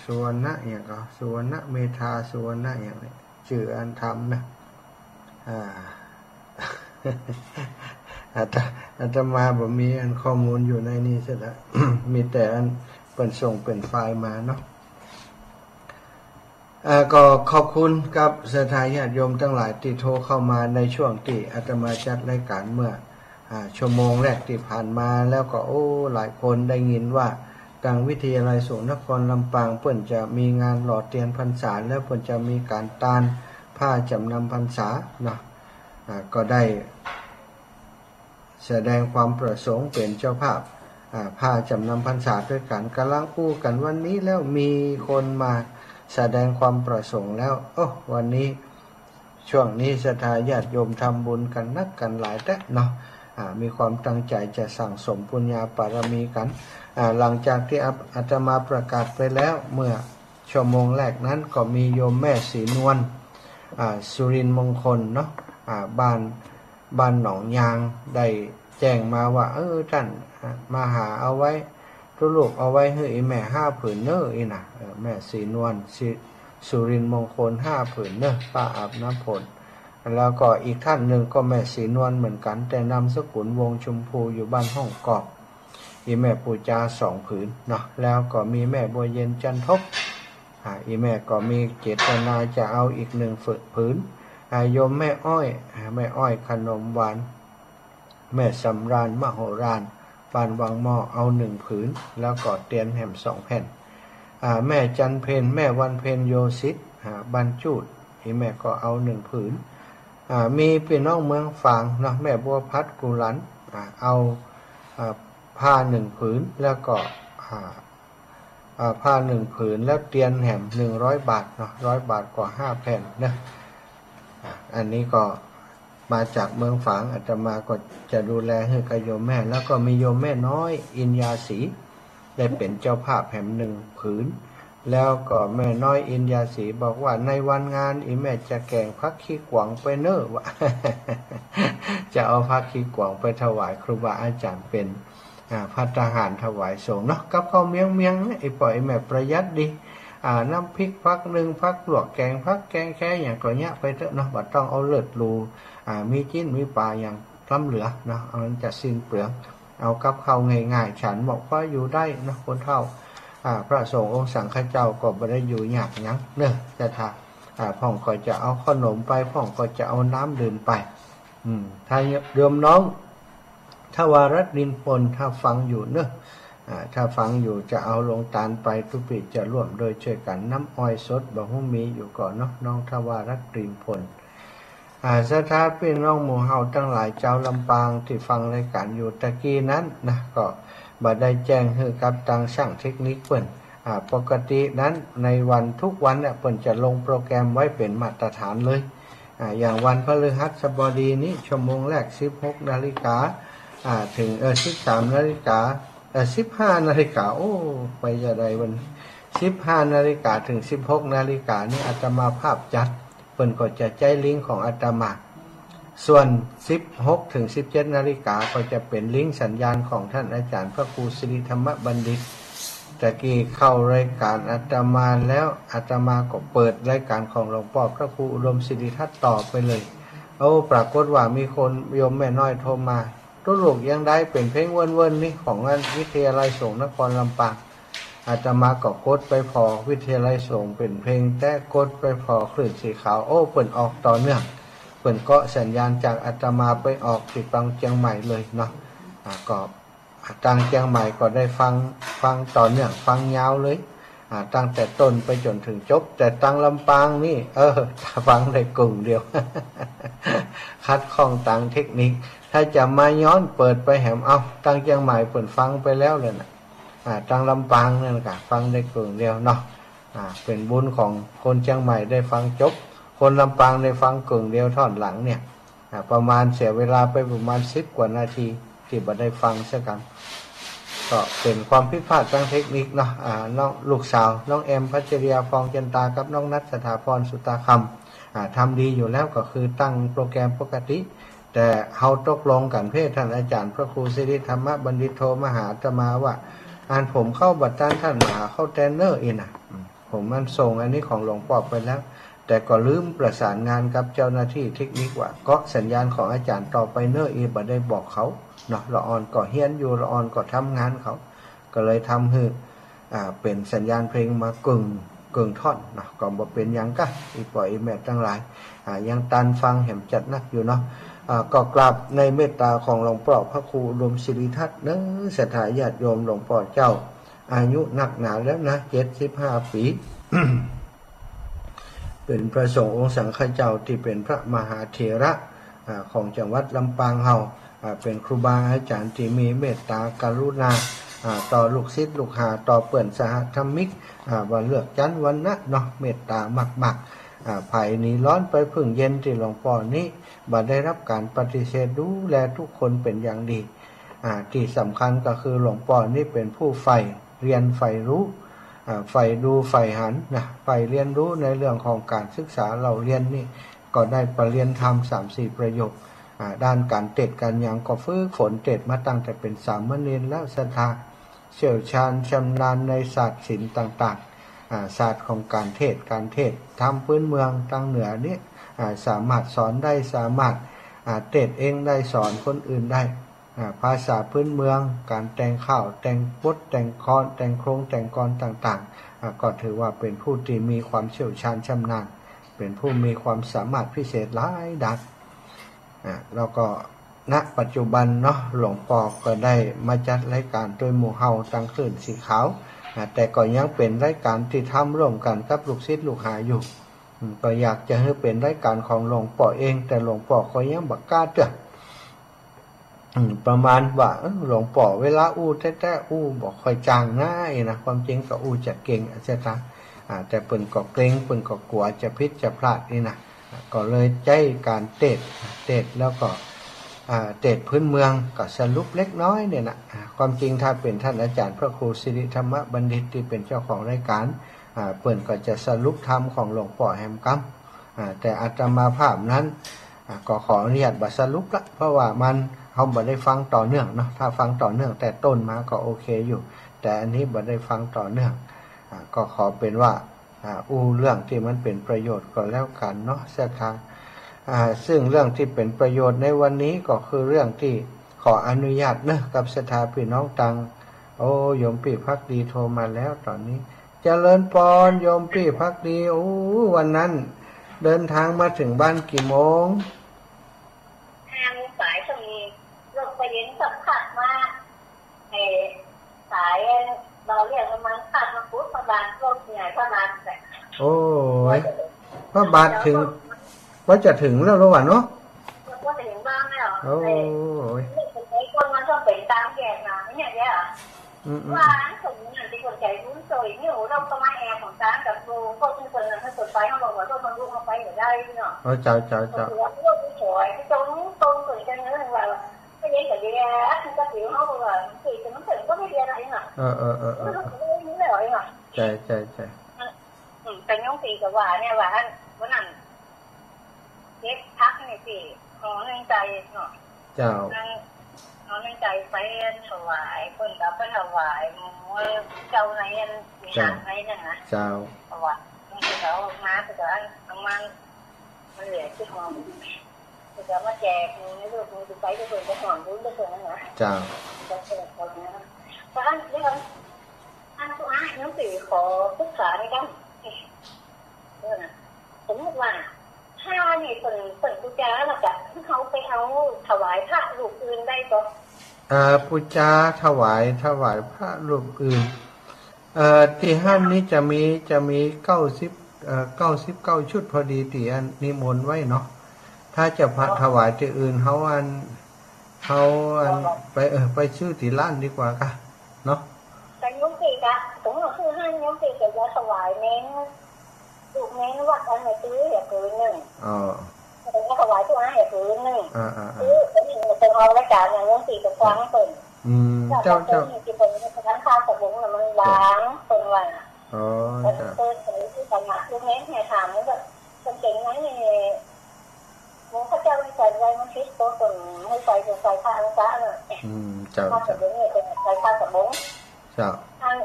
สุวรรณะอะหยังก่อ สุวรรณะเมธา สุวรรณะอะหยังนี่ จื้ออันธรรมนะ อ่า อาต อาตมาบ่มีอันข้อมูลอยู่ในนี้เสียละ มีแต่อันเปิ้นส่งเป๋นไฟล์มาเนาะ อ่า ก็ขอบคุณกับศรัทธาญาติโยมตังหลายตี้โทรเข้ามาในช่วงตี้อาตมาจัดรายก๋านเมื่อ อ่า ชั่วโมงแรกตี้ผ่านมา แล้วก็ โอ้ หลายคนได้ยินว่าตางวิทยาลัยสงฆ์นครลำปางเปิ้นจะมีงานหล่อเตียนพรรษา แล้วเปิ้นจะมีก๋านตานผ้าจ๋ำนำพรรษาเนาะ อ่า ก็ได้ แสดงความประสงค์เป๋นเจ้าภาพ อ่า ผ้าจ๋ำนำพรรษาตวยกั๋น ก่ำลังอู้กั๋นวันนี้แล้ว มีคนมาแสดงความประสงค์แล้ว โอ้ วันนี้ ช่วงนี้ศรัทธาญาติโยมทำบุญกั๋นนักกั๋นหลายแต๊เนาะ อ่า มีความตั้งใจ๋จะสั่งสมปุญญาปารมีกั๋น อ่า หลังจากตี้อา อาตมาประกาศไปแล้วเมื่อชั่วโมงแรกนั้น ก็มีโยมแม่ศรีนวล อ่า สุรินทร์มงคลเนาะ อ่า บ้าน บ้านหนองยาง ได้แจ้งมาว่า เออ ต้าน อ่า มาหาเอาไว้ ตุ๊ลูกเอาไว้หื้ออี่แม่ห้าผืนเน้อ อี่นะ เออ แม่ศรีนวล ศรี สุรินทร์มงคล ห้าผืนเน้อ ผ้าอาบน้ำฝน แล้วก็อีกต้านนึ่งก็แม่ศรีนวลเหมือนกั๋น แต่นามสกุลวงศ์ชมพู อยู่บ้านห้องกอก อี่แม่ปู๋จา สองผืนเนาะ แล้วก็มีแม่บัวเย็น จันทบ อ่า อี่แม่ก็มีเจตนาจะเอาอีกนึ่งฝ ผืน อ่า โยมแม่อ้อย อ่า แม่อ้อยขนมหวาน แม่สำราญ มโหราญ บ้านวังหม้อ เอานึ่งผืน แล้วก็เตียนแหมสองแผ่น อ่า แม่จันเพ็ญ แม่วันเพ็ญ โยศิษฐ อ่า บ้านจูด อี่แม่ก็เอานึ่งผืน อ่า มีปี้น้องเมืองฝางเนาะ แม่บัวพัด กุหลัน อ่า เอา อ่า ผ้านึ่งผืน แล้วก็ อ่า อ่า ผ้านึ่งผืน แล้วเตียนแหมนึ่งร้อยบาทเนาะ ร้อยบาทก็ห้าแผ่นเนาะ อ่า อันนี้ก็มาจากเมืองฝาง อาตมาก็จะดูแลหื้อกับโยมแม่ แล้วก็มีโยมแม่น้อย อินยาศรี ได้เป๋นเจ้าภาพแหมนึ่งผืน แล้วก็แม่น้อยอินยาสีบอกว่า ในวันงานอีแม่จะแก๋งผักขี้กวางไปเน่อ ว่า จะเอาผักขี้กวางไปถวายครูบาอาจ๋ารย์เป๋น อ่า ภัตตาหารถวายสงฆ์เนาะ กับข้าวเมียงๆ เนี่ย อีป้ออีแม่ประหยัดดี อ่า น้ำพริกผักนึ่งผักลวกแก๋งผักแก๋งแค่อย่างก็เยียะไปเต๊อะเนาะ บ่ต้องเอาเลือดหรู อ่า มีจิ๊นมีป๋าอย่างล้ำเหลือเนาะ อันนั้นจะสิ้นเปลือง เอากับข้าวง่ายๆ ฉันหมกพออยู่ได้เนาะ คนเฒ่า อ่า พระสงฆ์องค์สังฆเจ้าก็บ่ได้อยู่ยากหยังเนาะ แต่ถ้า อ่า พ่องก็จะเอาขนมไป พ่องก็จะเอาน้ำดื่มไป อืม ถ้าโยมน้อง ทวารัตน์ นินพล ถ้าฟังอยู่เนาะ อ่า ถ้าฟังอยู่จะเอาโลงตานไป ตุ๊ปี้จะร่วมโดยจ้วยกั๋น น้ำอ้อยสดบ่ฮู้มีอยู่ก่อเนาะ น้องทวารัตน์ นินพล อ่า ศรัทธาปี้น้องหมู่เฮาตังหลาย จาวลำปางตี้ฟังรายก๋านอยู่ตะกี้นั้นนะ ก็บ่ได้แจ้งหื้อกับตางช่างเทคนิคเปิ้น อ่า ปกตินั้นในวันทุกวันเนี่ย เปิ้นจะลงโปรแกรมไว้เป๋นมาตรฐานเลย อ่า อย่างวันพฤหัสบดีนี้ ชั่วโมงแรกสิบหกนาฬิกา อ่า ถึง เอ่อ สิบสามนาฬิกา เอ่อ สิบห้านาฬิกา โอ้ ไปจะได้วัน สิบห้านาฬิกาถึงสิบหกนาฬิกานี่ อาตมาภาพจัด เปิ้นก็จะใจ๊ลิงก์ของอาตมา ส่วนสิบหกถึงสิบเจ็ดนาฬิกาก็จะเป๋นลิงก์สัญญาณของท่านอาจ๋ารย์พระครูสิริธรรมบัณฑิต ตะกี้เข้ารายก๋านอาตมาแล้ว อาตมาก็เปิดรายก๋านของหลวงป้อพระครูอุดมสิริทัตน์ต่อไปเลย โอ้ ปรากฏว่ามีคนโยมแม่น้อยโทรมา ตุ๊ลูกยังได้เป๋นเพลงเวิ้นๆ นี่ ของอันวิทยาลัยสงฆ์นครลำปาง อาตมาก็กดไปผ่อวิทยาลัยสงฆ์เป๋นเพลงแต๊ กดไปผ่อคลื่นสีขาว โอ้ เปิ้นออกต่อเนื่อง เปิ้นเกาะสัญญาณจากอาตมาไปออกตี้ตางเจียงใหม่เลยเนาะ อ่า ก็ อ่า ตางเจียงใหม่ก็ได้ฟัง ฟังต่อเนื่อง ฟังยาวเลย อ่า ตั้งแต่ต้นไปจ๋นถึงจบ แต่ตางลำปางนี่ เออ ฟังได้กึ่งเดียว ขัดข้องตางเทคนิค ถ้าจะมาย้อนเปิดไปแหม เอ้า ตางเจียงใหม่เปิ้นฟังไปแล้วเลยนะ อ่า ตางลำปางนั่นก็ฟังได้กึ่งเดียวเนาะ อ่า เป๋นบุญของคนเจียงใหม่ได้ฟังจบ คนลำปางได้ฟังกึ่งเดียวท่อนหลังเนี่ย อ่า ประมาณเสียเวลาไปประมาณสิบกว่านาทีตี้บ่ได้ฟังสักกำ ก็เป๋นความผิดพลาดตางเทคนิคเนาะ อ่า น้องลูกสาว น้องแอม พัชริยา พองจันตา กับน้องนัท สถาพร สุตาคำ อ่า ทำดีอยู่แล้ว ก็คือตั้งโปรแกรมปกติ แต่เฮาตกลงกั๋นเพ่ ท่านอาจ๋ารย์พระครูสิริธรรมบัณฑิตโทรมาหาอาตมาว่า อันผมเข้าบ่ตัน ท่านมาหาเข้าแตนเน่อ อี้นะ อืม ผมมันส่งอันนี้ของหลวงป้อไปแล้ว แต่ก็ลืมประสานงานกับเจ้าหน้าที่เทคนิคว่า เกาะสัญญาณของอาจ๋ารย์ต่อไปเน่อ อี้บ่ได้บอกเขาเนาะ ละอ่อนก็เฮียนอยู่ ละอ่อนก็ทำงานเขา ก็เลยทำหื้อ อ่า เป๋นสัญญาณเพลงมากึ่ง กึ่งท่อนเนาะ ก็บ่เป๋นหยังก้า อีป้ออีแม่ตังหลาย อ่า ยังตันฟังแหมจัดนักอยู่เนาะ อ่า ก็กราบในเมตตาของหลวงป้อพระครูอุดมสิริทัตน์เน่อ ศรัทธาญาติโยม หลวงป้อเจ้า อายุนักหนาแล้วนะ เจ็ดสิบห้าปี๋ เป๋นพระสงฆ์องค์สังฆเจ้าตี้เป๋นพระมหาเถระ อ่า ของจังหวัดลำปางเฮา อ่า เป๋นครูบาอาจ๋ารย์ตี้มีเมตตากรุณา อ่า ต่อลูกศิษย์ลูกหา ต่อเปื้อนสหธรรมิก อ่า บ่เลือกจั้นวรรณะเนาะ เมตตามากๆ อ่า ใผหนีฮ้อนไปผึ้งเย็นตี้หลวงป้อนี้ บ่ได้ฮับก๋านปฏิเสธ ดูแลกู้คนเป๋นอย่างดี อ่า ตี้สำคัญก็คือหลวงป้อนี้เป๋นผู้ใฝ่เฮียนใฝ่ฮู้ อ่า ใฝ่ดูใฝ่หันนะ ใฝ่เฮียนฮู้ในเรื่องของก๋านศึกษาเล่าเฮียนนี่ ก็ได้ประเฮียนธรรมสามสี่ประโยค อ่า ด้านก๋านเตสน์ก๋านหยังก็ฝึกฝนเตสน์มาตั้งแต่เป๋นสามเณรแล้ว ศรัทธาเชี่ยวชาญชำนาญในศาสตร์ศิลป์ต่างๆ อ่า ศาสตร์ของก๋านเตสน์ ก๋านเตสน์ธรรมพื้นเมืองตางเหนือนี้ อ่า สามารถสอนได้ สามารถ อ่า เตสน์เองได้ สอนคนอื่นได้ อ่า ภาษาพื้นเมือง ก๋านแต่งข่าว แต่งบท แต่งกลอน แต่งโครง แต่งกลอนต่างๆ อ่า ก็ถือว่าเป๋นผู้ตี้มีความเชี่ยวชาญชำนาญ เป๋นผู้มีความสามารถพิเศษหลายด้าน อ่า แล้วก็ ณ ปัจจุบันเนาะ หลวงป้อก็ได้มาจัดรายก๋านตวยหมู่เฮาตางคลื่นสีขาว อ่า แต่ก็ยังเป๋นรายก๋านตี้ทำร่วมกั๋นกับลูกศิษย์ลูกหาอยู่ อืม ก็อยากจะหื้อเป๋นรายก๋านของหลวงป้อเอง แต่หลวงป้อก็ยังบ่กล้าเตื้อ อืม ประมาณว่า เอ้อ หลวงป้อเวลาอู้แต๊ๆ อู้บ่ค่อยจ่างนะ อี้นะ ความจริงก็อู้จะเก่ง อ่า แต่เปิ้นก็เกรง เปิ้นก็กั๋วจะผิดจะพลาด อี้นะ อ่า ก็เลยใจ๊ก๋านเตสน์ เตสน์แล้วก็ อ่า เตสน์พื้นเมือง ก็สรุปเล็กน้อยเนี่ยนะ อ่า ความจริงถ้าเป๋นท่านอาจ๋ารย์พระครูสิริธรรมบัณฑิตตี้เป๋นเจ้าของรายก๋าน อ่า เปิ้นก็จะสรุปธรรมของหลวงป้อแหมกำ อ่า แต่อาตมาภาพนั้น อ่า ก็ขออนุญาตบ่สรุปละ เพราะว่ามัน เฮาบ่ได้ฟังต่อเนื่องเนาะ ถ้าฟังต่อเนื่องแต่ต้นมาก็โอเคอยู่ แต่อันนี้บ่ได้ฟังต่อเนื่อง อ่า ก็ขอเป๋นว่า อ่า อู้เรื่องตี้มันเป๋นประโยชน์ก็แล้วกั๋นเนาะ ศรัทธา อ่า ซึ่งเรื่องตี้เป๋นประโยชน์ในวันนี้ก็คือเรื่องตี้ขออนุญาตเนาะ กับศรัทธาปี้น้องตัง โอ้ โยมปี้ภักดีโทรมาแล้วต๋อนนี้ เจริญปอน โยมปี้ภักดี โอ้ วันนั้นเดินทางมาเถิงบ้านกี่โมง ห้าโมงป๋าย ส่งรถไปเย็นสัมผัสมา ไอ้สายบ่าวเลี้ยงมันขับมาปุ๊บ พระบาทรถเนี่ย พระบาทแบบ โอ้ย พระบาทเถิง ว่าจะเถิงแล้วหรือวะเนาะ ว่าจะเถิงบ้านแล้ว โอ้ย ไอ้คนมันต้องเป๋นตามแยกมาเนี่ย เนี่ย อืม อืม ว่าอันคนนั้นตี้คนใจ๋บุญซ่อยเนี่ย เฮาก็มาแอบของตางกับหมู่ พวกตี้คนนั้น ถ้าเปิ้นไป เฮาบอกว่ารถบรรทุกเฮาไปบ่ได้เนาะ อ๋อ เจ้า เจ้า เจ้า เฮาก็เลยซ่อย ตรง ตรงเปิ้นจะเนินว่า ก็เย็นก็เดียว ก็ถือเฮาก็ว่า คือจะมันเถิงก็บ่เดียวอะไรเนาะ เออ เออ เออ เออ เออ เฮาก็เลยรู้แล้วเนาะ ใช่ ใช่ ใช่ อืม แต่โยมปี้ก็ว่าเนี่ยว่าอัน วันนั้น เก็บผักนี่ตี้ หอนึ่งใจ๋เนาะ เจ้า อัน หอนึ่งใจ๋ไปถวาย เปิ้นก็ไปถวายหมู่เจ้าในอันวิหารในนั่นนะ เจ้า ถวาย เปิ้นก็เอามา เปิ้นก็เอามา มันเหลือตี้หอ เปิ้นก็เอามาแจกหมู่ลูกหมู่ตี้ไป ตี้เปิ้นก็หอมบุญตี้เปิ้นนั่นนะ เจ้า ก็เปิ้นก็เอามา เพราะอัน เดี๋ยวอัน อันตุ๊อา โยมปี้ขอปรึกษาหน่อยกั๋น เออนะ สมมุติว่า ถ้านี่เปิ้น เปิ้นปู๋จาแล้วก็ เฮาไปเอาถวายพระรูปอื่นได้ก่อ อ่า ปู๋จาถวาย ถวายพระรูปอื่น เอ่อ ตี้หั้นนี่จะมี จะมีเก้าสิบ เอ่อ เก้าสิบเก้าชุดพอดีตี้อันนิมนต์ไว้เนาะ ถ้าจะพระถวายตี้อื่น เฮาอัน เฮาอัน ไป เออ ไปซื้อตี้ร้านดีกว่าก่ะเนาะ แต่โยมปี้ก็ สมมุติว่าคือหั้นโยมปี้ก็จะถวายเน้น ลูกเน้นวัดอันไหนซื้ออย่าผืนนึ่ง อ๋อ แล้วก็ถวายตุ๊อาอย่าผืนนึ่ง อ่า อ่า อ่า คืออันนี้มันเป๋นออกรายก๋านเนี่ย โยมปี้ก็ฟังเปิ้น อืม เจ้า เจ้า เปิ้นตี้เปิ้นร้านค้าสะบงน่ะมันบาง เปิ้นว่า อ๋อ เปิ้น เจ้า เปิ้น เปิ้น เปิ้น ลูกเน้นเนี่ยถามว่าเปิ้นเก่งไหม หมู่เขาเจ้าใส่ไว้มันผิดตัวตน ให้ใส่ ใส่พระอังสะน่ะ อืม เจ้า มา เจ้า เดี๋ยวนี้เป็นใส่พระสบง เจ้า อัน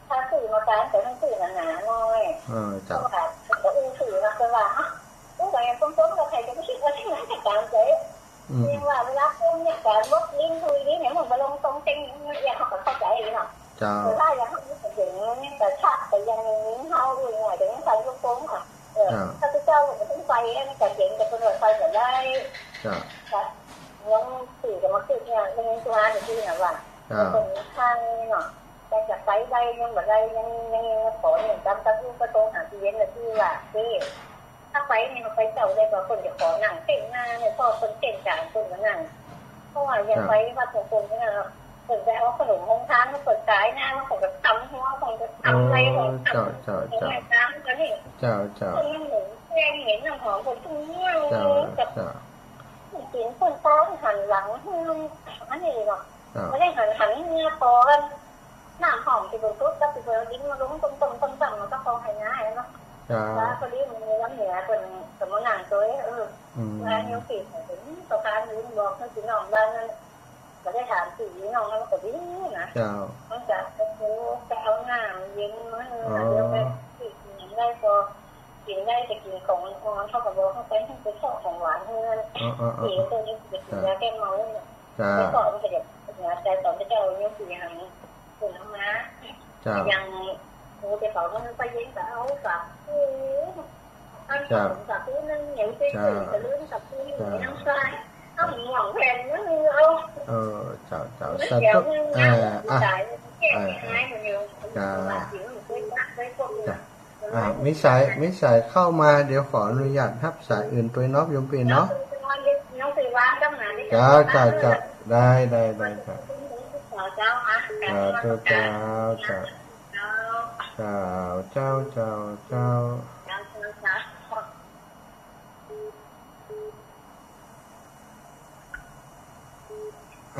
พระซื้อมาการแต่มันซื้อหนาๆหน่อย เออ เจ้า เพราะว่าก็อู้ซื้อมาเพื่อว่า เอ้า อู้ไปตรงๆ แล้วใครจะไปคิดว่าที่ไหนจะตามใจ อืม เรียกว่าเวลาคนเนี่ย การลบลิ้นคุยลิ้นเนี่ย มันมาลงตรงเต็งเนี่ย เขาก็เข้าใจเนาะ เจ้า แต่ถ้าอย่างนี้ก็เจ๋งเนี่ย แต่ถ้าแต่ยังมีเฮาอยู่เนี่ย เดี๋ยวนี้ใส่ลูกโป่งอ่ะ เออ อ่า ถ้าเจ้าก็ต้องไปแล้วมันจะเจ๋ง แต่คนอื่นไปก็ได้ จ้ะ ครับ หลวงปู่จะมาคิดเนี่ย เรื่องตัวอ่านที่น่ะว่า จ้ะ คนข้างเนาะ แต่จะไปได้ยังบ่ได้ ยัง ยัง ยังขอเนี่ย ตามตะกู้ก็โทรหาพี่เย็นน่ะ ที่ว่า เจ้ ถ้าไปเนี่ย ไปเจ้าได้ก็คนจะขอนั่งเต้นหน้าเนี่ย พ่อคนเต้นกลางคนมานั่ง เพราะว่ายังไปวัดของคนเนี่ย เปิ้นไปเอาขนมโฮงทานมาเปิ้นขายนะ มันก็ตำหัว มันก็ตำอะไร อ๋อ ของตำ เจ้า เจ้า เจ้า ของตำกันนี่ เจ้า เจ้า เปิ้นมันเหม็นแป้งเหม็นน้ำหอม เปิ้นเพิ่งเมื่อย เจ้า กับ เจ้า กิ๋นเปิ้นตาหันหลังหื้อ อันนี้เนาะ เจ้า บ่ได้หัน หันเมื่อพอกัน น้ำหอมตี้เปิ้นตุ๊ดกับตี้เปิ้นเอาดินมาลงต้มๆ ต้มๆ มันก็พอหายง่ายเนาะ เจ้า แล้วพอดีมันมีน้ำเหนือเปิ้นก็มานั่งโตย เออ อืม ว่าโยมปิด เปิ้นก็พายืนบอกให้พี่น้องบ้านนั้น ก็ได้ถามตี้น้องมันก็ดีนะ เจ้า มันก็ โอ้โห ไปเอาน้ำเย็นมาให้ อ๋อ เดี๋ยวไปกิ๋นได้ พอกิ๋นได้จะกิ๋นของอ่อน เขาก็บอกให้ไป ให้ไปเซาะของหวานเฮือน อ๋อ อ๋อ อ๋อ ตี้เปิ้นจะกิ๋นยาแก้เมาเนี่ย เจ้า แต่ก่อนมันก็จะเหนือใจตอนพระเจ้ายังสีหังเปิ้นเอามา เจ้า อย่างหมู่ตี้เขามันไปเย็นก็เอากับ โอ้ อัน เจ้า กับผู้นั้นอย่างไป เจ้า ซื้อก็ลืมกับผู้นี้ เจ้า น้ำใส เอาหม่องแผ่นนั้นเอา เออ เจ้า เจ้า สาธุ เออ อ่ะ เออ เจ้า จ้ะ อ่ะ มีสาย มีสายเข้ามา เดี๋ยวขออนุญาตฮับสายอื่นตวยเนาะ โยมปิ่นเนาะ เจ้า เจ้า เจ้า ได้ ได้ ได้ เจ้า สาธุ เจ้า เจ้า เจ้า เจ้า เจ้า เจ้า เจ้า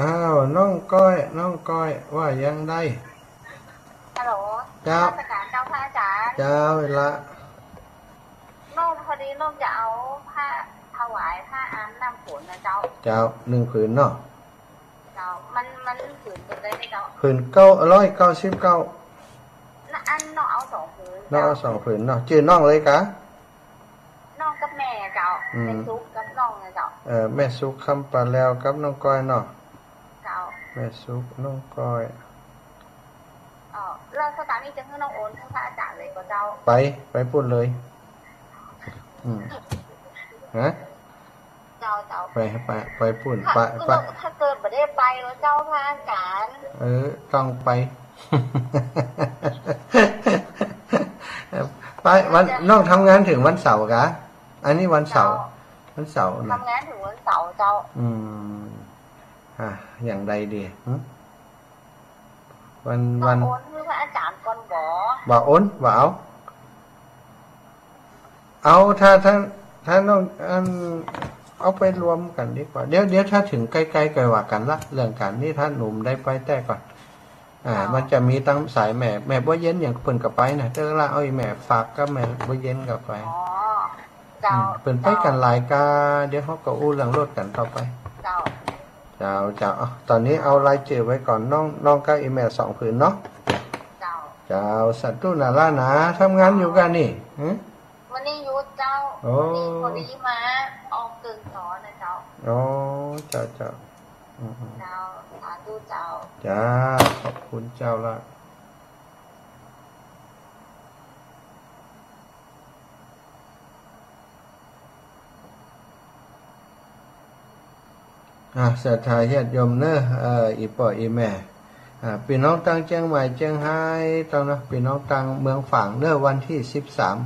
อ้าว น้องก้อย น้องก้อย ว่ายังไง ฮัลโหล เจ้า นมัสการเจ้าค่ะอาจารย์ เจ้า ละ น้อง พอดีน้องจะเอาผ้าถวายผ้าอาบน้ำฝนนะเจ้า เจ้า นึ่งผืนเนาะ เจ้า มัน มันผืนเท่าใดเจ้า ผืนเก้า ร้อยเก้าสิบเก้า นะ อันน้องเอาสองผืน น้องเอา เจ้า สองผืนเนาะ จื้อน้องเลยกา น้องกับแม่เจ้า อืม แม่สุขกับน้องนะเจ้า เออ แม่สุข คำปาแลว กับน้องก้อยเนาะ เจ้า แม่สุข น้องก้อย เออ แล้วสตางค์นี่จะหื้อน้องโอนหื้อพระอาจารย์เลยบ่เจ้า ไป ไปปู๊นเลย อืม ฮะ เจ้า เจ้า ไป ไป ไปปู๊น ถ้า ไป ไป ถ้าเกิดบ่ได้ไปแล้วเจ้าพระอาจารย์ เออ ต้องไป ไปวัน น้องทำงานเถิงวันเสาร์กา อันนี้วันเสาร์ เจ้า วันเสาร์นะ ทำงานเถิงวันเสาร์เจ้า อืม อ่ะ อย่างใดดี หึ วัน วัน โอนหื้อพระอาจารย์ก่อนบ่ บ่โอน บ่เอา เอา ถ้า ถ้า ถ้าน้อง อัน เอาไปรวมกั๋นดีกว่า เดี๋ยว เดี๋ยวถ้าเถิงใก้ๆ ก่อยว่ากั๋นละ เรื่องก๋านนี้ ถ้าหนุ่มได้ไปแต๊ก่อน อ่า เจ้า มันจะมีตังสายแม่ แม่บัวเย็นอย่างเปิ้นก็ไปนะ เตื้อละ เอาอี่แม่ฝากกับแม่บัวเย็นก็ไป อ๋อ เจ้า อืม เปิ้นไปกั๋นหลายกา เดี๋ยวเฮาก็อู้เรื่องรถกั๋นต่อไป เจ้า เจ้า เจ้า เอา ต๋อนนี้เอารายจื้อไว้ก่อน น้อง น้องกับอี่แม่สองผืนเนาะ เจ้า เจ้า สาธุนะละนะ ทำงานอยู่กานี่ หึ วันนี้หยุดเจ้า โอ้ วันนี้พอดีมาออกเกิ่งสอนนะเจ้า อ๋อ เจ้า เจ้า อืม อืม เจ้า สาธุเจ้า จ้า ขอบคุณเจ้าละ อ่า ศรัทธาญาติโยมเนอะ เอ่อ อี่ป้ออี่แม่ อ่า ปี้น้องตังเจียงใหม่เจียงฮายตังเนาะ ปี้น้องตังเมืองฝางเนอะ วันตี้สิบสาม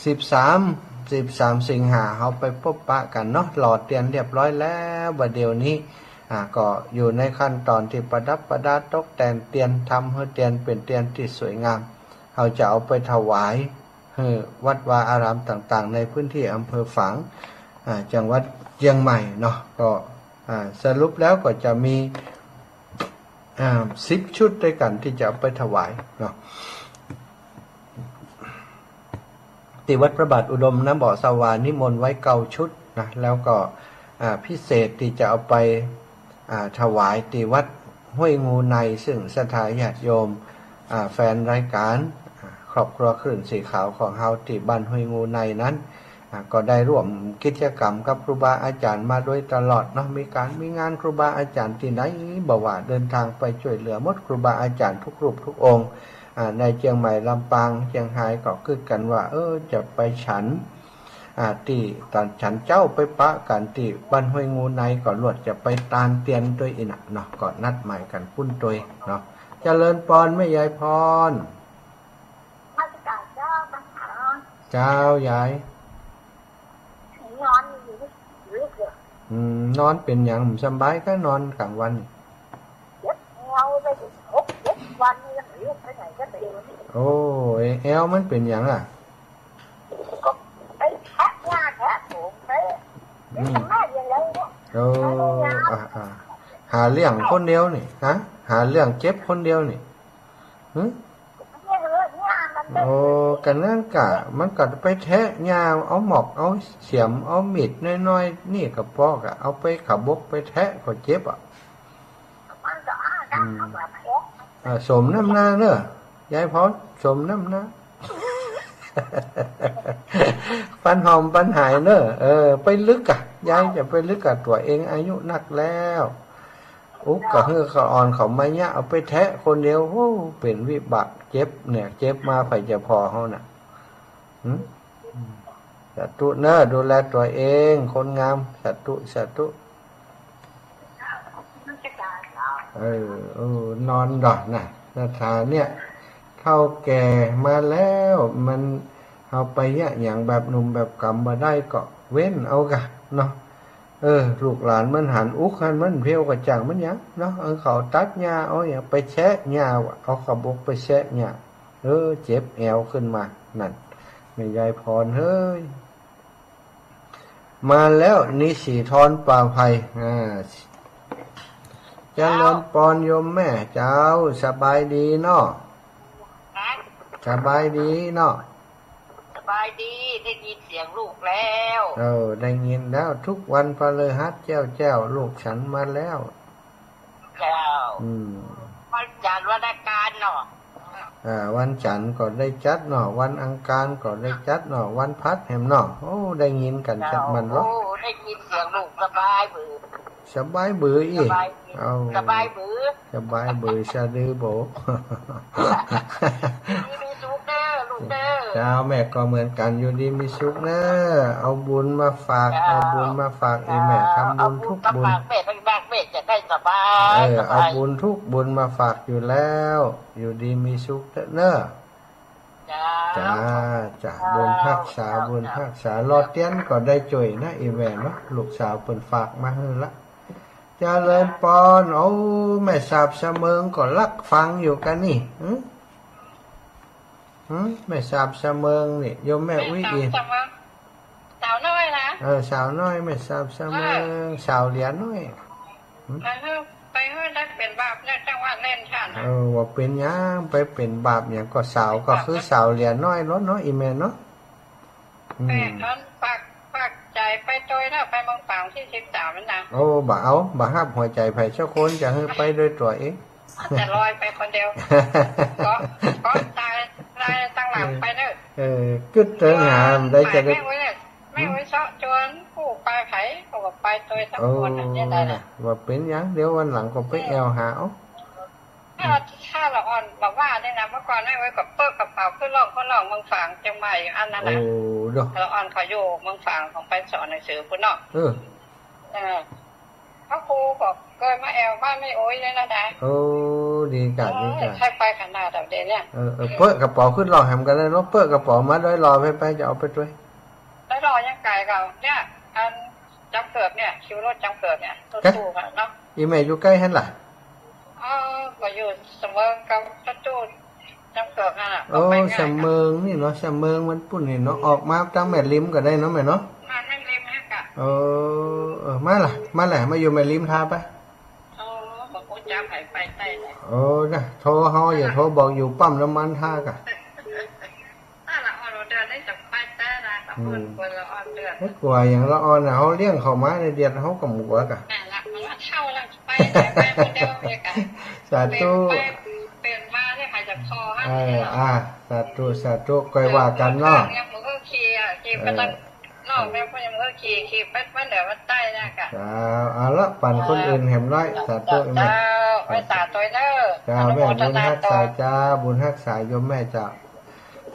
สิบสาม สิบสามสิงหา เฮาไปปบปะกั๋นเนาะ หล่อเตียนเรียบร้อยแล้ว บ่าเดี่ยวนี้ อ่า ก็อยู่ในขั้นต๋อนตี้ประดับประดาตกแต่งเตียน ทำหื้อเตียนเป๋นเตียนตี้สวยงาม เฮาจะเอาไปถวายหื้อวัดวาอารามต่างๆ ในพื้นตี้อำเภอฝาง อ่า จังหวัดเจียงใหม่เนาะ ก็ อ่า สรุปแล้วก็จะมี อ่า สิบชุดด้วยกั๋นตี้จะเอาไปถวายเนาะ ตี้วัดพระบาทอุดมนะ บ่อสะหว่านิมนต์ไว้เก้าชุดนะ แล้วก็ อ่า พิเศษตี้จะเอาไป อ่า ถวายตี้วัดห้วยงูใน ซึ่งศรัทธาญาติโยม อ่า แฟนรายก๋าน อ่า ครอบครัวคลื่นสีขาวของเฮาตี้บ้านห้วยงูในนั้น อ่า ก็ได้ร่วมกิจกรรมกับครูบาอาจ๋ารย์มาโดยตลอดเนาะ มีก๋านมีงานครูบาอาจ๋ารย์ตี้ไหนบ่ว่า เดินทางไปจ้วยเหลือหมด ครูบาอาจ๋ารย์ทุกรูปทุกองค์ อ่า ในเจียงใหม่ ลำปาง เจียงฮาย ก็กึ๊ดกั๋นว่า เออ จะไปฉัน อ่า ตี้ต๋อนฉันเจ๊าไปปะกั๋นตี้บ้านห้วยงูใน ก็ลวดจะไปตานเตียนตวยอี้นะเนาะ ก็นัดหมายกั๋นปุ้นตวยเนาะ เจริญปอนแม่ยายพร มาจากเจ้าปัญหา เจ้ายาย นอนอยู่ลึกเลย อืม นอนเป๋นหยังบ่สำบายกา นอนก๋างวัน เจ็บแอวไปหกเจ็ดวัน ยังลุกไปไหนก็เดิน โอ้ย แอวมันเป๋นหยังอะ ก็ไปแทะหญ้าแทะโขงไป อืม แม่ยังไงเนี่ย โอ้ ไม่ได้ยา อ่า อ่า หาเลี้ยงคนเดียวนี่ ฮะ หาเรื่องเจ็บคนเดียวนี่ หึ โอ้ กั๋นนั้นกา มันก็ไปแทะหญ้า เอาหมอก เอาเสียม เอามีดน้อยๆ นี่ก็ปอกอะ เอาไปขบกไปแทะก็เจ็บอะ อืม อ่า สมน้ำหน้าเนอะ ยายพร สมน้ำหน้า ปันหอมปันหายเนอะ เออ ไปลึกอะ ยายจะไปลึกอะ ตั๋วเองอายุนักแล้ว อุ๊กกะหื้อเขาอ่อนเขามาเยียะ เอาไปแทะคนเดียว โอ้ เป๋นวิบาก เจ็บเนี่ย เจ็บมาใผจะผ่อเฮาน่ะ หึ สาธุเนอะ ดูแลตั๋วเอง คนงาม สาธุ สาธุ เออ เออ นอนดอกนะ สถานเนี่ย เฒ่าแก่มาแล้ว มัน เฮาไปเยียะหยังแบบหนุ่มแบบก๋ำบ่ได้ก็เว้นเอากาเนาะ เออ ลูกหลานมันหันอุ๊กหันมันเพลียวก็จ่างมันหยังเนาะ เออ เขาตัดหญ้าเอาหยังไปแซะหญ้า เอาขบกไปแซะหญ้า เออ เจ็บแอวขึ้นมา นั่น แม่ยายพรเฮ้ย มาแล้ว นิสีทรป่าไผ่ อ่า เจริญปอนโยมแม่ เจ้า สบายดีเนาะ ครับ สบายดีเนาะ สบายดี ได้ยินเสียงลูกแล้ว เออ ได้ยินแล้ว ทุกวันพฤหัสแจ้วๆ ลูกฉันมาแล้ว เจ้า อืม วันจันทร์วันอังคารเนาะ อ่า วันจันทร์ก็ได้จัดเนาะ วันอังคารก็ได้จัดเนาะ วันพฤหัสแหมเนาะ โอ้ ได้ยินกั๋นจักมันเลาะ โอ้ ได้ยินเสียงลูกสบายบือ สบายบืออี้ สบาย เอ้า สบายบือ สบายบือสะดือโบ อยู่ดีมีสุขเน่อลูกเน่อ เจ้า แม่ก็เหมือนกั๋น อยู่ดีมีสุขเน่อ เอาบุญมาฝาก เจ้า เอาบุญมาฝาก เจ้า อีแม่ทำบุญทุกบุญ เอาบุญมาฝากแม่ แม่จะได้สบาย เออ สบาย เอาบุญทุกบุญมาฝากอยู่แล้ว อยู่ดีมีสุขเน่อ เจ้า จ้า จ้า บุญฮักษา บุญฮักษา หล่อเตียนก็ได้จ้วยนะ อีแม่เนาะ ลูกสาวเปิ้นฝากมาหื้อละ เจริญปอน โอ้ แม่สาบสะเมิงก็ลักฟังอยู่กั๋นนี่ หึ หึ แม่สาบสะเมิงนี่ โยมแม่อุ๊ย แม่สาบสะเมิง สาวน้อยนะ เออ สาวน้อย แม่สาบสะเมิง เออ สาวเหลือน้อย หึ ไปเถอะ ไปเถอะ ได้เป๋นบาปเนี่ย จังหวะเล่นฉันนะ เออ ว่าเป๋นหยัง ไปเป๋นบาปหยัง ก็สาวก็คือสาวเหลือน้อยลอเนาะ อีแม่เนาะ อืม แม่เขาฝาก ฝากใจ๋ไปตวยนะ ไปเมืองฝางตี้สิบสามนั่นนะ โอ้ บ่เอา บ่ฮับหัวใจ๋ใผสักคน จะหื้อไปด้วยตั๋วเอง จะลอยไปคนเดียว ก็ ก็ตาย ตายตังหลังไปเน่อ เออ กึ๊ดเติงหา ได้จะได้ แม่อุ๊ย แม่อุ๊ยเซาะจวนผู้ไปใผ ก็ว่าไปตวยสักคนน่ะ โอ้ จะได้น่ะ ว่าเป๋นหยัง เดี๋ยววันหลังก็ไปแอ่วหาเอา ถ้า ถ้าละอ่อนบ่ว่าเนี่ยนะ เมื่อก่อนแม่อุ๊ยก็เปิ้งกระเป๋าขึ้นล่อง ขึ้นล่องเมืองฝางเจียงใหม่อันนั้นนะ โอ้ เด้อ ละอ่อนเขาอยู่เมืองฝางของไปสอนหนังสือพุ้นเนาะ เออ เออ พระครูก็เกยมาแอ่วบ้านแม่อุ๊ยเนี่ยนะ ได้ โอ้ ดีก่ะ เออ ดีก่ะ ใครไปขนาดเดี๋ยวเนี่ย เออ เออ เปิ้งกระเป๋าขึ้นล่องแหมก็ได้เนาะ เปิ้งกระเป๋ามาด้วยรอไป ไป จะเอาไปตวย ไปรอยังไกลก่าเนี่ย อัน จำเกิดเนี่ย คิวรถจำเกิดเนี่ย รถตู้อะเนาะ อีแม่อยู่ใก้หั้นล่ะ เออ ก็อยู่สะเมิงกับรถตู้จำเกิดนั่นน่ะ โอ้ ก็ไปง่าย สะเมิงนี่เนาะ สะเมิงมันปุ้นนี่เนาะ ออกมาตางแม่ริมก็ได้เนาะแม่เนาะ มาแม่ริมเนี่ยกะ เออ เออ มาล่ะ มาแหละ มาอยู่แม่ริมท่าไป เออ บอกว่าจะไป ไปใต้เลย โอ้ นะ โทรเฮา อย่าโทรบอกอยู่ปั๊มน้ำมันท่ากะ ถ้าละอ่อนเดือนนี้จะไปแต่ละ อืม คนละอ่อนเดือน ไม่กลัวหยัง ละอ่อนน่ะ เฮาเลี้ยงเขามาในเดียด เฮาก็บ่กลัวกะ นั่นละ มันว่าเฒ่าแล้วไปได้ ไปคนเดียวเลยกะ สาธุ เป๋นไปเป๋นมาเนี่ย ใครจะพอฮะ เออ อ่า สาธุ สาธุ ก้อยว่ากั๋นเนาะ ยังบ่เคยขี่อะ ขี่ไปตั้ง เออ นอกแล้วก็ยังบ่เคยขี่ ขี่ไป ไปเหนือไปใต้นะกะ เจ้า เอาละ ปันคนอื่นแหมน้อย สาธุ เจ้า แม่ เจ้า ไปสาธุเน่อ เจ้า อนุโมทนา แม่บุญฮักษา เจ้า บุญฮักษาโยมแม่เจ้า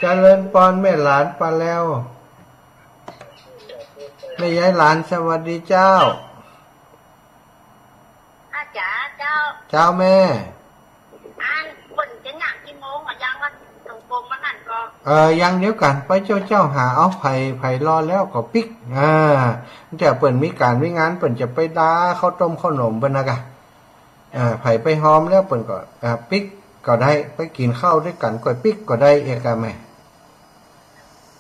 เจริญปอนแม่หลานปาแลว แม่ยายหลานสวัสดีเจ้า อาจ๋ารย์เจ้า เจ้าแม่ อันเปิ้นจะย่างกี่โมงอะ ยังวันตรงๆ วันนั้นก็ เออ ยังเดียวกั๋น ไปเจ้าเจ้าหาเอา ใผ ใผรอแล้วก็ปิ๊ก อ่า แต่เปิ้นมีก๋านมีงาน เปิ้นจะไปดาข้าวต้มข้าวหนมเปิ้นนะกะ อ่า ใผไปฮอมแล้วเปิ้นก็ อ่า ปิ๊กก็ได้ ไปกิ๋นข้าวด้วยกั๋นก็ปิ๊กก็ได้ เอกอะแม่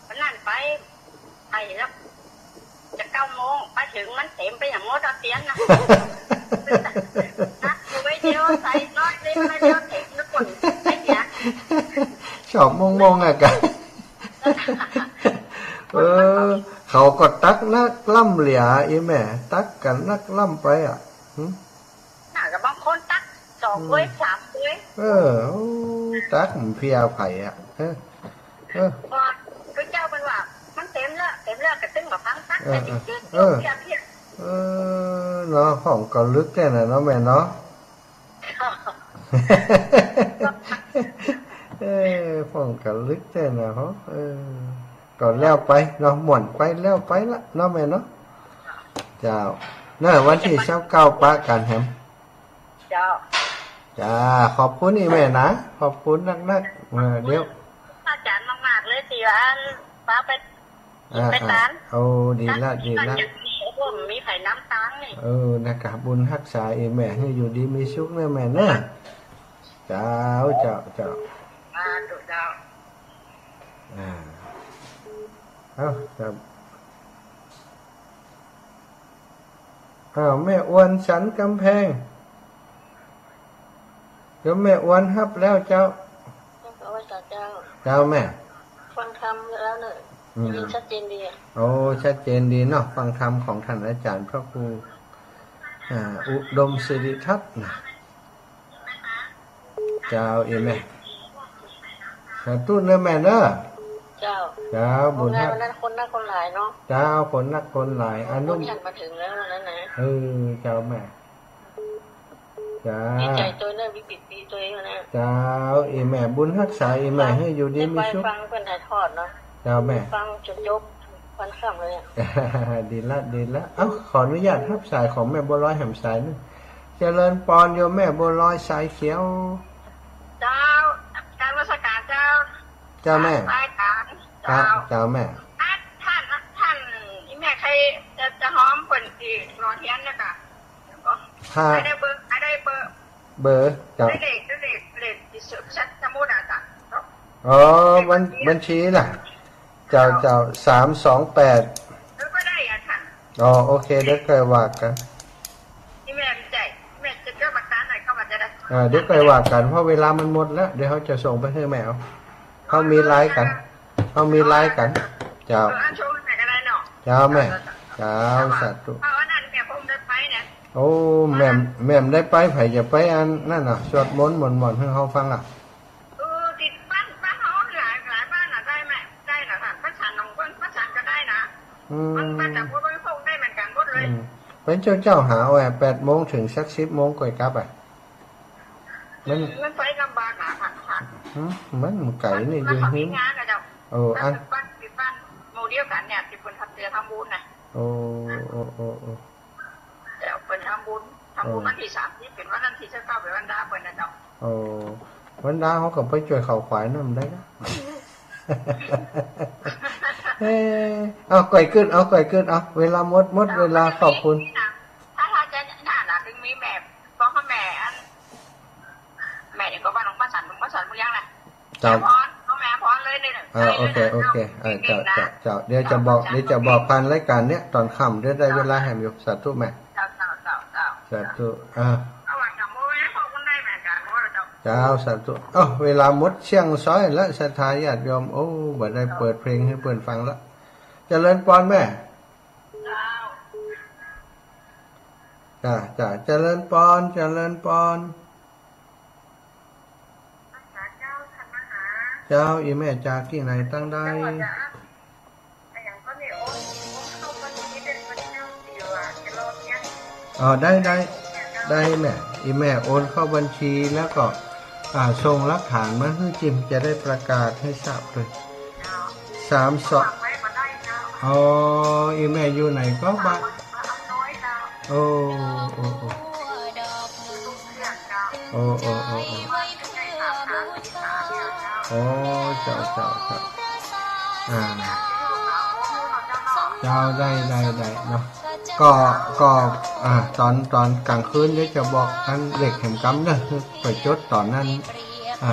วันนั้นไป ไปแล้ว จะเก้าโมง ไปเถิงมันเต๋มไปอย่างมดอะเตียนนะ ตักอยู่ไว้เดียว ใส่นอนเล่นไว้เดียว เต๋มแล้วก่อน ไอ้เนี่ย ชอบมงๆ อะกะ เออ เขาก็ตักนักล้ำเหลีย อีแม่ ตักกั๋นนักล้ำไปอะ หึ น่าจะบางคนตักสองถ้วย อืม สามถ้วย เออ โอ้ ตักมันเพียใผอะ เออ เออ พอพระเจ้าเปิ้นว่า มันเต๋มแล้ว เต๋มแล้ว กะตึงมาพังตัก เออ แต่จริงๆ เออ เพีย เพีย เออ เนาะ ของก็ลึกแท้น่ะเนาะแม่เนาะ เออ ของก็ลึกแท้น่ะเนาะ เออ ก็แล้วไปเนาะ ม่วนไปแล้วไปละเนาะแม่เนาะ เจ้า เน่อ วันตี้ซาวเก้าปะกั๋นแหม เจ้า จ้า ขอบคุณอีแม่นะ ขอบคุณนักๆ เออ เดี๋ยว อาจ๋ารย์มากๆ เลยตี้ว่าอัน ปาไป อ่า ไปตาน อ่า โอ้ ดีละ ดีละ โอ้ มีใผนำตางนี่ เออ นะกะ บุญฮักษาอีแม่หื้ออยู่ดีมีสุขเน่อแม่เน่อ เจ้า เจ้า เจ้า สาธุเจ้า อ่า เอ้า ครับ อ้าว แม่อวนสันกำแพง เดี๋ยวแม่อวนฮับแล้วเจ้า เจ้าแม่ ฟังธรรมแล้วเนอะ อืม ได้ยินชัดเจนดีอะ โอ้ ชัดเจนดีเนาะ ฟังธรรมของท่านอาจารย์พระครู อ่า อุดมสิริทัศน์นะ เจ้า อีแม่ สาธุเนอะแม่เนอะ เจ้า เจ้า บุญ ว่าไง ฮัก วันนั้นคนนักคนหลายเนาะ เจ้า คนนักคนหลาย อนุ คนหันมาถึงแล้ววันนั้นนะ เออ เจ้าแม่ เจ้า ดีใจ๋ตวยเนอะ วิกฤตดีตวยนะ เจ้า อีแม่ บุญฮักษาอีแม่ หื้ออยู่ดีมีสุข ได้ไปฟังเปิ้นถ่ายทอดเนาะ เจ้าแม่ ฟังจ๋นจบวันค่ำเลยอะ ดีละ ดีละ เอ้า ขออนุญาตฮับสายของแม่บัวลอยแหมสายนึ่ง เจริญปอนโยมแม่บัวลอยสายเขียว เจ้า กราบนมัสก๋านเจ้า เจ้าแม่ สายกลาง เจ้า เจ้า เจ้าแม่ ท่าน ท่าน ท่าน อีแม่ใค่จะ จะหอมเปิ้นตี้หล่อเตียนนะเจ้า ฮะ ใค่ได้เบอร์ ใค่ได้เบอร์ เบอร์ เจ้า ได้เลข ได้เลข เลขตี้ชัดสมุดอะเจ้า อ๋อ บัญ บัญชีน่ะ เจ้า เจ้า สามสองแปด เออ ก็ได้อะค่ะ อ๋อ โอเค เดี๋ยวค่อยว่ากั๋น อีแม่ใจ๋ แม่จะเก็บหลักฐานไหนเข้ามาจะได้ อ่า เดี๋ยวค่อยว่ากั๋น เพราะเวลามันหมดแล้ว เดี๋ยวเฮาจะส่งไปหื้อแม่เอา เฮามีไลน์กั๋น เฮามีไลน์กั๋น เจ้า เออ อันโชว์แม่ก็ได้เนาะ เจ้าแม่ เจ้า สาธุ เพราะว่านั่นแม่คงได้ไปเนี่ย โอ้ แม่ แม่ได้ไป ใผจะไปอันนั้นน่ะ สวดมนต์หม่อนๆ หื้อเฮาฟังอ่ะ เออ ตี้บ้าน บ้านเฮาหลาย หลายบ้านน่ะได้แม่ ได้น่ะค่ะ ประสานหนองเปิ้น ประสานก็ได้นะ อืม มัน มันจะพูดว่าพวกได้เหมือนกั๋นหมดเลย อืม เปิ้นเจ้า เจ้าหาเอาแหม แปดโมงเถิงสักสิบโมงก่อยกลับอ่ะ มัน มันไปลำบากนะค่ะ หืม มันไก๋นี่ มัน อยู่ มันมี หืม งานนะเจ้า เออ อัน บ้าน บ้านหมู่เดียวกั๋นเนี่ย ตี้เปิ้นทำ จะทำบุญน่ะ โอ้ โอ้ โอ้ โอ้ เจ้า เปิ้นทำบุญ ทำบุญ เออ วันตี้สามสิบ เป๋นวันตี้ซาวเก้า เป๋นวันดาเปิ้นนะเจ้า โอ้ วันดาเฮาก็ไปจ้วยเขาขวายนั่นได้นะ เอ้ย เอาก่อยกึ๊ด เอาก่อยกึ๊ด เอา เวลาหมด หมดเวลา ขอบคุณ ถ้า ถ้าจะ น่ะ เถิงมีแม่ บอกว่าแม่อัน แม่นี่ก็บ้านหลวงป้าสัน หลวงป้าสันเมืองน่ะ เจ้า แม่พร เอาแม่พรเลยนี่ เออ โอเค โอเค เออ เจ้า เจ้า เจ้า เดี๋ยวจะบอก เดี๋ยวจะบอกผ่านรายก๋านเนี่ย ต๋อนค่ำ เดี๋ยวได้เวลาแหมอยู่ สาธุแม่ เจ้า เจ้า เจ้า เจ้า สาธุ อ่า เอาไว้กับโมไว้ ขอบคุณได้แม่ เจ้า เจ้า สาธุ เอ้า เวลาหมดเสี้ยงซ้อยแล้ว ศรัทธาญาติโยม โอ้ บ่ได้เปิดเพลงหื้อเปิ้นฟังละ เจริญปอนแม่ เจ้า จ้า จ้า เจริญปอน เจริญปอน เจ้า อีแม่จากตี้ไหน ตังใด อ๋อ ได้ ได้ ได้แม่ อีแม่โอนเข้าบัญชีแล้วก็ อ่า ส่งหลักฐานมาหื้อจิม จะได้ประกาศหื้อทราบเลย สามสอง อ๋อ อีแม่อยู่ไหนก็บ้าน โอ้ โอ้ โอ้ โอ้ โอ้ โอ้ โอ้ โอ้ เจ้า เจ้า เจ้า อ่า เจ้า ได้ ได้ ได้เนาะ ก็ ก็ อ่า ต๋อน ต๋อนก๋างคืนเดี๋ยวจะบอกอันเลขแหมกำเนอะ ไปจดต๋อนนั้น อ่า